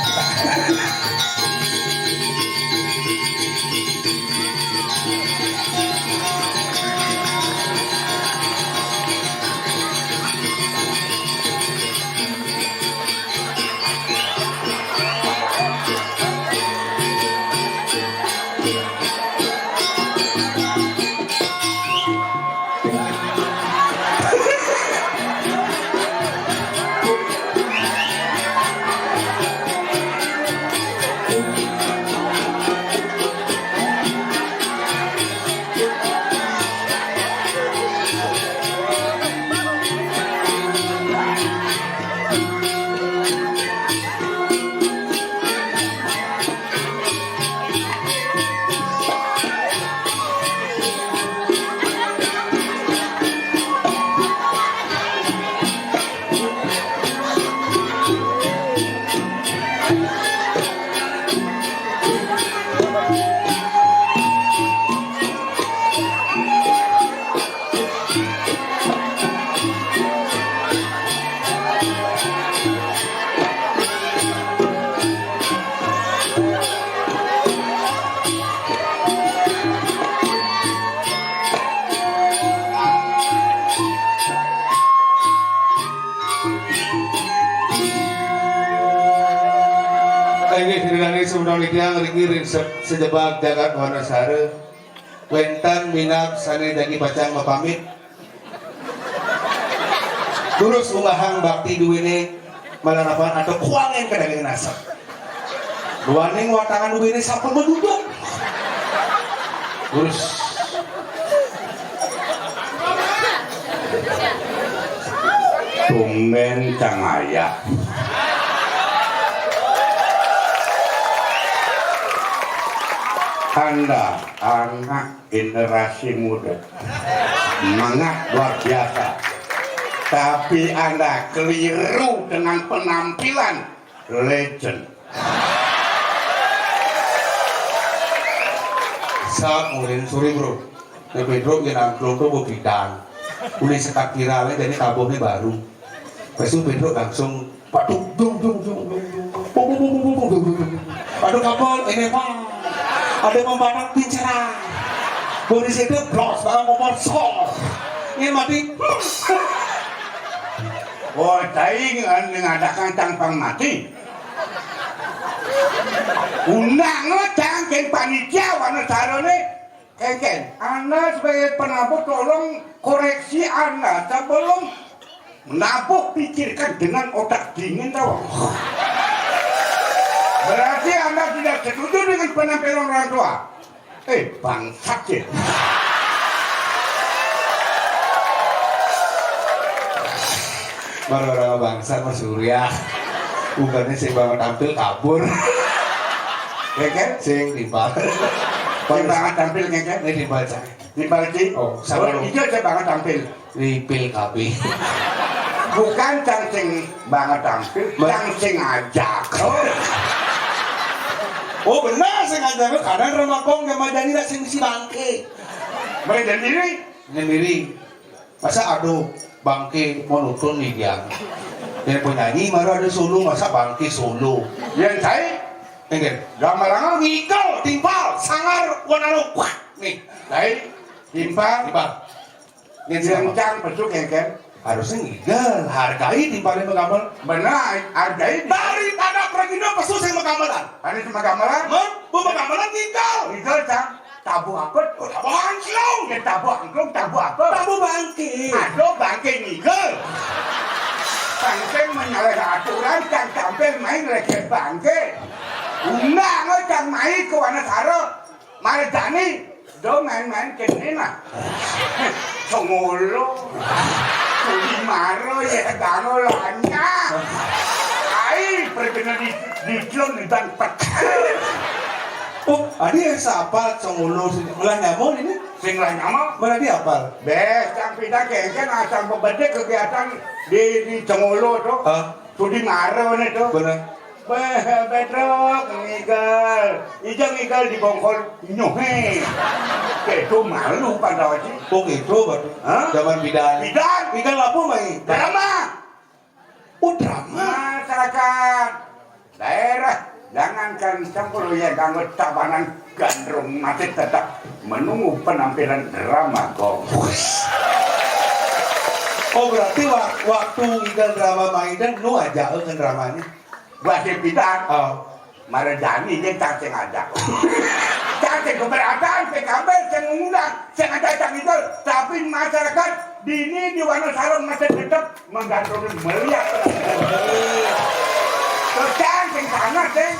Inggih, ridane semeton titiang ngriki ring se-, sajebag jagat Wanasara. Wenten minab sane jagi pacang mapamit. Durus unggahang bakti duene malarapan atau kuangen ke daging nasab. Duaning watangan duene sampun maduduk. Durus. Tumben cang ayah. Anda anak generasi muda. Semangat luar biasa. Tapi Anda keliru dengan penampilan legend. Saat murin suri, bro. Nah, Pedro yang angklung tuh begitan. Udah sekat viralnya jadi tabuhnya baru. Pas itu Pedro langsung Waduh, dung, dung, dung, dung, dung. Pung, pung, pung. Waduh, kapal, ini, Pak. Ada membatang pinceran. Boris itu bros, barang kompor, sor. Ini mati. Oh, cai ngan-, ngadakan cangpang mati. Undang lo cang, cang panitia, warna sarone. Kengken, Anda sebagai penabuh tolong koreksi Anda sebelum menabuh, pikirkan dengan otak dingin, tahu? Berarti Anda tidak setuju dengan penampilan orang tua. Eh, bangsat ya. Baru orang bangsa mah Surya. Bukannya sing banget tampil kabur. Ya kan? Sing timpal. Sing banget tampil, ya kan? Ini timpal, Cak. Timpal, Ci. Oh, sabar. Oh, iya, saya banget tampil. Ripil kabeh. Bukan cang sing banget tampil, cang sing ngajak. Oh. Oh, benar, sing ngajak. Kadang remakong yang madani lah sing si bangke. Mereka sendiri? Sendiri. Masa aduh bangke monoton nih dia. Yang penyanyi baru ada solo, masa bangke solo. Yang saya? Enggak. Gambarannya ngigel, timpal, sangar, wanalo. Wah, nih. Saya, timpal. Timpal. Yang cang pesu kengken. Harusnya ngigel, hargai timpalnya menggamel. Benar, hargai. Daripada pergi pesu sing menggamelan. Ada sing menggamelan? Men, bu menggamelan ngigel. Ngigel, cang. Tabuh apa? Oh, tabuh angklung. Ya, tabuh angklung, tabuh apa? Tabuh bangke. Aduh, bangke ngigel. Bangke menyalahi aturan, cang tampil main lagi bangke. Undang, cang main ke Wanasara. Malah jani, do main-main kene lah. Congolo. Di maro ya dango lanya. Ai, perkena di, di celon di dan pet. Oh, adi sapal Congolo sing lah nyamun ini? Sing lah nyamun. Mana dia apal? Beh, cang pidang kengken asal bebedek kegiatan di, di Congolo tuh. Hah? Sudi maro nih tuh. Bener. Beh, Petruk, ngigel. Ija ngigel di bongkol nyohe. Itu malu pada wajib. Oh, gitu, Batu. Hah? Zaman bidan. Bidan. Bidan apa, Mai? Drama. Oh, drama. Masyarakat daerah, jangankan Cangkul ya, Ganggut, Tabanan, Gandrung masih tetap menunggu penampilan drama gong. Oh, berarti wa-, waktu ngigel drama Maiden, nu aja, eh, kan dramanya? Gua sih bidan. Oh. Mara jani dia cacing aja. Cacing keberatan, P K B, sing ngundang, sing ada cang itu, tapi masyarakat dini di Wonosalam masih tetap menggantungi melihat. Terus cacing sana, ceng.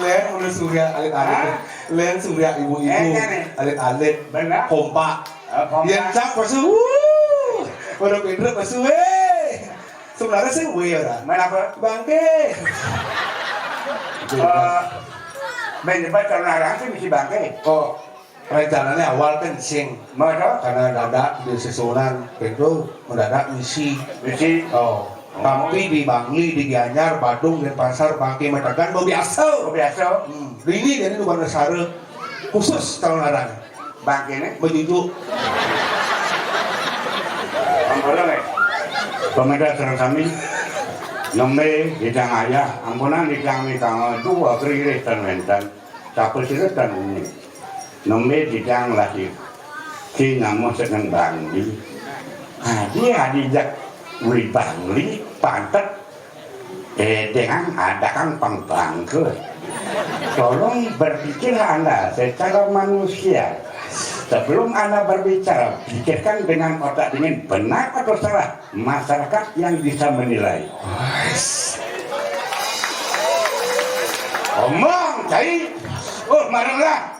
Len, udah surya alit-alit. Hah? Len, surya ibu-ibu. Eh, iya, nih. Alit-alit. Benar. Kompak. Eh, kompak. Yang cak, pasu, wuh. Udah pinter, pasu, weh. Sebenarnya sih, weh, ora. Main apa? Bangke. Eh, main apa? Calon arang sih mesti bangke. Oh, rencananya awal kan sing. Mau apa? Karena dadak di susunan, itu mendadak misi. Misi? Oh. Oh. Tapi di Bangli, di Gianyar, Badung, Denpasar, Bangke, Metegan, mau biasa. Mau biasa. Hmm. Ini jadi lu mana sare khusus calon arang. Bangke nih. Begitu. Ampun, eh. Pemirsa sareng sami, nembe titiang ayah, ampunang titiang mikangel dua gririh tan wénten. Sapasira tan uning. Nembe titiang lagi sinamu seneng Bangli. Adi, adi jak uli Bangli, pantet. Eh, dengan ada kang pang bangke. Tolong berpikir Anda secara manusia. Sebelum Anda berbicara, pikirkan dengan otak dingin, benar atau salah. Masyarakat yang bisa menilai. Wes. Omong, cai. Oh, marahlah.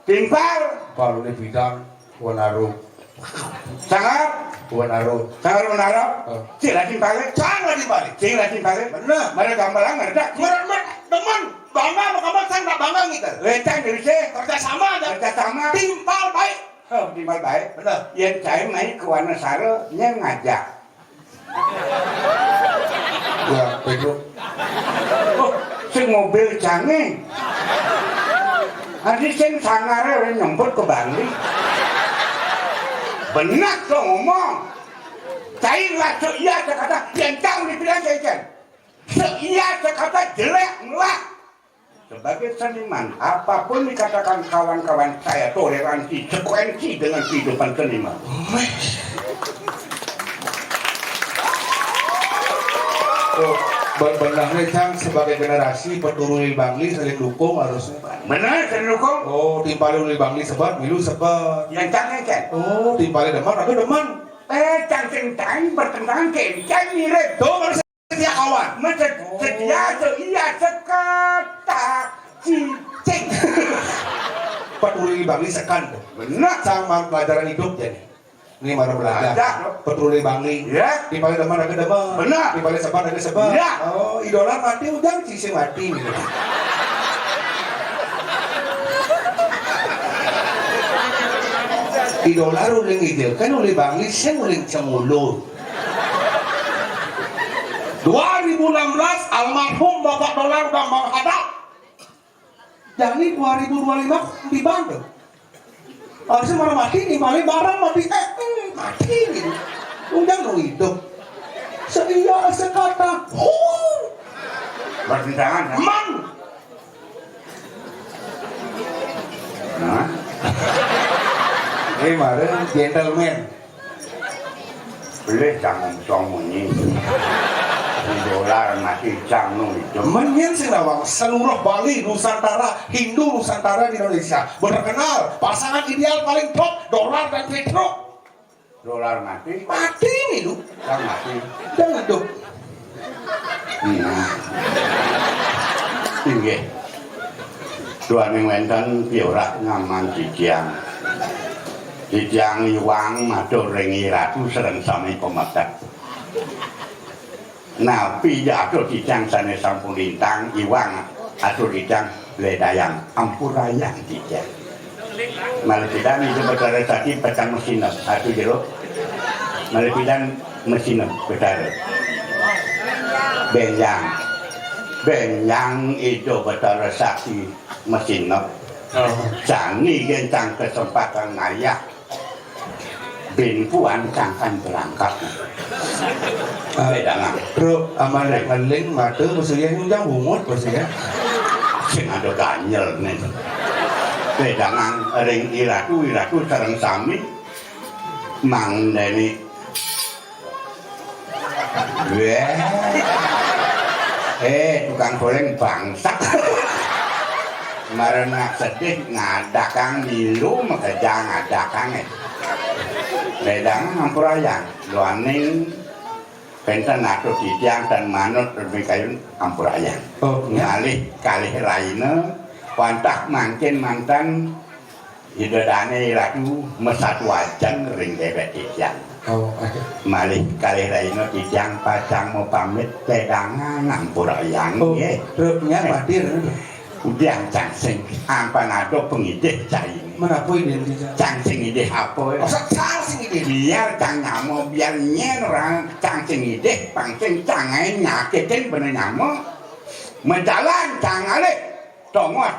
Timpal. Palu di bidang, Wanaro. Sangar. Wanaro. Sangar Wanaro. Oh. Cila timpale. Sangar timpale. Cila timpale. Bener. Mara gambalang ngerdak. Mara, mara, demen. Bangga sama kamu, saya nggak bangga gitu. Lecang dari sih. Kerja sama aja. Kerja sama. Timpal baik. Oh, timpal baik. Bener. Yang saya main ke Wanasaro, nya ngajak. Ya, Pedro. Oh, sing mobil canggih. Adi sing sangare wis nyemput ke Bangli. Benar dong ngomong. Cai lah, iya sekata, yang tahu dibilang cai kan. Iya sekata jelek, ngelak. Sebagai seniman, apapun dikatakan kawan-kawan saya, toleransi, sekuensi dengan kehidupan seniman. Oh, be-, benar nih, Cang, sebagai generasi peturun Uli Bangli saling dukung harusnya. Benar, saling dukung. Oh, timpali Uli Bangli sebat, milu sebat. Yang Cang, yang Cang. Oh, timpali demen, aku demen. Eh, Cang, sing Cang bertentangan ke Cang mirip. Tuh, harus setia kawan. Mesti setia, se-, iya, sekata cicing. Peturun Uli Bangli sekan tuh. Benar. Sama pelajaran hidup jadi. Ini baru belajar. Belajar, loh. Peturun Uli Bangli. Iya. Timpali demen, aku demen. Benar. Timpali sebat, aku sebat. Iya. Oh, idola mati, ujang sisi mati. Idola uling ija kan Uli Bangli, sing uling cemulung. Dua ribu enam belas, almarhum Bapak Dolar udah menghadap. Jani dua ribu dua puluh lima di Bandung. Harusnya malah mati nih, malah barang mati, eh, eh, mati gitu. Udah lu hidup. Setia sekata, huh. Bertentangan, kan? Man. Nah. Ini kemarin gentleman. Boleh jangan song munyi. Di Dolar masih cang nu itu. Mendingan sih lawang seluruh Bali, Nusantara, Hindu Nusantara di Indonesia. Bener kenal, pasangan ideal paling top, Dolar dan Petruk. Dolar mati. Mati nih lu. Cang mati. Jangan dong. Nah. Inggih. Duaning wénten piye ora nyaman titiang. Titiang iwang matur ring Iratu sareng sami pametet. Napi atur titiang sane sampun lintang, iwang atur titiang ledayang, ampurayang titiang. Malih pidan Ida Betara Sakti pacang masineb, atur jero. Malih pidan masineb Betara. Benjang. Benjang Ida Betara Sakti masineb. Oh. Jani gencang kesempatan ngayah. Bin puan cangkan berangkat. Ah, Wedangan. Bro, aman rek ngeling mata, maksudnya nyunjang bungut, maksudnya. Sing ada ganjel nih. Wedangan ring Iratu, Iratu sareng sami. Mang Deni. Weh. Eh, tukang goreng bangsat. Mara nak sedih ngadakang milu, makejang ngadakang, eh. Ledang ampurayang, duaning penten atur titiang tan manut remi kayun ampurayang. Oh, ya. Ngalih kalih raina, wantah mangkin mantan Ida Dane Ratu masatu ajeng ring dewek titiang. Oh, aduh. Malih kalih rahina titiang pacang mapamit, wedangan ampurayang, oh, nggih. Truk nyak madir. Udiang cang sing ampan ada pangidih cainé. Menapa ini, Ida? Cang sing idih apa, ya? Masa cang sing idih? Biar cang nyama, biar nyén orang cang sing idih, pang sing cang ae nyakitin bener nyama. Menjalan cang alih. Tongos.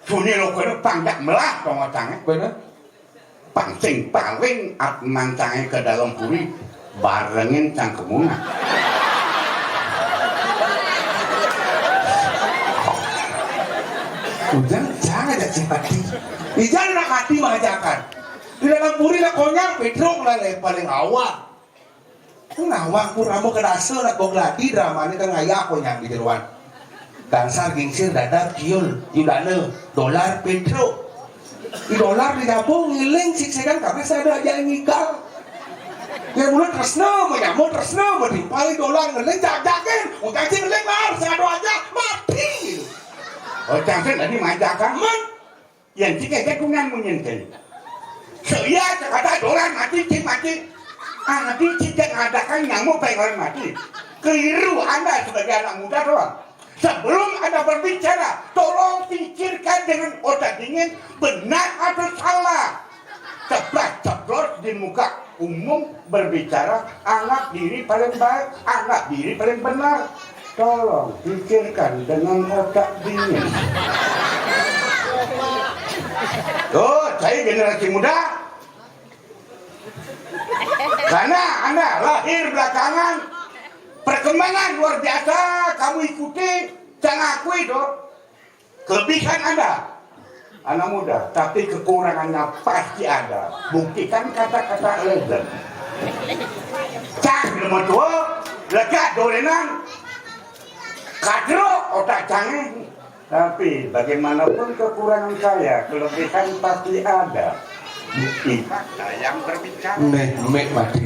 Suni lokene pang jak melah pangocangé. Bener. Pang sing paling atman cangé ka dalem puri, barengin cang kemunah. Ujang, jangan aja simpati. Ijan nak mati mahajakan. Di dalam puri nak konyang, Pedro lah paling awal. Nawang Purnama kedasa nak bog ladi dramane kang ayah konyang di jeroan. Gangsar gingsir dadar kiul, yudana, dolar, Pedro. Di dolar di jaba ngiling siksedan kabeh sada aja ngigal. Yang mula tresna, menyama tresna, metimpal di dolar ngiling, jak-jakin, udah sing ngiling lar, sing ada aja, mati. Oh, cangsen tadi majakan, man. Yén cicing kéto kuman munyin kéné. Saya kata orang mati, cing mati. Adi cicing ngadakan nyamuk pengen mati. Keliru Anda sebagai anak muda, tolong. Sebelum Anda berbicara, tolong pikirkan dengan otak dingin, benar atau salah. Ceplas-ceplos di muka umum berbicara, anggap diri paling baik, anggap diri paling benar. Tolong pikirkan dengan otak dingin. Tuh, saya generasi muda. Karena Anda lahir belakangan, perkembangan luar biasa kamu ikuti, jangan akui tuh. Kelebihan ada, anak muda, tapi kekurangannya pasti ada. Buktikan kata-kata legend. Cak, nomor dua, lega dorenan, kadro, otak canggih. Tapi bagaimanapun kekurangan saya, kelebihan pasti ada. Bukti saya yang berbicara. Nek, mek mati.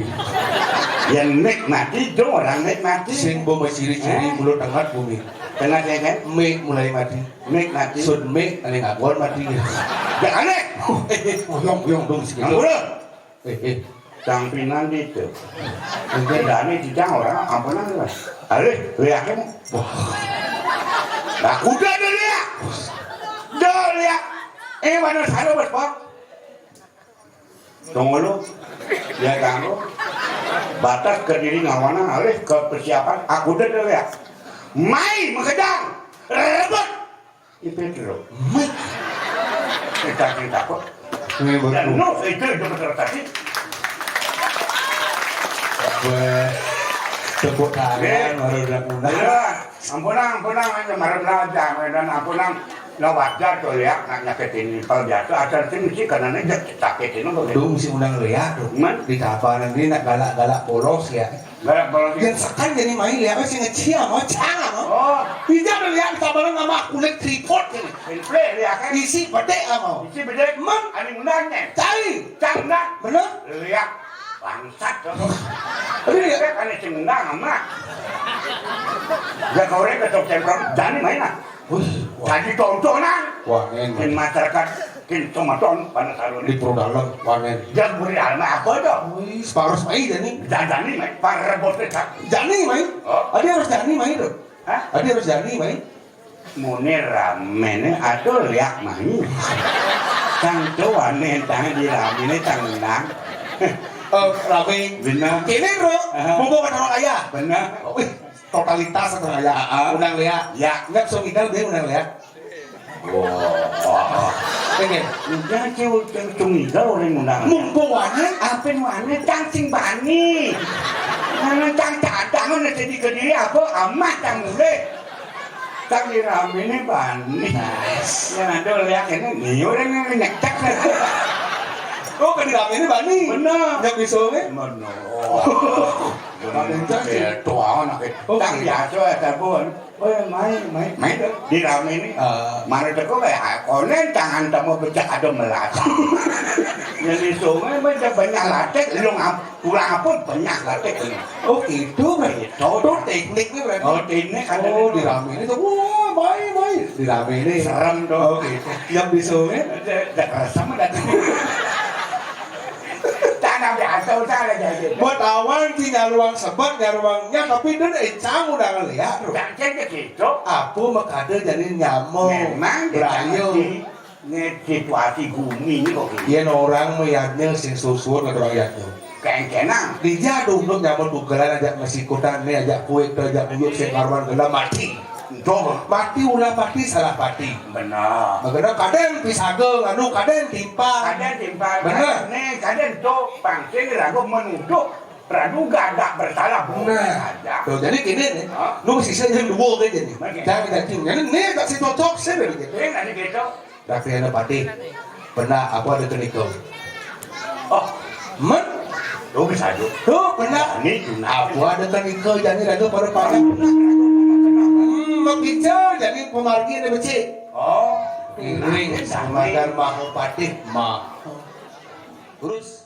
Yang nek mati, dong orang nek mati. Sing bo ciri-ciri mulut tengah bumi. Tengah saya kan? Mek mulai mati. Mik mati. Sun mik, ane ngagol mati. Ya, ane. Eh, eh, oyong, oyong, dong, sik. Ampun. Eh, eh. Sampinan gitu. Mungkin dane dijang orang, ampunan lah. Alih, liakin. Wah. Nah, udah deh, liak. Udah, liak. Eh, mana saya, Bos, Pak? Tunggu lu. Ya, ganggu. Batas ke diri ngawana, alih ke persiapan. Aku udah deh, liak. Mai, makedang. Rebut. Ipin kiro. Mik. Kita kita kok. Ini baru. Dan no, itu, itu betul tadi. Weh, tepuk tangan, baru udah ngundang. Ya, ampunang, ampunang, aja marah belajar, dan ampunang, nah wajar tuh ya, nak nyakitin impal biasa, asal sih mesti karena ini sakitin apa gitu. Tuh mesti undang lu ya, tuh. Man? Di tapanan ini nak galak-galak polos ya. Galak polos. Yang sekan jadi main ya, apa sih ngeciam, oh, cang, oh. Oh. Tidak lu ya, tabalan sama kulit tripod ini. Inflé, liak, kan? Isi bedek, ah, mau. Isi bedek. Man? Ane ngundangnya. Cai. Cang, undang. Bener? Liak. Bangsat, dong. Aduh, ya. Liak, ane sing ngundang, amat. Ya, kau rek ketok cemprong, jani main, ah. Wih, wah. Jadi tontonan. Wah, enak. Masyarakat. Kin tumaton, panas aruné. Di puru dalem, wanén. Jang buri alma apa to? Wih, separos mai jani. Jani mai, para bos téh. Jani mai. Oh. Adi harus jani mai to. Hah? Adi harus jani mai. Muni raméné atuh léak mai. Tang tuh wanén tang di raméné tang undang. Oh, ramé. Bener. Kéné, Bro. Aha. Mumpung ada orang ayah. Bener. Wih, totalitas atau ayah. Heeh. Undang léak. Ya. Enggak, so kita lebih undang léak. Wah. Pengen. Udah, cewek cewek cungiga orang undang. Mumpung wanén, apa wanén cang sing bani. Mana cang cadangan nanti di kediri apa amat cang mulai. Cang di raméné bani. Yang ada léak ini, nih orang yang nyekcak. Oh, kan di raméné bani. Bener. Nggak bisa, weh. Bener. Raméné cang sing. Tuh, anak. Oke. Cang biasa ya, tabun. Oh, ya, mai, mai. Mai, di raméné. Eh. Mana teko kayak konen tangan temu becak ada melas. Yang di sungai mah ada banyak latek, lu ngap-, kurang apa banyak latek ini. Oh, gitu, Bang. Gitu. Itu tekniknya berarti. Oh, teknik ada. Oh, di raméné tuh, wah, mai, mai. Di raméné. Serem tuh. Oh, gitu. Yang di sungai? Ada, ada keresem ada. Tanah biasa, usah lah jadi. Buat awan di nyaruang sebet, nyaruangnya, tapi dan encang udah ngeliat, Bro. Cang cék gitu. Apa makada jadi nyamuk? Memang berayu. Di situasi bumi ini kok gitu. Yén orang mah yadnya sing susur nggak orang yadnya. Kengkenang. Dia ada untuk nyamuk tugelan aja masih ikutan nih, aja kuit, aja kuyuk, sing karuan gela mati. Tuh. Mati ulah mati salah mati. Benar. Makanya kadang pisaga, anu kadang timpal. Kadang timpal. Benar. Nih, kadang tuh pangcing ragu menuduh. Praduga gak bersalah, boleh aja. Tuh, jadi gini nih, hah? Lu sisa yang dua aja nih. Oke. Jangan diganti. Jadi nih tak si cocok sih begitu. Ini nanti gitu. Rakyatnya Patih. Pernah aku ada kenikau. Oh, men? Lu bisa aja. Tuh, pernah. Ini guna. Aku ada kenikau, jadi ragu pada pada. Hmm, mau kicau, jadi pemargi ada becik. Oh, ini samakan mahal Patih, mah. Terus